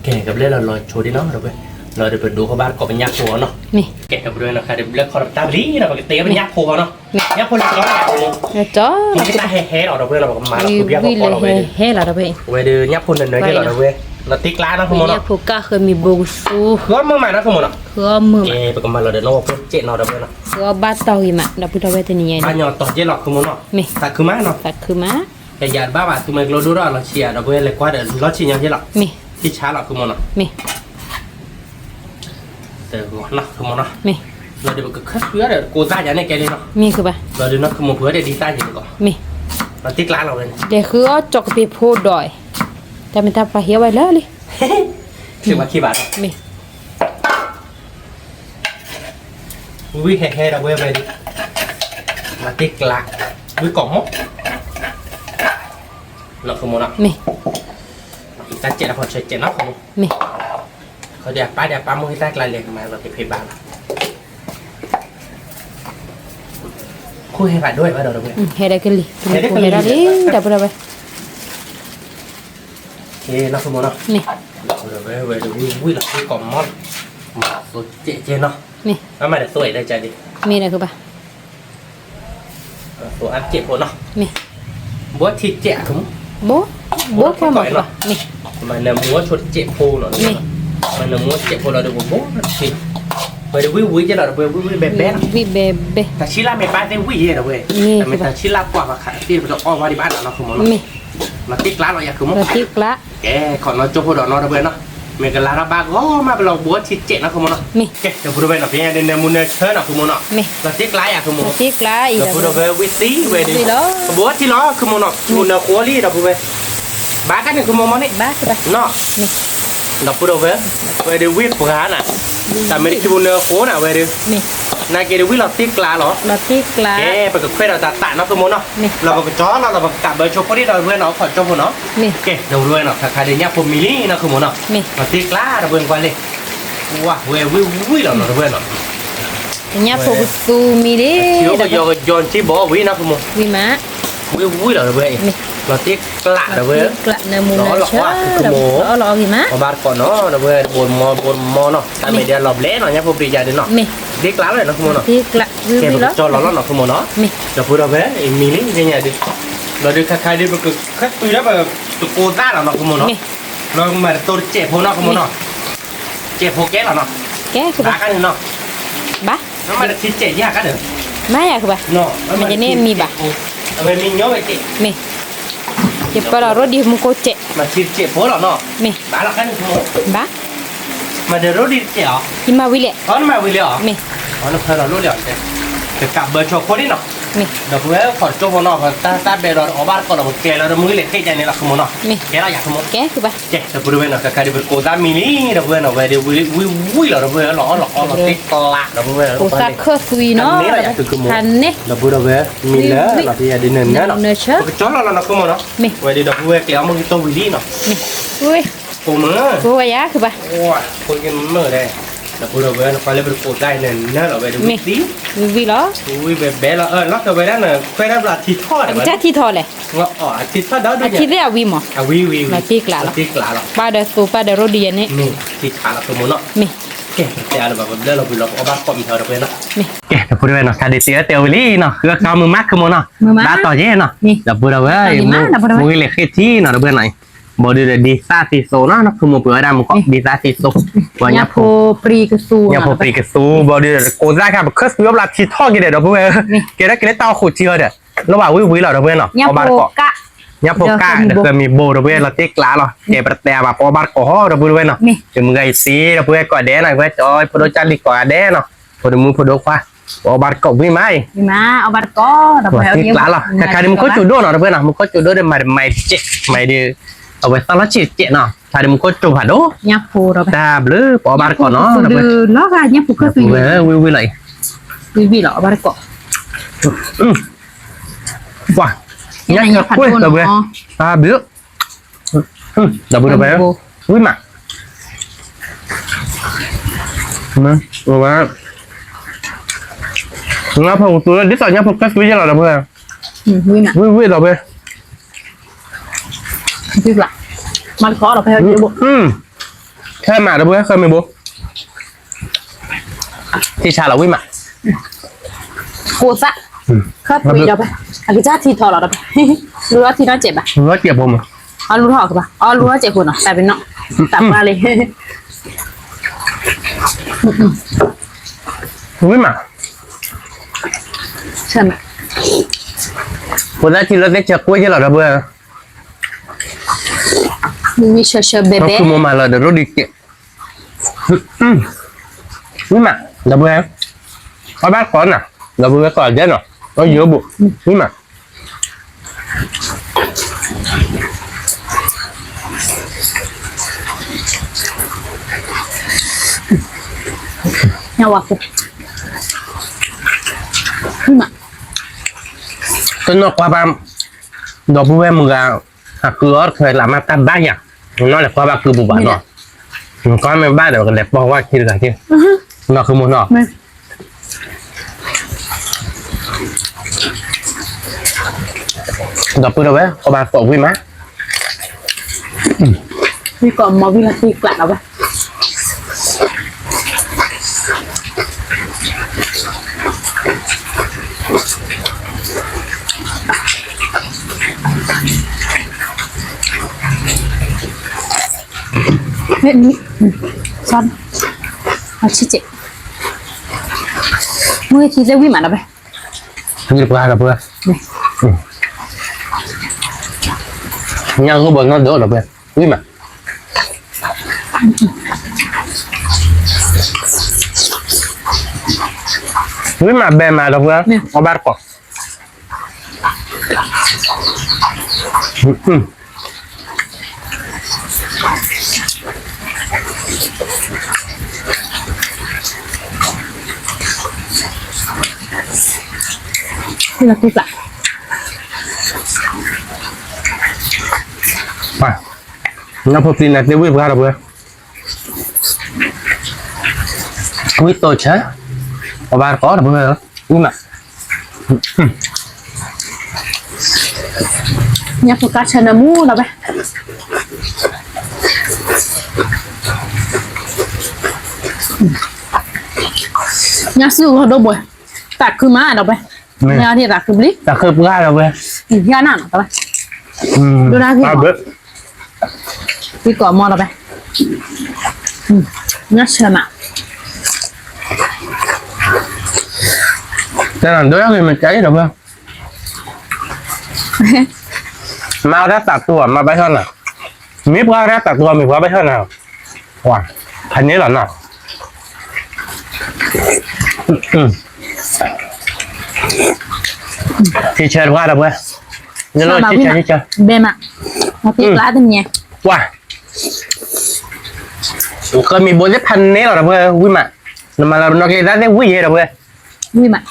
ကဲ ကဘျဲလီၤလီၤဆိဒ်နီၤ ဒီးပှဲၤ, လီၤဒီးပဒိးဃီဘၣ်ကိးပညၣ်ဖိအီၤနီၤ, မ့ၢ် ကဲ ကဘျဲနီၤ ခါဒီးဘျၢခီဒီးပတၢ်ပလံၤနီၤ ပကတဲပညၣ်ဖိအီၤနီၤ, မ့ၢ် ညၣ်ဖိလၢကၠီလီၤ, မ့ၢ်ကၠီ, မ့ၢ်ကတၢ်ဟဲဟဲလီၤဒီးပှဲၤလီၤ ပကမၤလီၤ ဝံဝံလၢဟဲဟဲလီၤဒီးပှဲၤ, ဝဲဒီးညၣ်ဖိနၢနၢယဲလီၤဒီးပှဲၤ, လီၤတံၢ်ကျါနီၤ ဃုမိၢ်နီၤ, ဖိကၢ်ဃၢမံၤဘိကသူ, ဃုအီၣ်မုာ်မးနီၤ ဃုမိၢ်နီၤ, ဃုအီၣ်မုာ်မး, ကဲ ပကမၤလီၤဒီးနီၢ်ဝဲဖိစဲးနီၤ ဒီပုၢ်ဝဲၢ်နီၤ, ဃုအီၣ်ဘၣ်တီၢ်ဂ့ၤမး ဒီပုၢ်ဝဲၢ်တနံၤညါအံၤ, ဘၣ်ညီတီၢ်ကဲလီၤ ဃုမိၢ်နီၤ, မ့ၢ် သးခုမးနီၤ, သးခုမး, ကယၤတဘၣ်ဘၣ် သူမ့ၢ်ကျိဒိၣ်ထီၣ်အလီၤဆံးဧါ ဒီပုၢ်ဝဲၢ် လဲၤကွၢ်ဒီးလီၤဆံးညီကဲလီၤ, မ့ၢ် ထံဆါလီၤ ဃုမိၢ်နီၤ, မ့ၢ် တဂီၤနီၤ ဃုမိၢ်နီၤ, မ့ၢ် လီၤဒီးပကခၢၣ်ဃုအီၣ်ဒီးကိးသၣ်ယၤန့ၣ်ကဲလံနီၤ, မ့ၢ် ဃုဘၣ်, လီၤဒီးနီၤ ဃုမိၢ် ပှ့ၤအီၣ်ဒီးဒ်သၣ်ယဲန့ၣ်ကီး, မ့ၢ် လီၤတံၢ်ကျါလီၤဝဲန့ၣ်, လဲၤဃုအီၣ်ကၠီကပ့ၤဖိဒီး, တၢ်မ့ၢ်တၢ်ပှၤဟ့ၣ်အီၣ်ဝဲလၢလံ, စ့ၢ်ဝဲခံဘၣ်နီၤ, မ့ၢ် ဝံၤဝံၤဟဲဟဲဒီပုၢ်ဝဲၢ်ဒီး, လီၤတံၢ်ကျါ, ဝံၤကိးမီၢ်, နီၤ ဃုမိၢ်နီၤ, မ့ၢ် တၢ်စဲးတၢ်ဖီဆၢစဲးနီၤ ဃုမိၢ်, မ့ၢ် ခီဒီးအပၢ်ဒီးအပၢ်မိၢ်ဟ့ၣ်တၢ်ကျါလဲၤမၤလီၤတံၢ်ဖံးဘၣ်လီၤ, ခိၣ်ဟဲဘၣ်ဒိဝဲဘၣ်ဒီး ဟဲဒီးကလံၤ ဟဲဒီးကလံၤ ဟဲဒၣ်လံ ဒီပုၢ်ဝဲၢ်, နီၤ ဃုမိၢ်နီၤ, မ့ၢ် ဒီပုၢ်ဝဲၢ်ဝဲဒီးဝံၤဝံၤလီၤ ဝံၤကိးမီၢ်လီၤ, မၤသိစဲးကဲနီၤ, မ့ၢ် မၤဒီးသိအံၤတၢ်ကါဒံး, မ့ၢ်ဒီးဃုဘၣ် သိအါစဲးဖိနီၤ, မ့ၢ် ဘိထံစဲးအါ, ဘိ ဘိကွၢ်မး မ့ၢ် မၤနၢမူဆိတစဲးဖိနီၤ, မ့ၢ် မၤနၢမူစဲးဖိလီၤဒီး ဘိထံ, ဝဲဒီးဝံၤဝံၤကဲလီၤဒီး ဝံၤဝံၤဘဲဘဲနီၤ, ဝံၤဘဲဘဲ, တၢ်ဆံလၢမ့ၢ်ပၢ်သ့ၣ်ဝံၤယဲဒီးဝဲ, တၢ်မ့ၢ်တၢ်ဆံလၢပှၢ်ဘၣ်ခးသ့ၣ် ပတအီၣ်ဘၣ်ဒံးဘၣ်နီၤ နီၤ ဃုမိၢ်နီၤ, မ့ၢ် လီၤတံၢ်ကျါလီၤယၤ ဃုမိၢ်, လီၤတံၢ်ကျါ, ကဲ ခိးနီၣ်ကၠိဖိဒီးနီၤ ဒီပုၢ်ဝဲၢ်နီၤ, မ့ၢ်ကလၤထီၣ်ဘၣ်ဂီၢ်မး ပလီၤဘိထံစဲးနီၤ ဃုမိၢ်နီၤ, မ့ၢ် ကဲ ဒီပုၢ်ဝဲၢ်နီၤ, ဖဲညါဒ်နၢမူနၢဆၢနီၤ ဃုမိၢ်နီၤ, မ့ၢ် လီၤတံၢ်ကျါယၤ ဃုမိၢ်, လီၤတံၢ်ကျါအံၤ ဒီပုၢ်ဝဲၢ် ဝံၤသံဝဲဒီး ကဘိထံလီၤ ဃုမိၢ်နီၤ, ထံဖိနၢဃိလံ ဒီပုၢ်ဝဲၢ်, ဘၣ်ခါန့ၣ် ဃုမိၢ်မီၢ်န့ၣ်, ဘၣ် နီၤ မ့ၢ် ဒီပုၢ်ဝဲၢ်, ဝဲဒီးဝံၤပှၤနၤ, တၢ်မ့ၢ်ထံဖိနၢဃိနၤဝဲဒီး, မ့ၢ် နာ်က့ဒီးဝံၤလီၤတံၢ်ကျါလီၤ, လီၤတံၢ်ကျါ, ကဲ ပကခွဲးဒီးတၢ်သးနီၤ ဃုမိၢ်နီၤ, မ့ၢ် လီၤပကကၠီလီၤ လီၤပကကးဘၢဆိဖိဒီး ဒီပုၢ်ဝဲၢ်နီၤ ခိးကၠိဖိနီၤ, မ့ၢ် ကဲ ဒီပုၢ်ဝဲၢ်နီၤ ခါခါဒ်ညၣ်ဖိမံၤလံနီၤ ဃုမိၢ်နီၤ, မ့ၢ် လီၤတံၢ်ကျါ ဒီပုၢ်ဝဲၢ် ကွၢ်လံ, ဝဲဝံၤဝံၤလီၤနီၤ ဒီပုၢ်ဝဲၢ်နီၤ ညၣ်ဖိကသူမံၤလံ, ကယီကယီကယီစံဘီဝံၤနီၤ ဃုမိၢ်, ဝံၤမး, ဝံၤဝံၤလီၤ ဒီပုၢ်ဝဲၢ်အံၤ, မ့ၢ် လီၤတံၢ်ကျါ ဒီပုၢ်ဝဲၢ်, လီၤအီၣ်လီၤအီ ဃုမိၢ်, လီၤအီၣ်လီၤအီဂ့ၤမး, အီၣ်ဘၣ်တကိးနီၤ ဒီပုၢ်ဝဲၢ်, ဘိမီဘိမီနီၤ, တၢ်မ့ၢ်ဒ်လီၤဘျဲနီၤ ညၣ်ဖိပြံယၤဒ်နီၤ, မ့ၢ် တံၢ်ကျါလီၤနီၤ ဃုမိၢ်နီၤ, ကဲ ပကကၠီလီၤလီၤနီၤ ဃုမိၢ်နီၤ, မ့ၢ် ဒီပုၢ်ဝဲၢ် အံၤမံၤလံ ညါဒ်, လီၤဒုးခါခါဒ် ပကခၢၣ်သုးဒီး ပတကိးသၣ်လီၤနီၤ ဃုမိၢ်နီၤ, မ့ၢ် လီၤမၤတတိၤတစဲးဖိနီၤ ဃုမိၢ်နီၤ, စဲးဖိကဲလီၤနီၤ, ကဲ ဘၣ်ခါန့ၣ်နီၤ, ဘၣ် မၤတထံစဲးယဲၢ်ခါဒီး, မၤယၤကဘၣ်, မ့ၢ်န့ၣ်မံၤဘၣ်, အဝဲမံၤညီဝဲစဲး, မ့ၢ် ယပၢလီၤရိဒ်မူခိၣ်စဲး, မၤထံတစဲးဖိလီၤနီၤ, မ့ၢ် ဘၣ်လီၤခါန့ၣ် ဘၣ် မၤဒီးရိဒ်တစဲးအီၤ, ယမၤဝံၤလဲၣ်, အီၤနမၤဝံၤလံအီၤ, မ့ၢ် အီၤနဖၢလီၤလိၣ်လံအီၤ, ကကးဘၢဆိဖိန့ၣ်နီၤ, မ့ၢ် ဒီပုၢ်ဝဲၢ် ခိးကၠိဖိနီၤ ပတၢ်တၢ်ဘဲဒီးအီၣ်ဘၣ်တကိးဒီး ပကဲလီၤဒီးမုၢ်လံၤဃ့ၢ်ကန့ၣ်လီၤ ဃုမိၢ်နီၤ, မ့ၢ် ကဲလီၤယၤ ဃုမိၢ်, ကဲ ကဘၣ် ကဲ ဒီပုၢ်ဝဲၢ်နီၤ ခါခါဒ် ပတကိးသၣ်မံၤလံ ဒီပုၢ်ဝဲၢ်နီၤ, ဝဲဒ်ဝံၤဝံၤလီၤ ဒီပုၢ်ဝဲၢ် လီၤအီၣ်လီၤအီလီၤတံၢ်ကျါ ဒီပုၢ်ဝဲၢ်, ကိးသၣ်ခၢၣ်သွံနီၤ, န့ၣ်လီၤယၤ ဃုမိၢ်, ဒီပုၢ်ဝဲၢ် မံၤလၢလီၤတံၢ်ယၤဒ်နၢၤနၢၤနီၤ, ပကကၠီလီၤလီၤနီၤ ဃုမိၢ်နီၤ, မ့ၢ် ဝဲဒ်ဒီပုၢ်ဝဲၢ် ကျဲအီၣ်မုၢ်ကတိၢ်ဝံၤလံနီၤ, မ့ၢ် ကိးမုၢ်, ကိးဝဲယၤ ကဘၣ်, ဖိကမုၢ်လဲၣ်, ဒီပုၢ်ဝဲၢ် နကွၢ်လၢပတကိးသၣ်အံၤန့ၣ် နၢၤလီၤဝဲဒ်ဝံၤသံ, ဝံၤဝံၤလီၤ, ဝံၤဝံၤဘဲဘဲလီၤ, လီၤကဝဲဒၣ်န့ၣ် ခွဲးဒၣ်ဘျီထံထီၣ်ဒီး, အကစၢ်ထံထီၣ်လဲၣ်, အထံထီၣ်ဒီး အထံသ့ၣ်အဝံၤမး, အဝံၤဝံၤဝံၤ, လီၤတံၢ်ကျါလီၤ, ပၢ်ဒီးသူပၢ်ဒီးရိဒ်ယဲန့ၣ်, မ့ၢ် ထံထီၣ်လီၤ ဃုမိၢ်နီၤ, မ့ၢ် ကဲ ပတဲအါလၢၤဘၣ် ပဘျၢလီၤဝံၤလီၤ ပအီၣ်ဘၣ်တကိးမံၤထီၣ်ဒီပုၢ်ဝဲၢ်နီၤ, မ့ၢ် ကဲ ဒီပုၢ်ဝဲၢ်နီၤ ခါဒ်တံၢ်အၢတဲဝံၤလံနီၤ ဃုအီၣ်ကၢမုၢ်မး ဃုမိၢ်နီၤ, ဘၣ်တီၢ်ယဲနီၤ, ဒီပုၢ်ဝဲၢ် မုၢ်လံၤဃ့ၢ်ထံနီၤ ဒီပုၢ်ဝဲၢ်နီၤ, ဘၣ်ဒုးဒီးဒ်သၣ်သံသိးနီၤ နီၢ်ဃုမိၢ် ပှ့ၤဝဲဒၣ်မုၢ်ကီး ဒ်သၣ်သံသိး, ပှၤညၣ်ဖိပြံကသူ, ညၣ်ဖိပြံကသူ, ဘၣ်ဒုးဒီးကိးသၣ်ခါ ပခၢၣ်သွံအီၣ်ဘျီထံထီၣ်က့ၤဒီး ဒီပုၢ်ဝဲၢ်, ကဲထီၣ်က့ၤလၢတၢ်အိၣ်ဃုာ်ထံအီၤဒီး, လီၤဘၣ်ဝံၤဝံၤလီၤ ဒီပုၢ်ဝဲၢ်နီၤ, အီၣ်ဘၣ်တကိး, ညၣ်ဖိကၣ် ဒီးဃၢမံၤဘိ ဒီပုၢ်ဝဲၢ် လီၤတံၢ်ကျါလီၤ ကဲ ပတဲအါဘၣ် ပအီၣ်ဘၣ်တကိးဟီ ဒီပုၢ်ဝဲၢ်နီၤ, ဒီးမုၢ်ဂၤအံၤသံ ဒီပုၢ်ဝဲၢ်ကိးဂၤဒဲးနီၤ ဝဲကၠီ ဖိဒိၣ်ကၢ်လံၤကိးဂၤဒဲးနီၤ, ဖိဒိၣ်မုၣ်ဖိဒိၣ်ခွါ, ပအီၣ်ဘၣ်တကိးဝံၤမးအံၤ လီၤတံၢ်ကျါလီၤ ခါခါဒ်မူခိၣ်စူၤဒိၣ်နီၤ ဒီပုၢ်ဝဲၢ်နီၤ မူခိၣ်စူၤဒိၣ်ဒီးမၤတမၤတစဲး မၤဒ်, အဝဲသီၣ်လီၤဆံးတစဲးနီၤ ခါဒ်မူခိၣ်စူၤဖးဒိၣ်, တၢ်ဘျုး ပအီၣ်ဘၣ်တကိးနီၤ ဝံၤဝံၤလီၤအံၤ, ဝံၤဝံၤလီၤ အီၣ်ဘၣ်တကိး, ပှၤ, ညၣ်ဖးဒိၣ်နီၤ, တၢ်ဘျုး ဒီပုၢ်ဝဲၢ်, ဝံၤမး, ဝဲ, ညၣ်ဖိကသူလၢ ဒ်သိးညၣ်ဖိကသူယဲလီၤ ဒီပုၢ်ဝဲၢ်, ဝံၤဝံၤဒီပုၢ်ဝဲၢ်, ထဲမး ဒီပုၢ်ဝဲၢ် ဃၢမံၤဘိ ထံဆါလီၤဝံၤမး, ကိးသၣ်, ခၢၣ်သွံဒီးဖဲ, အကစၢ်ထံထီၣ်လီၤဒီးဖဲ, လူၤထီၣ်ထံထီၣ်စဲးဘၣ်, လူၤထီၣ်စဲးဖိမး, အလူၤထီၣ်ကဘၣ်, အလူၤထီၣ်စဲးဖိနီၤ တၢ်ပ့ၤနီၣ်, သးပှၢ်လံ. ဝံၣ်မး, ဖိသၣ်ထံလၢသ့ၣ်ဆၢကွၢ်ယဲၢ်လီၤဒီပုၢ်ဝဲၢ်, မံမံဆၢဆၢဘဲဘဲ, မၤလီၤဒီးရိၣ်ဒံးကဲး. ဝံၣ်မး ဒီပုၢ်ဝဲၢ်, အီၣ်ဘၣ်ကိးနၤ, ဒီပုၢ်ဝဲၢ်ကိးဒဲးနီၤ, အီၣ်ယိဘိး, ဝံၣ်မး. ညါဝဲ, တနီၤကွၢ်ဘၣ်, ဒီပုၢ်ဝဲၢ်မုၢ်ဂၤ, အကုအီၣ်တခွဲလၢ်မးတၢ်ဘၣ်ယၤ, နီၢ်လဲၤကွၢ်ဘၣ်ကုပူၤဘၣ်နီၤ, ကွၢ်မ့ၢ်ဘၣ်ဒီးကလဲၤပိာ်ဝဲခံတဂၤက့, နီၢ်ကုမူနီၤ. ဒီပုၢ်ဒီဝဲၢ် အီၣ်ဘၣ်ကိးဝံၣ်မး, ဝံၣ်ကိးမီၤဝံၣ်လၢသံကျးလီၤဝဲ. မ့ၢ်, အဆံးကဲး, မ့ၢ်ထံသ့ၣ်ဝံၣ်မးဒီပုၢ်ဝဲၢ်, ဝံၣ်ပှၢ်ဒီပုၢ်ဝဲၢ်, ညၣ်ဂိၢ်ဘီနီၢ်ဒိၣ်ဒီပုၢ်ဝဲၢ်, ဝံၣ်မး. ဝံၣ်မးဘဲမးဒီပုၢ်ဝဲၢ်, အီၣ်ဘၣ်တကိး. နီၢ်ဖိပျံၤနၤသ့ၣ်ဝံၣ်ပှၢ်ဒီပုၢ်ဝဲၢ်, ဝံၣ်တိၢ်ဆၢ, အီၣ်ဘၣ်တကိးဒီပုၢ်ဝဲၢ်, ဝံၣ်မး. ညၣ်ဖိကါဆၢနၢမူဒီပုၢ်ဝဲၢ်, ညၣ်စုၣ်ဂီၤဒိၣ်ဘှဲး, သးခုမးဒီပုၢ်ဝဲၢ်, ညၣ်ဒ်သးခုဘျံ, သးခုပှၢ်ဒီပုၢ်ဝဲၢ်, ညၣ်နၤနီၤ, ဒိၣ်ဒၣ်ဂ့ၤ, ဝံၣ်ကိးမီၤဒီပုၢ်ဝဲၢ်, ညၣ်ဆၢမး. တၢ်ဒိၣ်ဒၣ်ဂ့ၤမ့ၢ်ကဲအံၤဒီပုၢ်ဝဲၢ်, မၤအီၣ်တၢ်သးတူၢ်ဘၣ် မၤဘၣ်ဆၣ်နၤ, မ့ၢ်ပှၤအီၣ်တၢ်သးတူၢ်ဘၣ် မ့ၢ်ပှၤဘၣ်ဆၣ်နၤ, ဖးန့ၣ်လီၤနီၤ. ထံဆၢတပှၢ်ဒီပုၢ်ဝဲၢ်, ထံဆၢ, ထံဆၢ, ဘဲမး, ပှၢ်, ကမံၤဘိသ့ၣ်ဖးန့ၣ်လီၤဒီပုၢ်ဝဲၢ်, ဝံၣ်မး, နမၤလီၤနီၢ်က့ၤသၣ်သ့ၣ်ဝံၣ်ယဲဒီပုၢ်ဝဲၢ်, ဝံၣ်မး.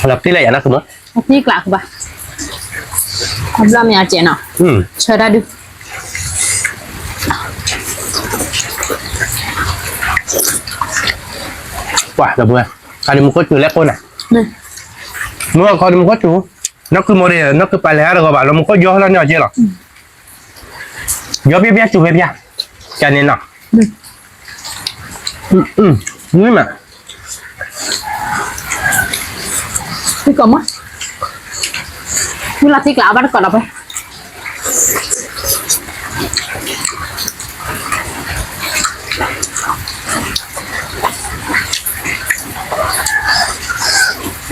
လီၤပျံၤလၢယၤနီၢ်ကုမူ, ပျံၤကျးကဘၣ်, အဘျီမ့ၢ်အစဲးနီၤ, ဆၢတၢ်ဒုး, ပှၢ်ဒီပုၢ်ဝဲၢ်, ခီဒံမူခိၣ်စူၤလဲၣ်ကိးနၤ, မ့ၢ်ခီဒံမူခိၣ်စူၤ, နီၢ်ကုမူဒီး နီၢ်ကုပာ်လဲၤအါတဂီၤဘၣ် လၢမူခိၣ်ယီၤလီၤန့ၢ်အီၤက့လီၤ. ယီၤဖျါဖျါစူၤဖျါဖျါ, ကန့ၣ်နီၤ, ဝံၣ်မး, ဝံၣ်ကိးမီၤ, ဝံၣ်လီၤသံကျးအီၣ်ဘၣ်တကိးဒီပုၢ်ဝဲၢ်,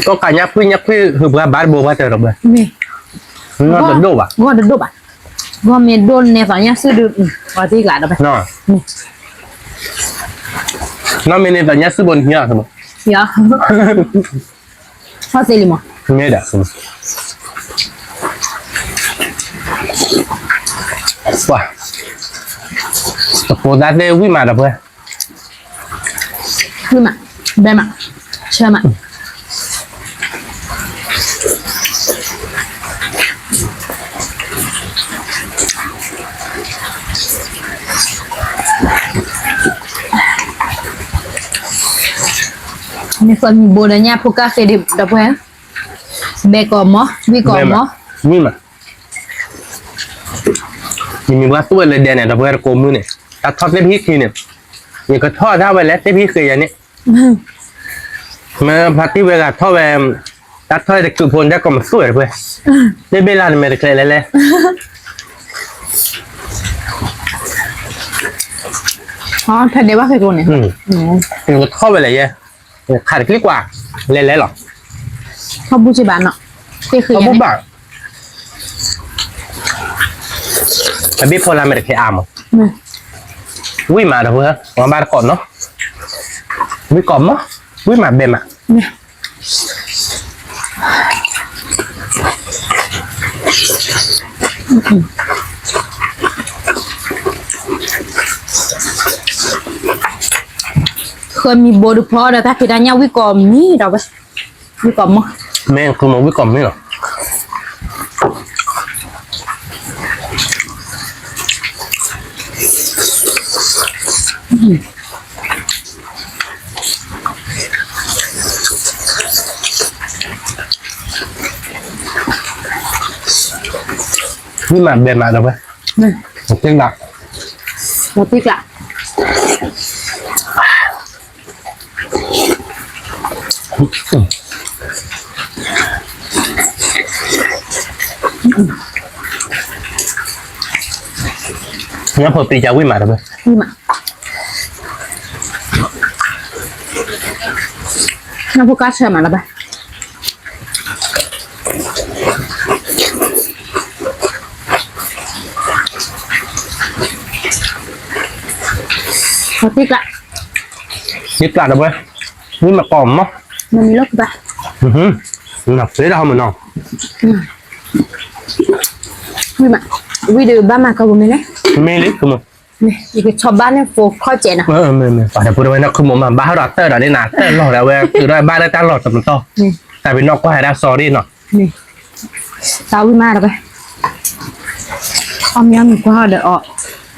ကီၢ်ကးညၣ်ဖှံၣ်ညၣ်ဖှံၣ် ဟုးပှၤဘၣ်တဘိဘၣ်တဲဒီပုၢ်ဝဲၢ်, ဂီၢ်တဒိၣ်ဘၣ်, ဂီၢ်တဒိၣ်ဘၣ်, ဂီၢ်မ့ၢ်ဒိၣ်န့ၢ်သီညၣ်စုဒုး, အီၤသံကျးဒီပုၢ်ဝဲၢ်, နီၢ်မ့ၢ်န့ၢ်သီညၣ်စုဘိန့ၣ်, ဟီၣ်သ့လံမး, မ့ၢ်ဒၣ်, ပှၢ်, တပိၤသၣ်သ့ၣ်ဝံၣ်မးဒီပုၢ်ဝဲၢ်, ဝံၣ်မး, ဘဲမး, ဆၢမး. မ့ၢ်ကီးမံၤဘိဒီးညၣ်ဖိကၢ်ဃ့ဒံးဒီပုၢ်ဝဲၢ်, ဘဲကိးမီၤ, ဝံၣ်ကိးမီၤ, ဝံၣ်မး. ယမ့ၢ်ပှၤသူၣ်ဝဲလၢဒဲးန့ၣ် ဒီပုၢ်ဝဲၢ်တကိးမုၢ်န့ၣ်, တၢ်ထီၣ်သ့ၣ်ပဟံၣ်ခံန့ၣ်, ယကထီၣ်ဒၣ်ဝဲလၢသ့ၣ်ပဟံၣ်ဃ့ယၤန့ၣ်, မ့ၢ်ဖါတံၢ်ဝဲဂၤထီၣ်ဝဲ, တၢ်ထီၣ်တကုးဖိဒဲးကိးမသူဝဲတပှဲၤ, တဘ့ၣ်လၢနမဲာ်တကျဲလဲၣ်လဲၣ်, ဖဲဒဲးဘၣ်ဃဲကျိန့ၣ်, ထီၣ်ဝဲလဲၣ်ယဲ, ခးတကျ့ကွၢ်, လဲၤလဲၤလီၤ, ထီၣ်ဘူၣ်စ့ဘၣ်နီၤ, တ့ၢ်ဃံ, ထီၣ်ဘူၣ်ဘၣ်, အဘ့ၣ်ဖီလာ်မဲာ်တကျဲအါမး, ဝံၣ်မးဒီးဝဲ, ဝဲဘၣ်တကိးနီၤ, ဝံၣ်ကိးမး, ဝံၣ်မးဘဲမး ဃၢမံၤဘိဒုးဖီဒီးတၢ်ဖံးတၢ်ညၣ်ဝံၣ်ကိးမံၤဒီးဝဲ, ဝံၣ်ကိးမး, မ့ၢ်ဃုမးဝံၣ်ကိးမံၤလီၤ, ဝံၣ်မးဘဲမးဒီးဝဲ, တ့ၢ်ကျး, တ့ၢ်ကျး ညၣ်ဖိပျံၤကဝံၣ်မးတဘၣ်, ဝံၣ်မး, ညၣ်ဖိကါဆၢမးတဘၣ်, တ့ၢ်ကျး, တ့ၢ်ကျးတဘၣ်, ဝံၣ်မးကိးမး, မ့ၢ်မံၤလီၤကဘၣ်, နဖဲဒၣ်ဟီမးနီၤ, ဝံၣ်မး, ဝံၣ်ဒီးဘၣ်မၤကီၢ်ပူၤမ့ၢ်လဲၣ်, မ့ၢ်လံ, ယကဆီဘၣ်န့ၣ်ဖိခီၣ်စဲးနီၤ, ပှၤတပူၤတဝဲနီၤ ခုမိၢ်မးဘၣ်ဟီၣ်ဒီးတၢၢ်ဒီးဒ်နၤ တၢၢ်လီၤဒီးဝဲ တုၤဒီးဘၣ်လၢတၢ်လီၢ်တပတီၢ်, တၢ်ပ့ၤနီၣ်ကွၢ်ဟဲဒၣ်စီၤရ့ၣ်နီၤ, တၢ်ဝံၣ်မးတဘၣ်, အီၣ်မ့ၤအီၣ်မ့ၤကွၢ်ဟီၣ်ဒီးအီၤ,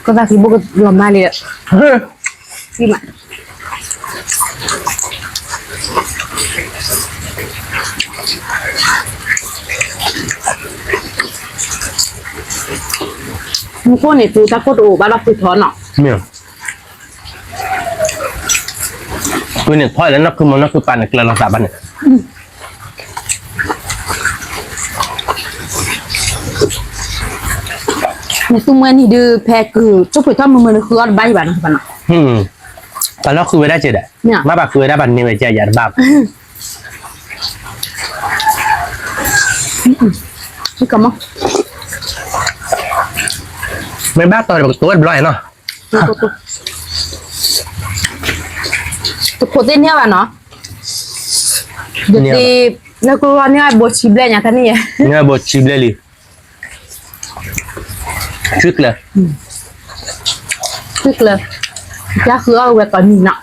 ကီၢ်သၣ်ခံဘိၣ်ကလီၤမါလံဒီး, ဝံၣ်မး မူခိၣ်န့ၣ် သုတၢ်ခိၣ်တအိၣ်ဘၣ်ဒီးဖုထီနီၤ, မ့ၢ်, ဖုန့ၣ်ဖီၣ်လၢနီၢ်ခုမိၢ်နီၢ်ခုပၢ်န့ၣ် ကျၢၤလီၤသးဘၣ်န့ၣ် နသူမွဲနံၤဒုး ဖဲကုၢ်ဆိၣ်ဖှံးထီၣ်မုၢ်မုၢ်နဃုအီၣ်တဘၣ်ယံၤဘၣ်နီၤ, ဘၣ်နီၤ, ပှၤလၢဃုဝဲဒၣ်ကဲဒီး, မ့ၢ်ဘၣ်ဃုဝဲဒၣ်ပှၤန့ၢ်ဝဲကဲယၤတဘၣ်ဘၣ်, မ့ၢ်ဘၣ်တီၤဒီးပကတိၤဝဲတဘျီနီၤ, တဖိးသ့ၣ်န့ၢ်ဘၣ်နီၤ, ယသ့, လၢကျိန့ၢ်ဘိဆံဘျဲၣ်ညါတၢ်န့ၣ်ယဲ, န့ၢ်ဘိဆံဘျဲၣ်လံ ထွံၣ်ကျၢၤ, ထွံၣ်ကျၢၤ, ကစၢ်ဃုအီၣ်ဝဲကိးနံၤနီၤ,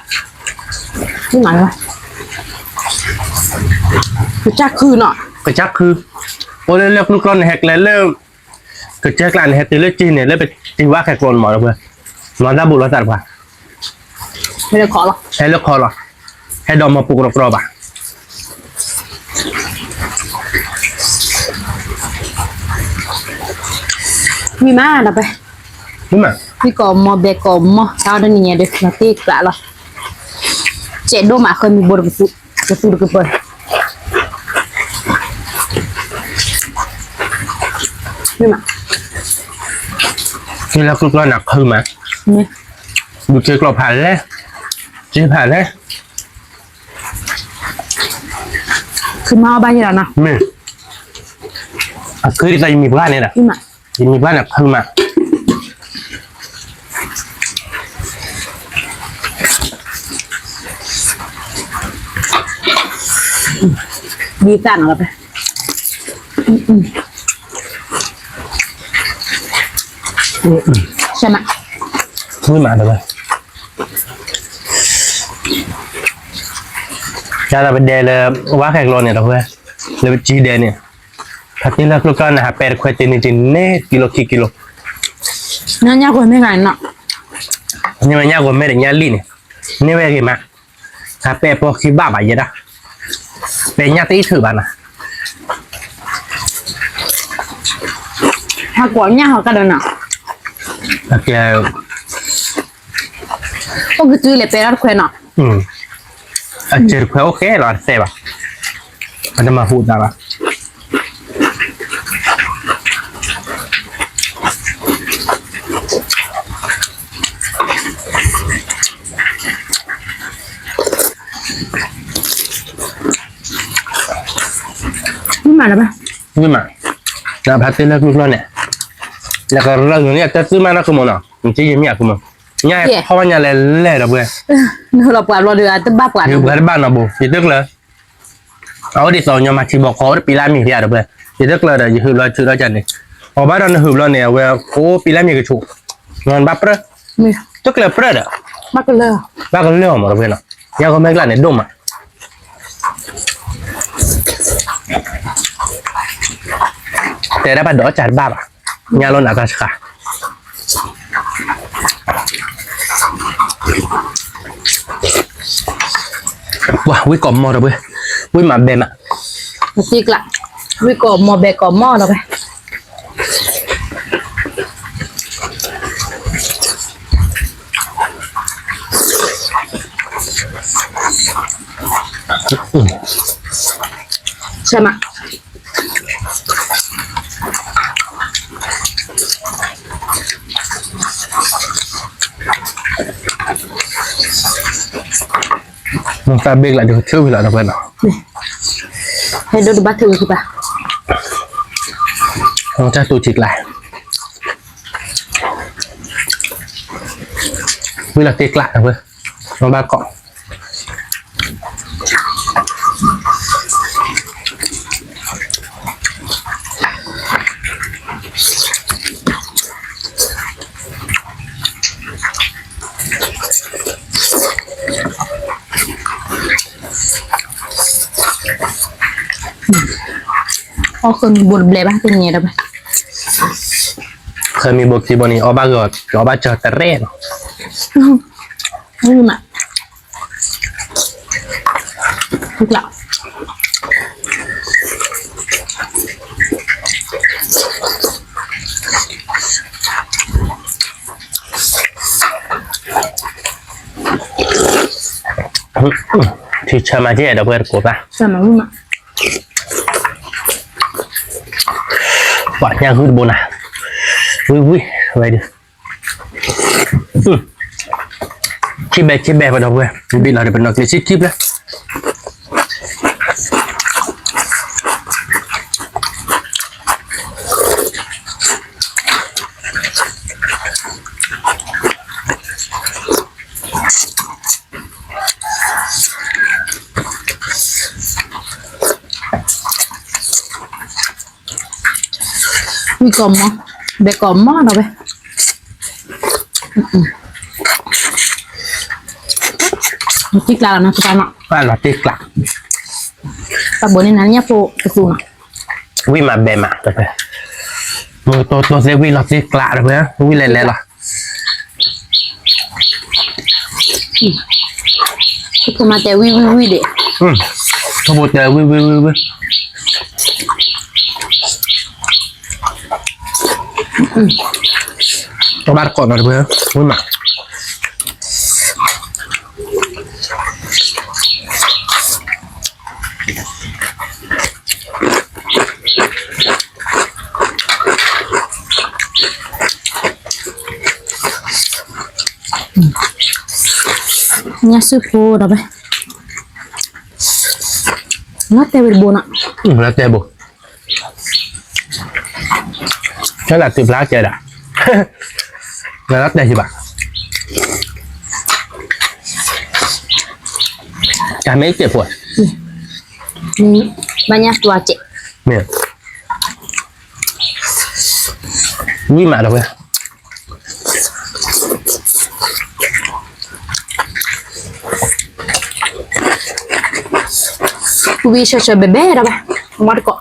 ကစၢ်ခုနီၤ, ကစၢ်ခု, အိၣ်လၢလၢကျိကျီန့ၣ်ဟဲကျဲလၢ ကစၢ်ကျါန့ၣ် ဟဲတုၤလၢက့န့ၣ် လၢပထံၣ်ဝဲခဲကျိန့ၣ်မး လီၤတၢ်ဘူးလီၤသးတပှၤ, ဟဲလၢခီလီၤ, ဟဲဒီးမၤပူၤကရၢကရိဘၣ်, ဝံၣ်မးဒီးပဲ, ဝံၣ်ကိးမီၤဘဲကိးမီၤ တၢ်အီၣ်တနံၤညါဒီး လီၤတ့ၢ်ကျးလီၤ, စဲးဒိၣ်မး ဃၢမံၤဘိတကသူ, ကသူတကပၤ မ့ၢ်မး, က့လၢကျိကျီနၤခုမး, ဒုးက့ကျီဖးလဲၣ်, က့ဖးလဲၣ်, ခုမးအီၣ်ဘၣ်ယဲလီၤနီၤ, မ့ၢ်, အခုဒ်သိးယမံၤပှၢ်န့ၣ်ဒီး, ယမံၤပှၢ်န့ၣ်ခုမး ဒ်သၣ်နီၤလီၤပဲ, ဆဲမး, ဝံၣ်မးဒီးဝဲ, တၢ်လၢပဒဲလၢ ဝါခဲကျိန့ၣ်ဒီးဝဲ, လၢပစံဒဲန့ၣ်, ဖါတံၢ်လၢကျိကျီန့ၣ် ဟးပဲတခွဲတ့ၢ်န့ၢ်တ့ၢ်န့ၢ် ကံလိ ခံကံလိ, နညၣ်ကွဲမ့ၢ်ဂၤနီၤ, ညၣ်ဝဲညၣ်ကွဲမ့ၢ်ဒီးညၣ်လံၣ်န့ၣ်, န့ၢ်ဝဲဂ့ၤမး, ဟးပဲပိာ်ခံဘၣ်ဘၣ်ယဲဒၣ်, ပဲညၣ်တအံၣ်ထုးဘၣ်နၤ, ဟးကွီးညၣ်ဟီကဒီးနီၤ, အိၣ်ကစုလဲၤပဲထီၣ်တခွဲနီၤ, အစၢၤတခွဲအိၣ်ဃဲလီၤ အတသဲဘၣ်, အတမၤဟူးတၢ်ဘၣ်. မ့ၢ်မးလၢၤဘၣ်, မ့ၢ်မး, ဒီးဖါတ့လၢကျူကျီၢ်န့ၣ်, လၢကရၢၢ်န့ၣ် အတၢ်သုမ့ၢ်နီၢ်ခိမ့ၢ်နီၤ, နစ့ယမ့ၢ်အခိမ့ၢ်, ညါဟဲထီၣ်ဘၣ်ညါလဲၣ်လဲၣ်ဒီပုၢ်ဝဲၢ်, နဟၢဖျါပှၤဘျီဒီးအတဘၣ်ပှၤဒီပုၢ်ဝဲၢ်, ယတကျၢၤ အဝဲဒ်သိးညီမၤထံဘီခီအိၣ်တပံးလၢမ့ၤဖဲအံၤဒီပုၢ်ဝဲၢ်, ယတကျၢၤဒီးယဟၢဖျါထုးထီၣ်ကန့ၣ်, အဘၣ်ဒီးနဟၢဖျါန့ၣ် အဝဲအိၣ်ပံးလၢမ့ၤကဆိး, နဘၣ်ပြၢ, တကျၢၤပြၢဒီး, ဘၣ်ကလၢအီၤမးဒီပုၢ်ဝဲၢ်နီၤ, ညါကီမ့ၢ်ကျါန့ၣ်ဒိၣ်မး တဲဒၣ်ဘၣ်ဒီးစၢ်တဘၣ်ဘၣ်, ညါလီၤနၤတၢ်ဆှါ, ပှၤဝံၣ်ကိးမီၤဒီပုၢ်ဝဲၢ်, ဝံၣ်မးဘဲမး, ဝံၣ်ကိးမီၤဘဲကိးမီၤဒီပုၢ်ဝဲၢ် ဆၢမး, တၢ်ဘ့ၣ်ကျါဒီးထုးဝံၤလီၤဒီပုၢ်ဝဲၢ်နီၤ, ဟဲဒိးတဘၣ်ထုးဝံၤဘၣ်, တၢ်တူၢ်ထံကျါ, ဝံၤလီၤတ့ကျါဒီပုၢ်ဝဲၢ်, ဘၣ်ကိး အီၣ်ဃၢမံၤဘိတဘျဲၣ်ဘၣ် တညဲဒီးဘၣ်, ဃၢမံၤဘိခံဘိန့ၣ် အီၣ်ဘၣ်ဂီၤ အီၣ်ဘၣ်ကၢတရဲၣ်နီၤ, မ့ၢ်မး ထံဆၢမၤကဲဒီပုၢ်ဝဲၢ်တကိးဘၣ်, ပှၤညါဂုၢ်တဘိနၤ, ဝံၣ်ဝံၣ်ဝဲဒၣ်, ခံဘဲခံဘဲပဒီပုၢ်ဝဲၢ်, ဘံၣ်လီၤဒီးပနီၢ်ကျ့ၤဆံခံဘျဲၣ် ဝံၣ်ကိးမီၤ, ဘဲကိးမီၤဒီးဝဲ, တံကျးလီၤနီၤ, တံကျး, တၢ်ဘိန့ၣ်နၤညၣ်ဖိတသူနီၤ, ဝံၣ်မးဘဲမး, မုၢ်ကတိၤတိၤသ့ဝံၣ်လီၤတံကျးဒီးဝဲ, ဝံၣ်လဲၤလဲၤလီၤ ဖိမါတဲဝံၣ်ဝံၣ်ဝံၣ်ဒံး, ဖိဖိတဲဝံၣ်ဝံၣ်ဝံၣ်ဝံၣ်, တဘၣ်တကိးနီၤတပၢၢ်, ဝံၣ်မး ညၣ်စုဖိဒီးဝဲ, လၢတဲဝဲတဘိနီၤ, လၢတဲဘိ, ကဲလၢတုၤဖျါကဲဒၣ်, လၢတဲဟံၣ်ဘၣ်, တၢ်မ့ၢ်ကဲဖိ, ဘၣ်ညၣ်တွၤကဲ, မ့ၢ် ဝံၣ်မးဒီးဝဲ, ဝံၣ်ဆၢဆၢဘဲဘဲဒီးဝဲ, မ့ၢ်တကိး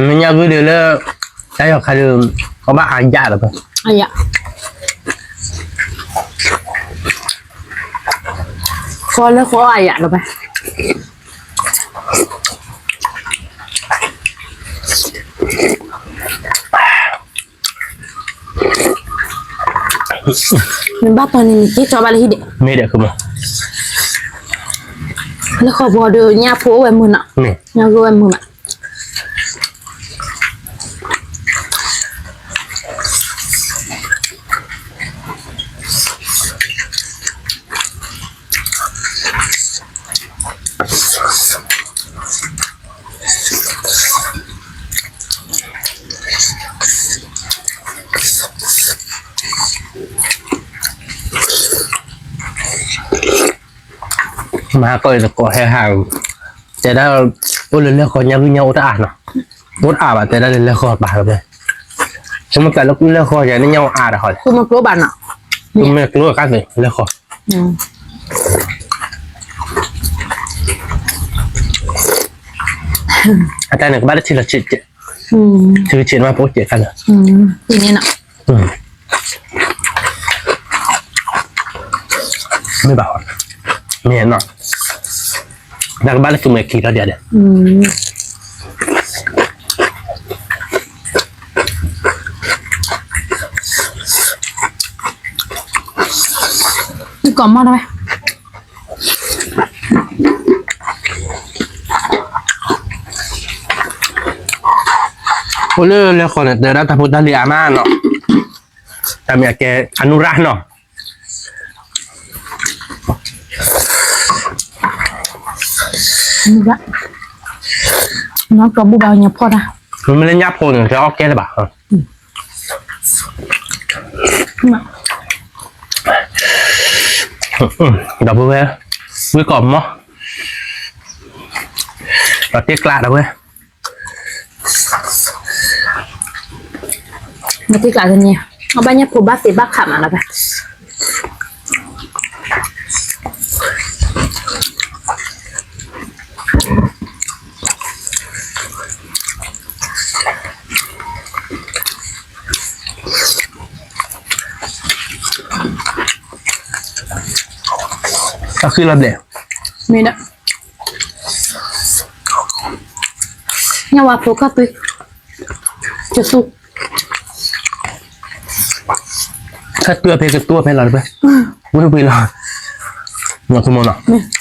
မ့ၢ်ညါဂုၢ်ဒုးလၢ တၢ်ယီၤခါဒုး ကဘၣ်အါယၣ်လီၤဖဲ အါယၣ် ဃီလၢဃီအါယၣ်လီၤဖဲ နဘၣ်ပာ်န့ၣ် နက့ၤကၠီဘၣ်လၢဟံၣ်ဒဲး မ့ၢ်ဒဲးကမီၤ လၢဃီဘီဒီး ညၣ်ဖိအိၣ်ဝဲမုာ်နီၤ ညၣ်ဂုၢ်ဝဲမုာ်ဘၣ် မၤဟါကီၢ်အံၤတကိးဟဲဟး တဲဒၣ် အိၣ်လၢလဲၢ်ဃီညါဂုၢ်ညါအိၣ်တအါနီၤ အိၣ်တအါဘၣ် တဲဒၣ်လၢလဲၢ်ဃီပာ်လီၤဖဲ ဆိကမိၣ်သးလၢလဲၢ်ဃီယၤန့ၣ်ညါအိၣ်အါတဟီၣ်လီၤ သူမကျိဘၣ်နီၤ သူမကျိအခါသ့ၣ်လဲၢ်ဃီ အတၢ်န့ၣ်ကဘၣ်တထံၣ်လီၤဆံးကဲး ဆံးဆံးမးပအိၣ်ကဲးခါလၢ မ့ၢ်ဘၣ် မ့ၢ်နီၤ တၢ်ကဘၣ်လၢသူမဲာ်ခံးထီၣ်ဒံးဒဲး ကီၢ်မီၢ်တဝဲ အိၣ်လၢလဲၢ်ဃီန့ၣ် တဲဒၣ်တၢ်ဖိတၢ်လံၤအါမးနီၤ တၢ်မ့ၢ်အကဲ အနုရၢ်နီၤ မ့မ့ၢ်လၢညၣ်ဖိန့ၣ် ကဲအီၣ်ကဲလၢၤဘၣ် ဒီပုၢ်ဝဲၢ် ဝံကီၢ်မီၢ် ဒီးတ့ကျးဒီပုၢ်ဝဲၢ် မ့ၢ်တ့ကျးတန့ၣ် အဘၣ်ညၣ်ဖိဘၣ်သ့ဘၣ်ခးမးလီၤဘၣ် တၢ်ဃံလီၤဘျဲၣ် မ့ၢ်ဒီး ညၣ်ဝါဖိခါသွံ ကသူ ခါသွံအဖဲကသူအဖဲလီၤတဖဲ ဝ့ၢ်ဝ့ၢ်လီၤ မ့ၢ် ဝံၤမးဘဲမးဒီပုၢ်ဝဲၢ် ပှၤတ့ကျး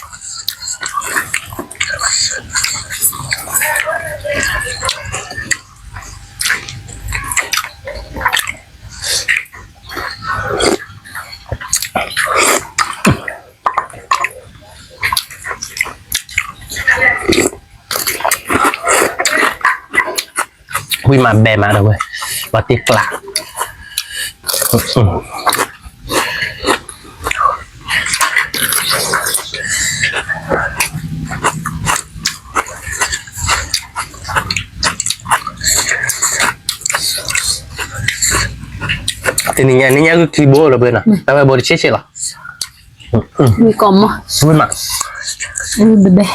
တနံၤညါန့ၣ်ညၣ်ဂုၢ်ခံဘိလီၤပုၢ်ဝဲၢ်နီၤ တၢ်ဝဲဘိတဆံးဆံးလီၤ ဝံၤကီၢ်မီၢ် ဝံၤမး ဝံၤဘဲဘဲ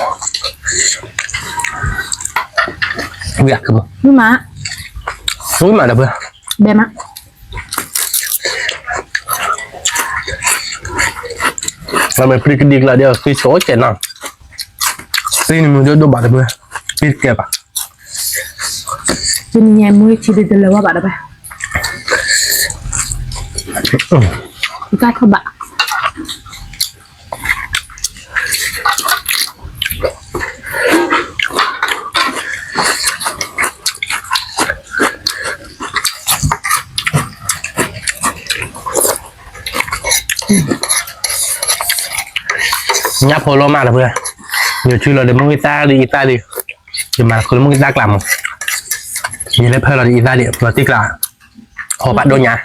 ဝံၤမး ဝံၤမးဒီပုၢ်ဝဲၢ် ဘဲမး အမ့ၢ်ပျံၤကဒံကလၤဒီး သံဆိကဲနီၤ သံန့ၣ်မုၢ်ဒိၣ်ဒိၣ်ဘၣ်ဒီပုၢ်ဝဲၢ် သံတကဲဘၣ် တနံၤညါမူထံဒုးတလၢၤဝဲဘၣ်ဒီပုၢ်ဝဲၢ် တၢ်ထီၣ်ဘၣ် ညၣ်ဖိလီၤမးဒီပုၢ်ဝဲၢ် ယဆူလီၤဒီးမုၢ်ဂံၢ်သၣ်ဒ်အံၤသၣ်ဒ်အံၤ ယမၤလၢမုၢ်ဂံၢ်သၣ်ကျးမး ယလဲၤဖၢလီၤဒ်အံၤသၣ်ဒ်အံၤ လီၤတ့ကျး ဟီၣ်ဖးဒိၣ်ညါ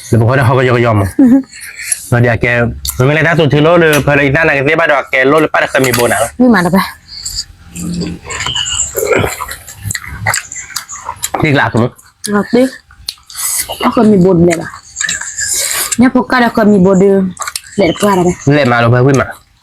လၢပဃီဒီးဟီၣ်ကယီကယီမး လီၤဒ်အကဲ မ့မ့ၢ်လၢတၢ်သူၣ်ထံလိၣ်လၢဖၢလၢအံၤသၣ်နာ်က့သ့ၣ်ဘၣ်ဒီး အကဲလိၣ်လၢပၢ်ဒီးဃၢမံၤဘိနၤလီၤ မ့ၢ်မးဒီပုၢ်ဝဲၢ် တ့ကျး အဃၢမံၤဘိတဘျဲၣ်ဘၣ် ညၣ်ဖိကၢ်ဒီးဃၢမံၤဘိဒီး လဲၤတပှၢ်ဒီး လဲၤမးလီၤဖဲဝံၤမး ညၣ်ဖိကၢ်ဒီးဃၢမံၤဘိဒီး လဲၤတပှၢ်ဒီး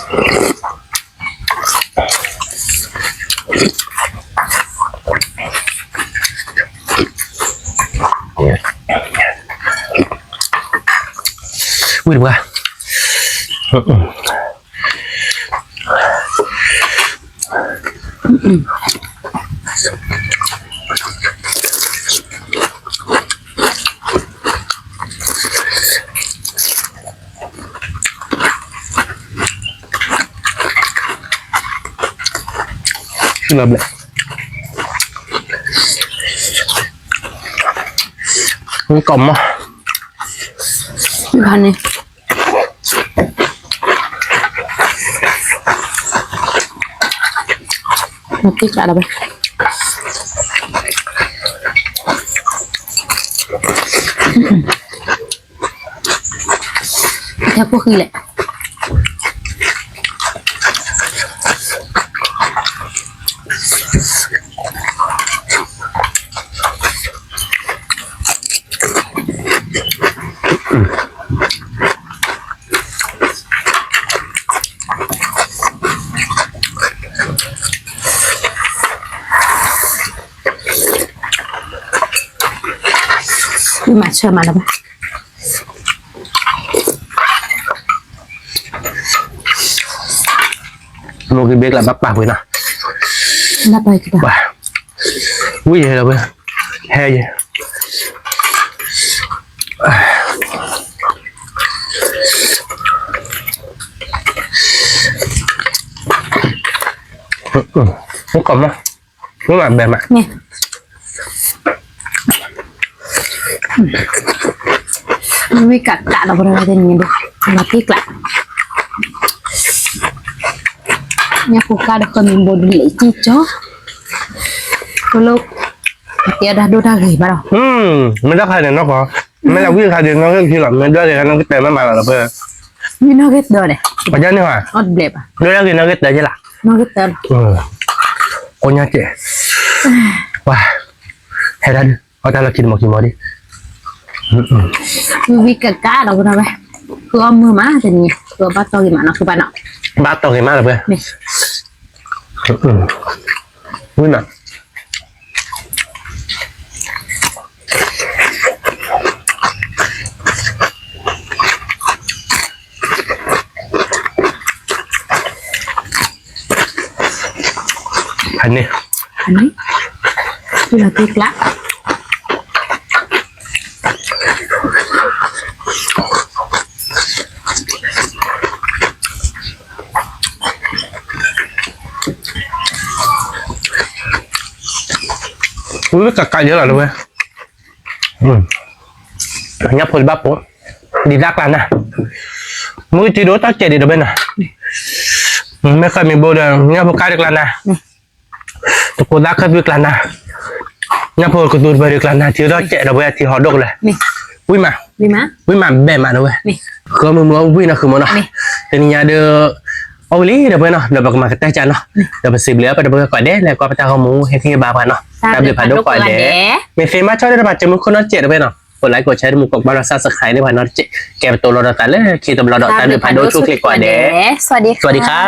ဝံၣ်တပှၢ် လီၤဘျဲၣ် ကီၢ်မီၢ် ဖးန့ၣ် မတံကျးဒီးဝဲ ဟဲဖိဃံလဲၣ် မၤဆၢမၤလၢၤဘၣ် မိၢ်ကဘ့ၣ်ကျါဘၣ်ပာ်ဝဲနီၤ ဘၣ်ပာ်ကဘၣ် ဝံၣ်ယဲလီၤဝဲ ဟဲယဲ မ့ၢ်ကီၢ်မး မ့ၢ်မးဘဲမး မ့ၢ် ဝံၣ်ကးကးဒီးပရၢတနံၤဒီး မၤတံကျး ညၣ်ဖိကါဒီးဃၢမံၤဘိဒ်လဲၣ်ကံကၠီ ကလိ တဲဒၣ်ဒိၣ်တၢ်ဂ့ၤဘၣ်ဒီး မ့ၢ်တၢ်ခါန့ၣ်နီၢ်ကီၢ် မ့ၢ်လၢဝံၣ်ခါဒုးနီၢ်ဂ့ၢ်ခံလီၤ မ့ၢ်ဒွဲၣ်ဂ့ၤနီၢ်ဂ့ၢ်တၢ်မ့ၢ်မၤလီၤလီၤပှဲၤ မ့ၢ်နီၢ်ဂ့ၢ်တၢ်န့ၣ် ပှၤကန့ၢ်ဟါ အီၣ်တဘျဲၣ်ဘၣ် ဒွဲၣ်ဂ့ၤနီၢ်ဂ့ၢ်တၢ်က့လီၤ နီၢ်ဂ့ၢ်တၢ်လီၤ ကိးညါကဲ ပှၤ ဟဲဒၣ်ဒုး အီၣ်တၢ်လီၢ်ခံတမီၤခံမီၤဒံး ဝံၣ်ကးကးဒီးပရၢဝဲ ဃုအီၣ်မုာ်မးတနံၤ ဃုအီၣ်ဘၣ်တီၢ်ဂ့ၤမးနီၤ ဃုဘၣ်နီၤ ဘၣ်တီၢ်ဂ့ၤမးလီၤပှဲၤ ဝံၣ်မး ဖးန့ၣ် ဖးန့ၣ် လီၤတံကျး ဝံၣ်ကးကးယဲလီၤတဝဲ ညၣ်ဖိတဘၣ်ပိာ် ဒ်သၣ်ကျါနၤ မုၢ်ထံဒိၣ်တၢ်စဲးဒံးတဘဲနၤ မ့ၢ်ဃၢမံၤဘိဒီး ညၣ်ဖိကါဒံးကျါနၤ တကိးသၣ်ခၢၣ်သွံကျါနၤ ညၣ်ဖိကသူတပၢၤဒံးကျါနၤ ထံဒိၣ်တၢ်စဲးတဘဲထံဟီၣ်ဒိၣ်ကလဲာ် ဝံၣ်မး ဝံၣ်မးဘဲမးတဝဲ ဃၢမုၢ်မုၢ်အီၣ်ဝံၣ်နီၤဃုမီၤနီၤ တနံၤညါဒီး အီၣ်ဝံၣ်လံတဝဲနီၤ ဒီးပကမၤကတၢၢ်ကၢ်နီၤ ဒီးပစံးဘျုးအပတဝဲကိးဂၤဒဲး လဲၤကွၢ်ပတၢ်ဂီၤမူ ဟဲက့ၤဘၣ်ပှၤနီၤ တၢ်ဘျုးဖးဒိၣ်ကိးဂၤဒဲး မ့ၢ်သ့မါဆီဒီးတပာ်စၢၤမုၢ်ခိၣ်နီၢ်စဲးတဝဲနီၤ ကိးlikeကိးshareတမူး ကိးဘၣ်ဒီးsubscribeန့ၢ်ပှၤနီတစဲး ကဲပတိၤလီၤဒီးသးလၢခံတဘျီဒီး တၢ်ဘျုးဖးဒိၣ်ဆိၣ်ဂ့ၤကိးဂၤဒဲး สวัสดีค่ะ